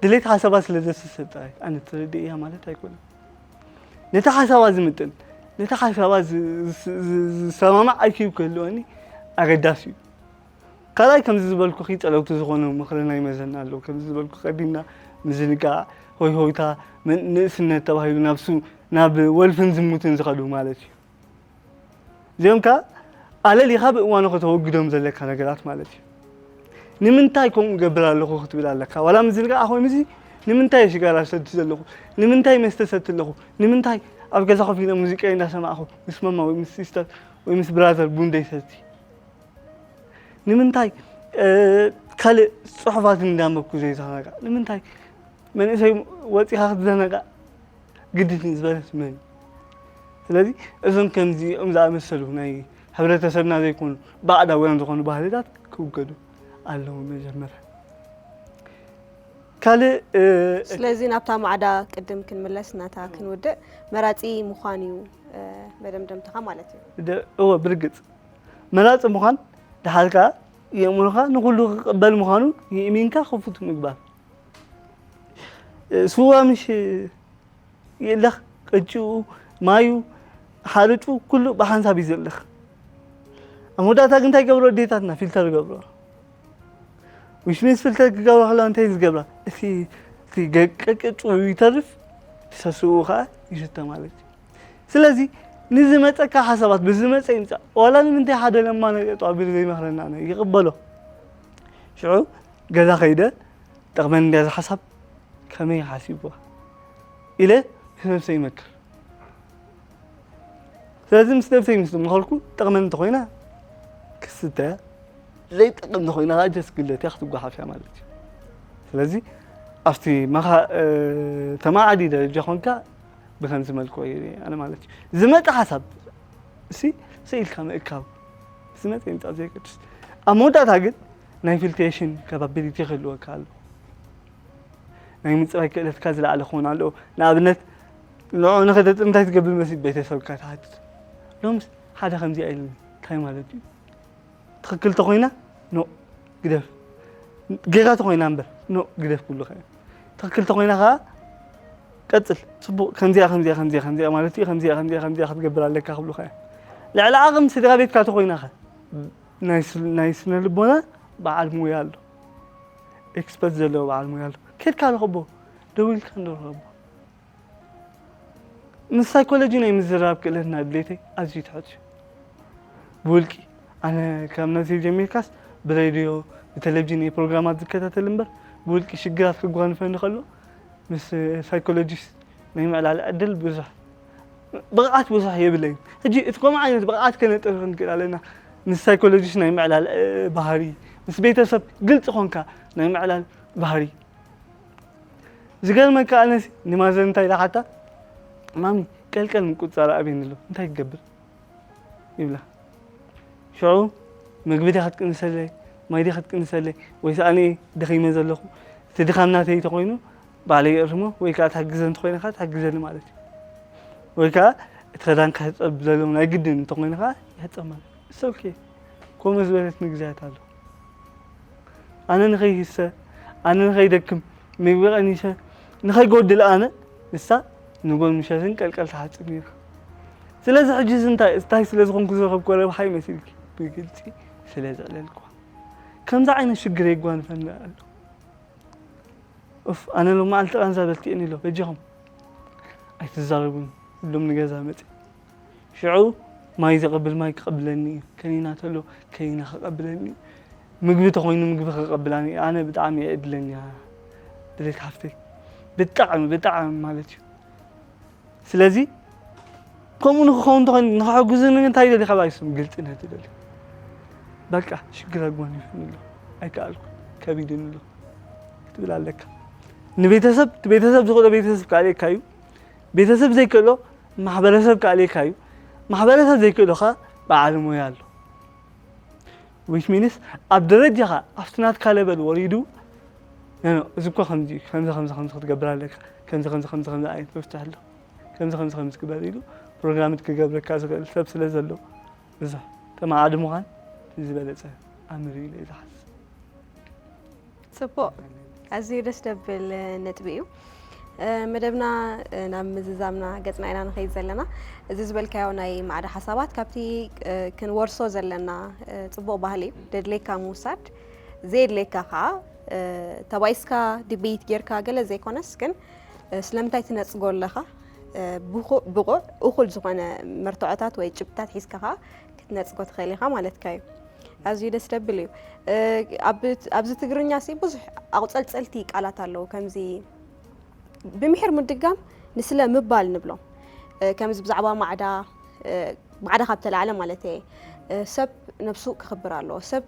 ድሌት ሓሳባ ስለ ዘስሰብ ጥራይ ኣነ ትርድእ እያ ማለት ኣይኮነን። ነቲ ሓሳባ ዝምጥን፣ ነቲ ሓሳባ ዝ- ዝ- ዝ- ዝሰማማዕ ኣይኪው ክህልወኒ ኣገዳሲ እዩ። ካልኣይ ከምዚ ዝበልኩኺ ጸለውቲ ዝኾኑ ምኽሪ ናይ መዘና ኣለዉ። ከምዚ ዝበልኩ ቀዲምና ምዝንጋዕ፣ ሆይ ሆይታ፣ መን- ንእስነት ተባሂሉ ናብ ሱ ናብ ወልፍን ዝሙትን ዝኸዱ ማለት እዩ። እዚኦም ከኣ ኣለሊኻ ብእዋኑ ከተወግዶም ዘለካ ነገራት ማለት እዩ። ንምንታይ ከምኡ እገብር ኣለኹ ክትብል ኣለካ። ዋላ ምዝንጋዕ ኮይኑ እዚ ንምንታይ እየ ሽጋራ ሰቲ ዘለኹ? ንምንታይ መስተ ሰቲ ኣለኹ? ንምንታይ ኣብ ገዛ ኮፍ ኢለ ሙዚቃ እንዳሰማዕኹ ምስ መማ ወይ ምስ ሲስተር ወይ ምስ ብራዘር ቡን ዘይሰቲ? ንምንታይ ካልእ ጽሑፋት እንዳንበብኩ ዘይዘናጋዕ? ንምንታይ መንእሰይ ወጺኻ ክትዘናጋዕ ግድት ዝበለት መን? ስለዚ እዞም ከምዚኦም ዝኣመሰሉ ናይ ሕብረተሰብና ዘይኮኑ ባዕዳውያን ዝኾኑ ባህልታት ክውገዱ ኣለዎም መጀመርያ። ካልእ ስለዚ ናብታ ማዕዳ ቅድም ክንምለስ ናታ ክንውድእ መራጺ ምዃን እዩ መደምደምትኻ ማለት እዩ። እወ ብርግጽ መራጺ ምዃን ደሓር ከኣ የእምሮኻ ንኹሉ ክቕበል ምዃኑ የእሚንካ ክፉት ምግባር። ስዋ ምሽ የለኽ ቅጭኡ ማዩ ሓርጩ ኩሉ ብሓንሳብ እዩ ዘለኽ። ኣብ መወዳእታ ግን እንታይ ገብሮ ኣዴታትና ፊልተር ገብሮ። ዊሽሚንስ ፊልተር ክገብራ ከለዋ እንታይ ዝገብራ እቲ እቲ ገቀቅጭ ይተርፍ ሰስኡ ከዓ ይሽተ ማለት እዩ። ስለዚ ንዝመፀካ ሓሳባት ብዝመፀ ይምፃእ ዋላ ንምንታይ ሓደ ለማነ ጧቢር ዘይመኽረና ነ ይቕበሎ። ሽዑ ገዛ ከይደ ጠቕመን እንድያ ዝሓሳብ ከመይ ሓሲብዋ ኢለ ምስ ነብሰይ ይመክር። ስለዚ ምስ ነብሰይ ምስ ዝመኸርኩ ጠቕመን እንተኾይና ክስተ ዘይጠቕም እንተኾይና ከዓ ጀስ ግለት እያ ክትጓሓፍ እያ ማለት እዩ። ስለዚ ኣብቲ መኻ ተማዓዲ ደረጃ ኮንካ ብከምዚ መልክዑ እየ ኣነ ማለት እዩ ዝመጣ ሓሳብ እሲ ስኢልካ ምእካብ ዝመጣ ይምጣ ዘይገድስ ኣብ መወዳእታ ግን ናይ ፊልትሬሽን ካፓቢሊቲ ክህልወካ ኣሎ። ናይ ምፅራይ ክእለትካ ዝለዓለ ክኾን ኣለዎ። ንኣብነት ንዑ ንኸደጥር እንታይ ትገብር መሲ ቤተሰብካ ትሓትት ሎምስ ሓደ ከምዚ ኣይልኒ እንታይ ማለት እዩ? ትኽክል ተኾይና ኖ ግደፍ። ጌጋ ተኾይና እምበር ኖ ግደፍ ክብሉኻ እዮም። ትኽክል ተኾይና ከዓ ቀፅል ፅቡቕ ከምዚኣ ከምዚኣ ከምዚኣ ከምዚኣ ማለት እዩ ከምዚኣ ከምዚኣ ከምዚኣ ክትገብር ኣለካ ክብሉኻ እዮም። ልዕሊ ዓቕም ስድራ ቤትካ ተኾይናኸ ናይ ስነ ልቦና በዓል ሙያ ኣሎ። ኤክስፐርት ዘለዎ በዓል ሙያ ኣሎ። ኬድካ ረኸቦ ደዊልካ እንዶ ረኸቦ። ምስ ሳይኮሎጂ ናይ ምዝራብ ክእለትና ድሌተይ ኣዝዩ ትሑት እዩ። ብውልቂ ኣነ ካብ ነብሰይ ጀሚርካስ ብሬድዮ ብቴሌቪዥን እየ ፕሮግራማት ዝከታተል እምበር ብውልቂ ሽግራት ክጓንፈኒ ከሎ ምስ ሳይኮሎጂስት ናይ ምዕላል ዕድል ብዙሕ ብቕዓት ብዙሕ የብለይን። ሕጂ እቲ ከምኡ ዓይነት ብቕዓት ከነጥሪ ክንክእል ኣለና። ምስ ሳይኮሎጂስት ናይ ምዕላል ባህሪ ምስ ቤተሰብ ግልፂ ኮንካ ናይ ምዕላል ባህሪ ዝገርመካ ኣነሲ ንማዘር እንታይ ኢላ ሓታ ማሚ ቀልቀል ምቁፅፃር ኣብየኒ ኣሎ እንታይ ክገብር ይብላ። ሽዑ ምግቢ ዲኻ ክትቅንሰለይ ማይ ዲኻ ክትቅንሰለይ ወይስ ኣነ ደኺመ ዘለኹ እቲ ድኻም ናተይ ተኾይኑ ባዕለይ ይእርሞ ወይ ከዓ ትሕግዘ እንተኾይነ ከዓ ትሕግዘኒ ማለት እዩ። ወይ ከዓ እቲ ክዳን ክሕፀብ ዘለዎም ናይ ግድን እንተኾይኑ ከዓ ይሕፀብ ማለት እዩ። It's okay። ከምኡ ዝበለት ንግዛያት ኣሎ። ኣነ ንኸይህሰ ኣነ ንኸይደክም ምግቢ ቀኒሰ ንኸይጎድል ኣነ ንሳ ንጎን ምሸትን ቀልቀል ትሓፅብ ነይራ። ስለዚ ሕጂ እዚ እንታይ እንታይ ስለ ዝኾንኩ ዝረኸብኩ ረብሓ ይመስልኪ? ብግልፂ ስለ ዘዕለልኩዋ ከምዚ ዓይነት ሽግር የጓንፈኒ ኣሎ። ኡፍ ኣነ ሎማዓልቲ ቃንዛ በልክእኒ ኣሎ በጃኹም ኣይትዛረቡኒ። ኩሎም ንገዛ መፅእ ሽዑ ማይ ዘቐብል ማይ ክቐብለኒ እዩ። ከኒና ተሎ ከኒና ክቐብለኒ እዩ። ምግቢ ተኾይኑ ምግቢ ክቐብላኒ እዩ። ኣነ ብጣዕሚ እየ ዕድለኛ ድሌት ሓፍተይ ብጣዕሚ ብጣዕሚ ማለት እዩ። ስለዚ ከምኡ ንክኸውን ተኾይኑ ንክሕግዙኒ እንታይ ደሊ ካብ ኣይስም ግልፅነት ይደሊ። በቃ ሽግር ኣጓኒፉኒ ኣሎ ኣይከኣልኩ ከቢድኒ ኣሎ ክትብል ኣለካ። ንቤተሰብ ቤተሰብ ዝኽእሎ ቤተሰብ ካልእካ እዩ። ቤተሰብ ዘይክእሎ ማሕበረሰብ ካልእካ እዩ። ማሕበረሰብ ዘይክእሎ ከዓ በዓል ሞያ ኣሎ። Which means ኣብ ደረጃኻ ኣብቲ ናትካ ለበል ወሪዱ ኖ፣ ኖ፣ እዚ እኮ ከምዚ እዩ፣ ከምዚ፣ ከምዚ፣ ከምዚ ክትገብር ኣለካ፣ ከምዚ፣ ከምዚ፣ ከምዚ፣ ከምዚ ዓይነት መፍትሒ ኣሎ፣ ከምዚ፣ ከምዚ፣ ከምዚ ግበር ኢሉ ፕሮግራም ክገብረካ ዝኽእል ሰብ ስለ ዘሎ፣ ብዙሕ ተማዓዲ ምዃን እቲ ዝበለጸ ኣምር እዩ ኢለ እየ ዝሓስብ። ጽቡቕ፣ ኣዝዩ ደስ ደብል ነጥቢ እዩ። መደብና ናብ ምዝዛምና ገጽና ኢና ንኸይድ ዘለና። እዚ ዝበልካዮ ናይ ማዕዳ ሓሳባት ካብቲ ክንወርሶ ዘለና ጽቡቕ ባህሊ እዩ። ደድሌካ ምውሳድ፣ ዘየድሌካ ከዓ ተባኢስካ ድቤት ጌርካ ገለ ዘይኮነስ ግን ስለምንታይ ትነጽጎ ኣለኻ ብቑዕ እኹል ዝኾነ መርትዖታት ወይ ጭብጥታት ሒዝካ ከዓ ክትነጽጎ ትኽእል ኢኻ ማለትካ እዩ። ኣዝዩ ደስ ደብል እዩ። ኣብዚ ትግርኛ ሲ ብዙሕ ኣቑጸልጸልቲ ቃላት ኣለዉ። ከምዚ ብምሒር ምድጋም ንስለ ምባል ንብሎም። ከምዚ ብዛዕባ ማዕዳ ማዕዳ ካብ ተላዕለ ማለት እየ። ሰብ ነብሱ ክኽብር ኣለዎ። ሰብ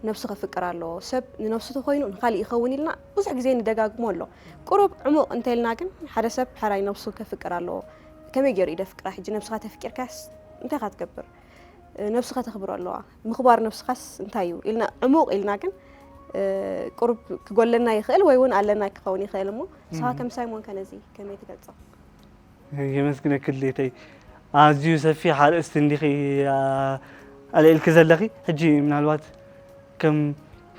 ነብሱ ከፍቅር ኣለዎ። ሰብ ንነብሱ ተኾይኑ ንኻሊእ ይኸውን ኢልና ብዙሕ ግዜ ንደጋግሞ ኣሎ። ቁሩብ ዕሙቕ እንተልና ግን ሓደ ሰብ ሕራይ ነብሱ ከፍቅር ኣለዎ። ከመይ ገይሩ እዩ ደፍቅራ? ሕጂ ነብስኻ ተፍቂርካስ እንታይ ኢኻ ትገብር? ነብስኻ ተኽብሮ ኣለዋ። ምኽባር ነብስኻስ እንታይ እዩ ኢልና ዕሙቕ ኢልና ግን ቁሩብ ክጎለና ይኽእል ወይ እውን ኣለና ክኸውን ይኽእል እሞ ንስኻ ከም ሳይሞን ከነዚ ከመይ ትገልጾ? የመስግነኪ ድሌተይ። ኣዝዩ ሰፊሕ ኣርእስቲ እንዲኺ ኣልዒልኪ ዘለኺ። ሕጂ ምናልባት ከም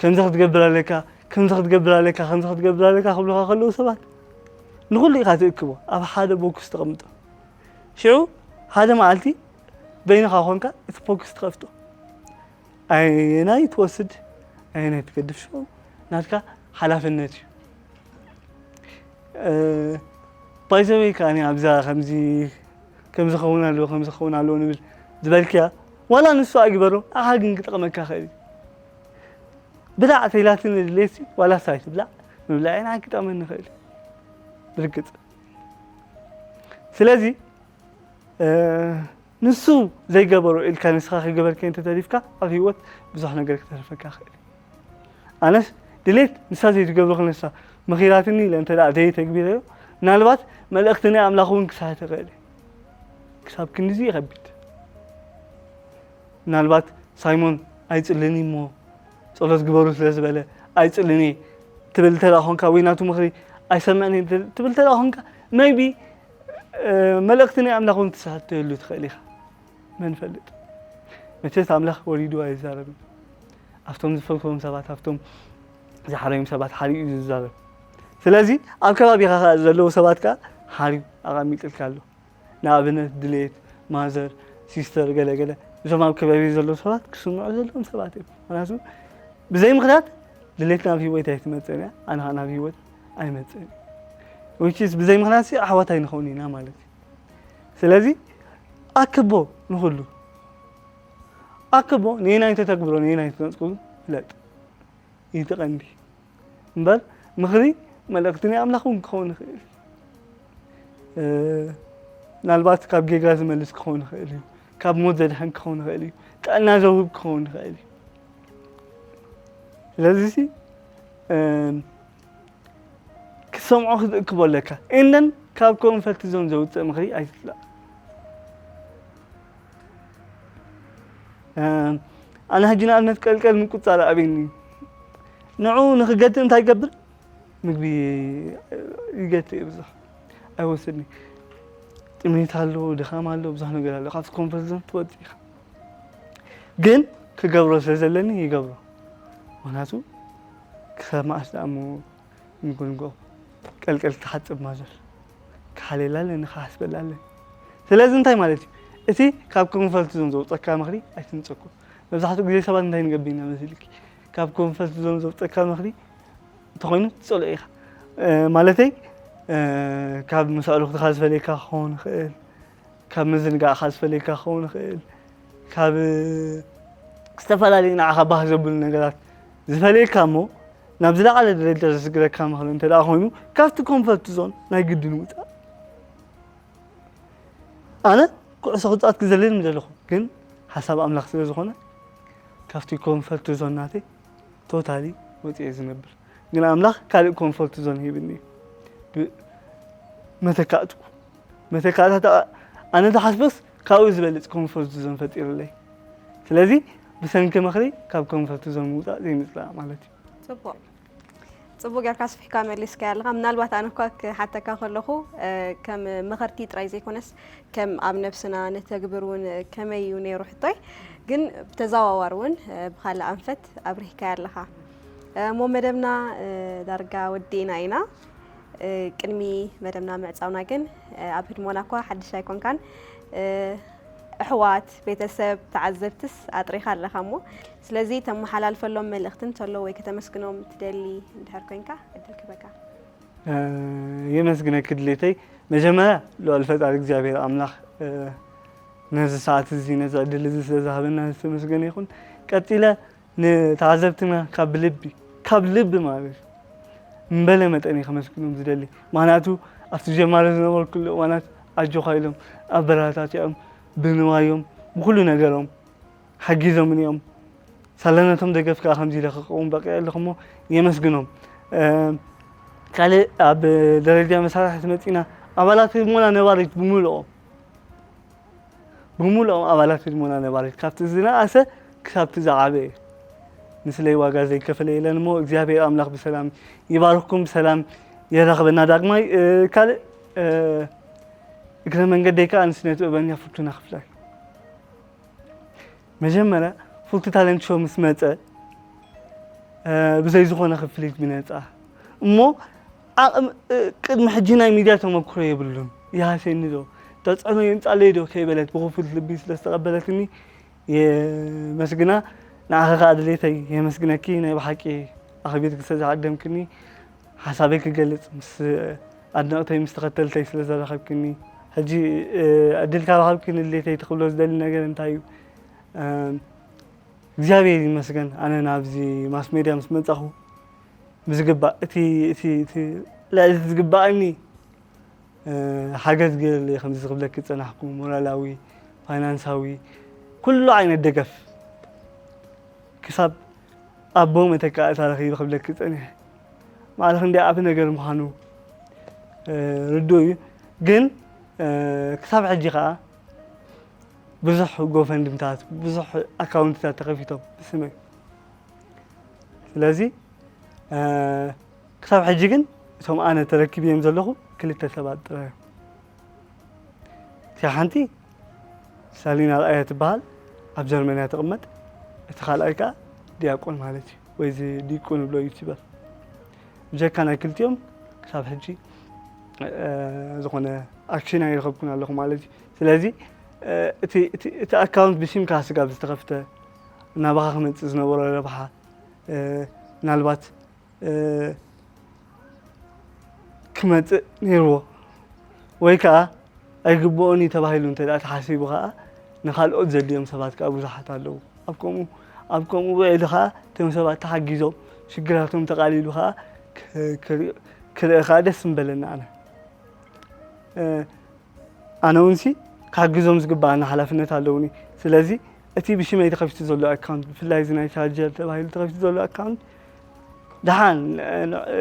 ከምዚ ክትገብር ኣለካ፣ ከምዚ ክትገብር ኣለካ፣ ከምዚ ክትገብር ኣለካ ክብሉኻ ከለዉ ሰባት ንኹሉ ኢኻ ትእክቦ፣ ኣብ ሓደ ቦክስ ተቐምጦ። ሽዑ ሓደ መዓልቲ በይንኻ ኮንካ እቲ ቦክስ ትኸፍቶ። ኣየናይ ትወስድ ኣየናይ ትገድፍ ሽዑ ናትካ ሓላፍነት እዩ። ባይዘወይ ከኣ ኣብዛ ከምዚ ከምዚ ኸውን ኣለዎ ከምዚ ኸውን ኣለዎ ንብል ዝበልክያ ዋላ ንሱ ኣይግበሮ ኣኻ ግን ክጠቕመካ ኽእል እዩ። ብላዕ ተይላትኒ ድሌት ዋላ ሳይ ትብላዕ ምብላዕ ኣኻ ክጠቕመኒ ኽእል እዩ ብርግጽ። ስለዚ ንሱ ዘይገበሮ ኢልካ ንስኻ ከይገበርካዮ እንተተሪፍካ ኣብ ህይወት ብዙሕ ነገር ክተርፈካ ይኽእል እዩ። ኣነስ ድሌት ንሳ ዘይትገብሮ ክነሳ መኺራትኒ ኢለ እንተ ደኣ ዘይተግቢረዮ ምናልባት መልእኽቲ ናይ ኣምላኽ እውን ክስሕት ይኽእል እዩ። ክሳብ ክንድዚ እዩ ከቢድ። ምናልባት ሳይሞን ኣይጽልን እሞ ጸሎት ግበሩ ስለ ዝበለ ኣይጽልን እየ ትብል እንተ ደኣ ኾንካ ወይ ናቱ ምኽሪ ኣይሰምዕን እየ ትብል እንተ ደኣ ኾንካ maybe መልእኽቲ ናይ ኣምላኽ እውን ትስሕተሉ ትኽእል ኢኻ። መን ይፈልጥ? መቸስ ኣምላኽ ወሪዱ ኣይዛረብን። ኣብቶም ዝፈትዎም ሰባት ኣብቶም ዝሓረዮም ሰባት ሓሪኡ እዩ ዝዛረብ። ስለዚ ኣብ ከባቢኻ ዘለዉ ሰባት ከኣ ሓሪዩ ኣቐሚጥልካ ኣሎ። ንኣብነት ድሌት፣ ማዘር፣ ሲስተር ገለ ገለ እዞም ኣብ ከባቢ ዘለዉ ሰባት ክስምዑ ዘለዎም ሰባት እዮም። ምክንያቱ ብዘይ ምኽንያት ድሌት ናብ ህይወት ኣይትመጽእን እያ፣ ኣነ ከዓ ናብ ህይወት ኣይመጽእን። Which is ብዘይ ምኽንያት ሲ ኣሕዋት ኣይንኸውን ኢና ማለት እዩ። ስለዚ ኣክቦ ንኹሉ ኣክቦ ንየናይ ተተግብሮ ንየናይ ትነጽጉ ፍለጥ። እዩ እቲ ቀንዲ እምበር ምኽሪ መልእኽቲ ናይ ኣምላኽ እውን ክኸውን ይኽእል እዩ። ምናልባት ካብ ጌጋ ዝመልስ ክኸውን ይኽእል እዩ። ካብ ሞት ዘድሕን ክኸውን ይኽእል እዩ። ጥዕና ዘውህብ ክኸውን ይኽእል እዩ። ስለዚ ሲ ክትሰምዖ ክትእክቦ ኣለካ። And then ካብ ኮንፈርት ዞን ዘውፅእ ምኽሪ ኣይትፅላእ። ኣነ ሕጂ ንኣብነት ቀልቀል ምቁፃር ኣብኒ ንዑ ንክገድእ እንታይ ይገብር? ምግቢ ይገትእ እዩ ብዙሕ ኣይወስድኒ። ጥሜት ኣሎ፣ ድኻም ኣሎ፣ ብዙሕ ነገር ኣሎ። ካብቲ ኮንፈርት ዞን ትወፅእ ኢኻ። ግን ክገብሮ ስለ ዘለኒ ይገብሮ። ምክንያቱ ክሳብ መዓስ ደኣ እሞ ንጎንጎ ቀልቀል ክትሓፅብ ማዘር ክሓልየላ ኣለኒ ክሓስበላ ኣለኒ። ስለዚ እንታይ ማለት እዩ? እቲ ካብ ኮንፈርት ዞን ዘውፀካ ምኽሪ ኣይትንፀኩ። መብዛሕትኡ ግዜ ሰባት እንታይ ንገብር ኢና መሲልኪ ካብ ኮንፈርት ዞን ዘውፀካ ምኽሪ እንተኾይኑ ትፀልኦ ኢኻ። ማለተይ ካብ ምስ ኣዕሩኽትኻ ዝፈልየካ ክኸውን ይኽእል፣ ካብ ምዝንጋዕኻ ዝፈልየካ ክኸውን ይኽእል፣ ካብ ዝተፈላለዩ ንዓኻ ባህ ዘብሉ ነገራት ዝፈልየካ እሞ ናብ ዝለዓለ ደረጃ ዘስግረካ ምኽሪ እንተ ደኣ ኮይኑ ካብቲ ኮንፈርት ዞን ናይ ግድን ውፃእ። ኣነ ኩዕሶ ክፃወት ክዘለኒ ምደለኹ ግን ሓሳብ ኣምላኽ ስለ ዝኾነ ካብቲ ኮንፈርት ዞን ናተይ ቶታሊ ወፂኤ ዝነብር። ግን ኣምላኽ ካልእ ኮንፈርት ዞን ሂብኒ እዩ። መተካእቱ መተካእታ ኣነ ዝሓስቦስ ካብኡ ዝበልፅ ኮንፈርት ዞን ፈጢሩለይ። ስለዚ ብሰንኪ ምኽሪ ካብ ኮንፈርት ዞን ምውፃእ ዘይምፅላእ ማለት እዩ። ፅቡቕ። ጽቡቕ ጌርካ ስፊሕካ መሊስካያ ኣለኻ። ምናልባት ኣነ እኳ ክሓተካ ከለኹ፣ እ፣ ከም መኸርቲ ጥራይ ዘይኮነስ፣ ከም ኣብ ነብስና ነተግብር እውን ከመይ እዩ ነይሩ ሕቶይ። ግን ብተዘዋዋሪ እውን፣ እ፣ ብኻልእ ኣንፈት ኣብሪህካያ ኣለኻ። እ፣ እሞ መደብና፣ እ፣ ዳርጋ ወዲእና ኢና። እ፣ ቅድሚ መደብና ምዕጻውና ግን፣ እ፣ ኣብ ህድሞና እኳ ሓድሽ ኣይኮንካን። እ፣ ኣሕዋት፣ ቤተሰብ፣ ተዓዘብትስ ኣጥሪኻ ኣለኻ እሞ፣ ስለዚ ተመሓላልፈሎም መልእኽቲ እንተሎ ወይ ከተመስግኖም ትደሊ እንድሕር ኮንካ፣ ዕድል ክበካ። እ፣ የመስግነኪ ድሌተይ። መጀመርያ ልዑል ፈጣሪ እግዚኣብሔር ኣምላኽ፣ እ፣ ነዚ ሰዓት እዚ፣ ነዚ ዕድል እዚ ስለ ዝሃበና ዝተመስገነ ይኹን። ቀጺለ ንተዓዘብትና ካብ ልቢ፣ ካብ ልቢ ማለት እዩ፣ እምበለ መጠን እየ ከመስግኖም ዝደሊ። ምኽንያቱ ኣብቲ ጀማሪ ዝነበርኩሉ እዋናት ኣጆኻ ኢሎም፣ ኣበረታቲዖም፣ ብንዋዮም፣ ብኹሉ ነገሮም ሓጊዞምኒ እዮም። ሳላ ነቶም ደገፍ ከኣ ከምዚ ኢለ ክኸውን በቂዐ ኣለኹ እሞ የመስግኖም። እ፣ ካልእ ኣብ ደረጃ መሳርሕቲ መጺና፣ ኣባላት ህድሞና ነባሪት ብምልኦም፣ ብምልኦም ኣባላት ህድሞና ነባሪት፣ ካብቲ ዝነኣሰ ክሳብቲ ዝዓበየ፣ ንስለይ ዋጋ ዘይከፈለ የለን እሞ እግዚኣብሔር ኣምላኽ ብሰላም ይባርኽኩም፣ ብሰላም የራኽበና ዳግማይ። እ፣ ካልእ፣ እ፣ እግረ መንገደይ ከኣ ንስነ ጥበበኛ ፍርቱና ክፍላይ። መጀመርያ ፉልቲ ታለንት ሾው ምስ መጸ፣ እ፣ ብዘይ ዝኾነ ክፍሊት ብነጻ እሞ፣ ዓቕም-፣ እ፣ ቅድሚ ሕጂ ናይ ሚድያ ተመክሮ የብሉን። ይሃሰኒ ዶ፣ ተጽዕኖ የምጻለይ ዶ ከይበለት ብኽፉት ልቢ ስለ ዝተቐበለትኒ የመስግና። ንዓኺ ከኣ ድሌተይ የመስግነኪ። ናይ ብሓቂ ኣኽቢርኪ ስለ ዝዓደምክኒ፣ ሓሳበይ ክገልጽ ምስ ኣድነቕተይ፣ ምስ ተኸተልተይ ስለ ዘራኸብክኒ፣ ሕጂ፣ እ፣ ዕድል ካብ ሃብክኒ ድሌተይ ክብሎ ዝደሊ ነገር እንታይ እዩ? እ፣ እግዚኣብሔር ይመስገን፣ ኣነ ናብዚ ማስ ሜድያ ምስ መጻኹ ብዝግባእ፣ እቲ፣ እቲ፣ እቲ ልዕሊ እቲ ዝግባኣኒ፣ እ፣ ሓገዝ ገይሩለይ፣ ከምዚ ክብለኪ ዝጸናሕኩ፣ ሞራላዊ፣ ፋይናንሳዊ፣ ኩሉ ዓይነት ደገፍ፣ ክሳብ ኣቦ መተካእታ ረኺበ ክብለኪ ጸኒሐ። ማዕረ ክንደይ ዓቢ ነገር ምዃኑ፣ እ፣ ርዱእ እዩ። ግን፣ እ፣ ክሳብ ሕጂ ከኣ ብዙሕ ጎፈንድምታት፣ ብዙሕ ኣካውንትታት ተኸፊቶም ብስመይ። ስለዚ፣ እ፣ ክሳብ ሕጂ ግን እቶም ኣነ ተረኪብዮም ዘለኹ ክልተ ሰባት ጥራይ እዮም። እቲኣ ሓንቲ ሳሊና ኣርኣያ ትበሃል፣ ኣብ ጀርመን እያ ትቕመጥ። እቲ ካልኣይ ከኣ ዲያቆን ማለት እዩ፣ ወይ እዚ ዲቁ ንብሎ ዩቲዩበር። ብጀካ ናይ ክልቲኦም ክሳብ ሕጂ፣ እ፣ ዝኾነ ኣክሽን ኣይረኸብኩን ኣለኹ ማለት እዩ። ስለዚ፣ እ፣ እቲ፣ እቲ፣ እቲ ኣካውንት ብሽምካ ስጋብ ዝተኸፍተ ናባኻ ክመጽእ ዝነበሮ ረብሓ፣ እ፣ ምናልባት፣ እ፣ ክመጽእ ነይርዎ፣ ወይ ከኣ ኣይግብኦን እዩ ተባሂሉ እንተ ደኣ ተሓሲቡ ከኣ፣ ንኻልኦት ዘድልዮም ሰባት ከኣ ብዙሓት ኣለዉ። ኣብ ከምኡ፣ ኣብ ከምኡ ውዒሉ ከኣ፣ እቶም ሰባት ተሓጊዞም፣ ሽግራቶም ተቓሊሉ ከኣ፣ ክ-፣ ክርኢ-፣ ክርኢ ከኣ ደስ ምበለኒ ኣነ። እ፣ ኣነ እውንሲ ክሕግዞም ዝግባኣኒ ሓላፍነት ኣለውኒ። ስለዚ እቲ ብሽመይ ተኸፊቱ ዘሎ ኣካውንት፣ ብፍላይ እዚ ናይ ቻርጀር ተባሂሉ ተኸፊቱ ዘሎ ኣካውንት፣ ደሓን፣ እ፣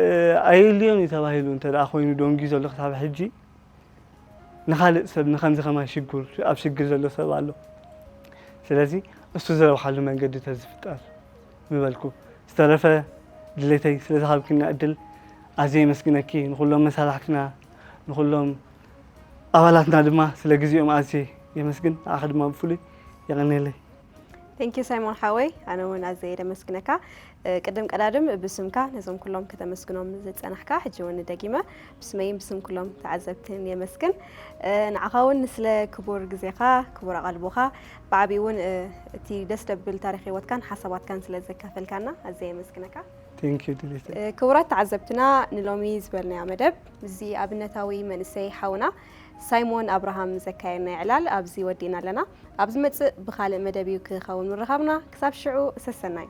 ኣየድልዮን እዩ ተባሂሉ እንተ ደኣ ኮይኑ ደንጉዩ ዘሎ ክሳብ ሕጂ፣ ንኻልእ ሰብ ንኸምዚ ከማይ ሽጉር፣ ኣብ ሽግር ዘሎ ሰብ ኣሎ። ስለዚ እሱ ዝረብሓሉ መንገዲ ተዝፍጠር ምበልኩ። ዝተረፈ ድሌተይ ስለ ዝሃብክኒ ዕድል ኣዝየ የመስግነኪ። ንኹሎም መሳርሕትና፣ ንኹሎም ኣባላትና ድማ ስለ ግዜኦም ኣዝየ የመስግን። ንዓኺ ድማ ብፍሉይ የቐንየለይ። Thank you ሳይሞን ሓወይ፣ ኣነ እውን ኣዝየ የመስግነካ። እ፣ ቅድም ቀዳድም ብስምካ ነዞም ኩሎም ከተመስግኖም ዝጸናሕካ፣ ሕጂ እውን ደጊመ ብስመይን ብስም ኩሎም ተዓዘብትን የመስግን። እ፣ ንዓኻ እውን ንስለ ክቡር ግዜኻ፣ ክቡር ኣቓልቦኻ፣ ብዓብዩ እውን፣ እ፣ እቲ ደስ ደብል ታሪኽ ህይወትካን ሓሳባትካን ስለ ዘካፈልካና ኣዝየ የመስግነካ። Thank you ድሌተይ። እ፣ ክቡራት ተዓዘብትና፣ ንሎሚ ዝበልናዮ መደብ ምስዚ ኣብነታዊ መንእሰይ ሓውና ሳይሞን ኣብርሃም ዘካየድናዮ ዕላል ኣብዚ ወዲእና ኣለና። ኣብ ዝመጽእ ብኻልእ መደብ እዩ ክኸውን ምርኻብና። ክሳብ ሽዑ ሰሰናዩ።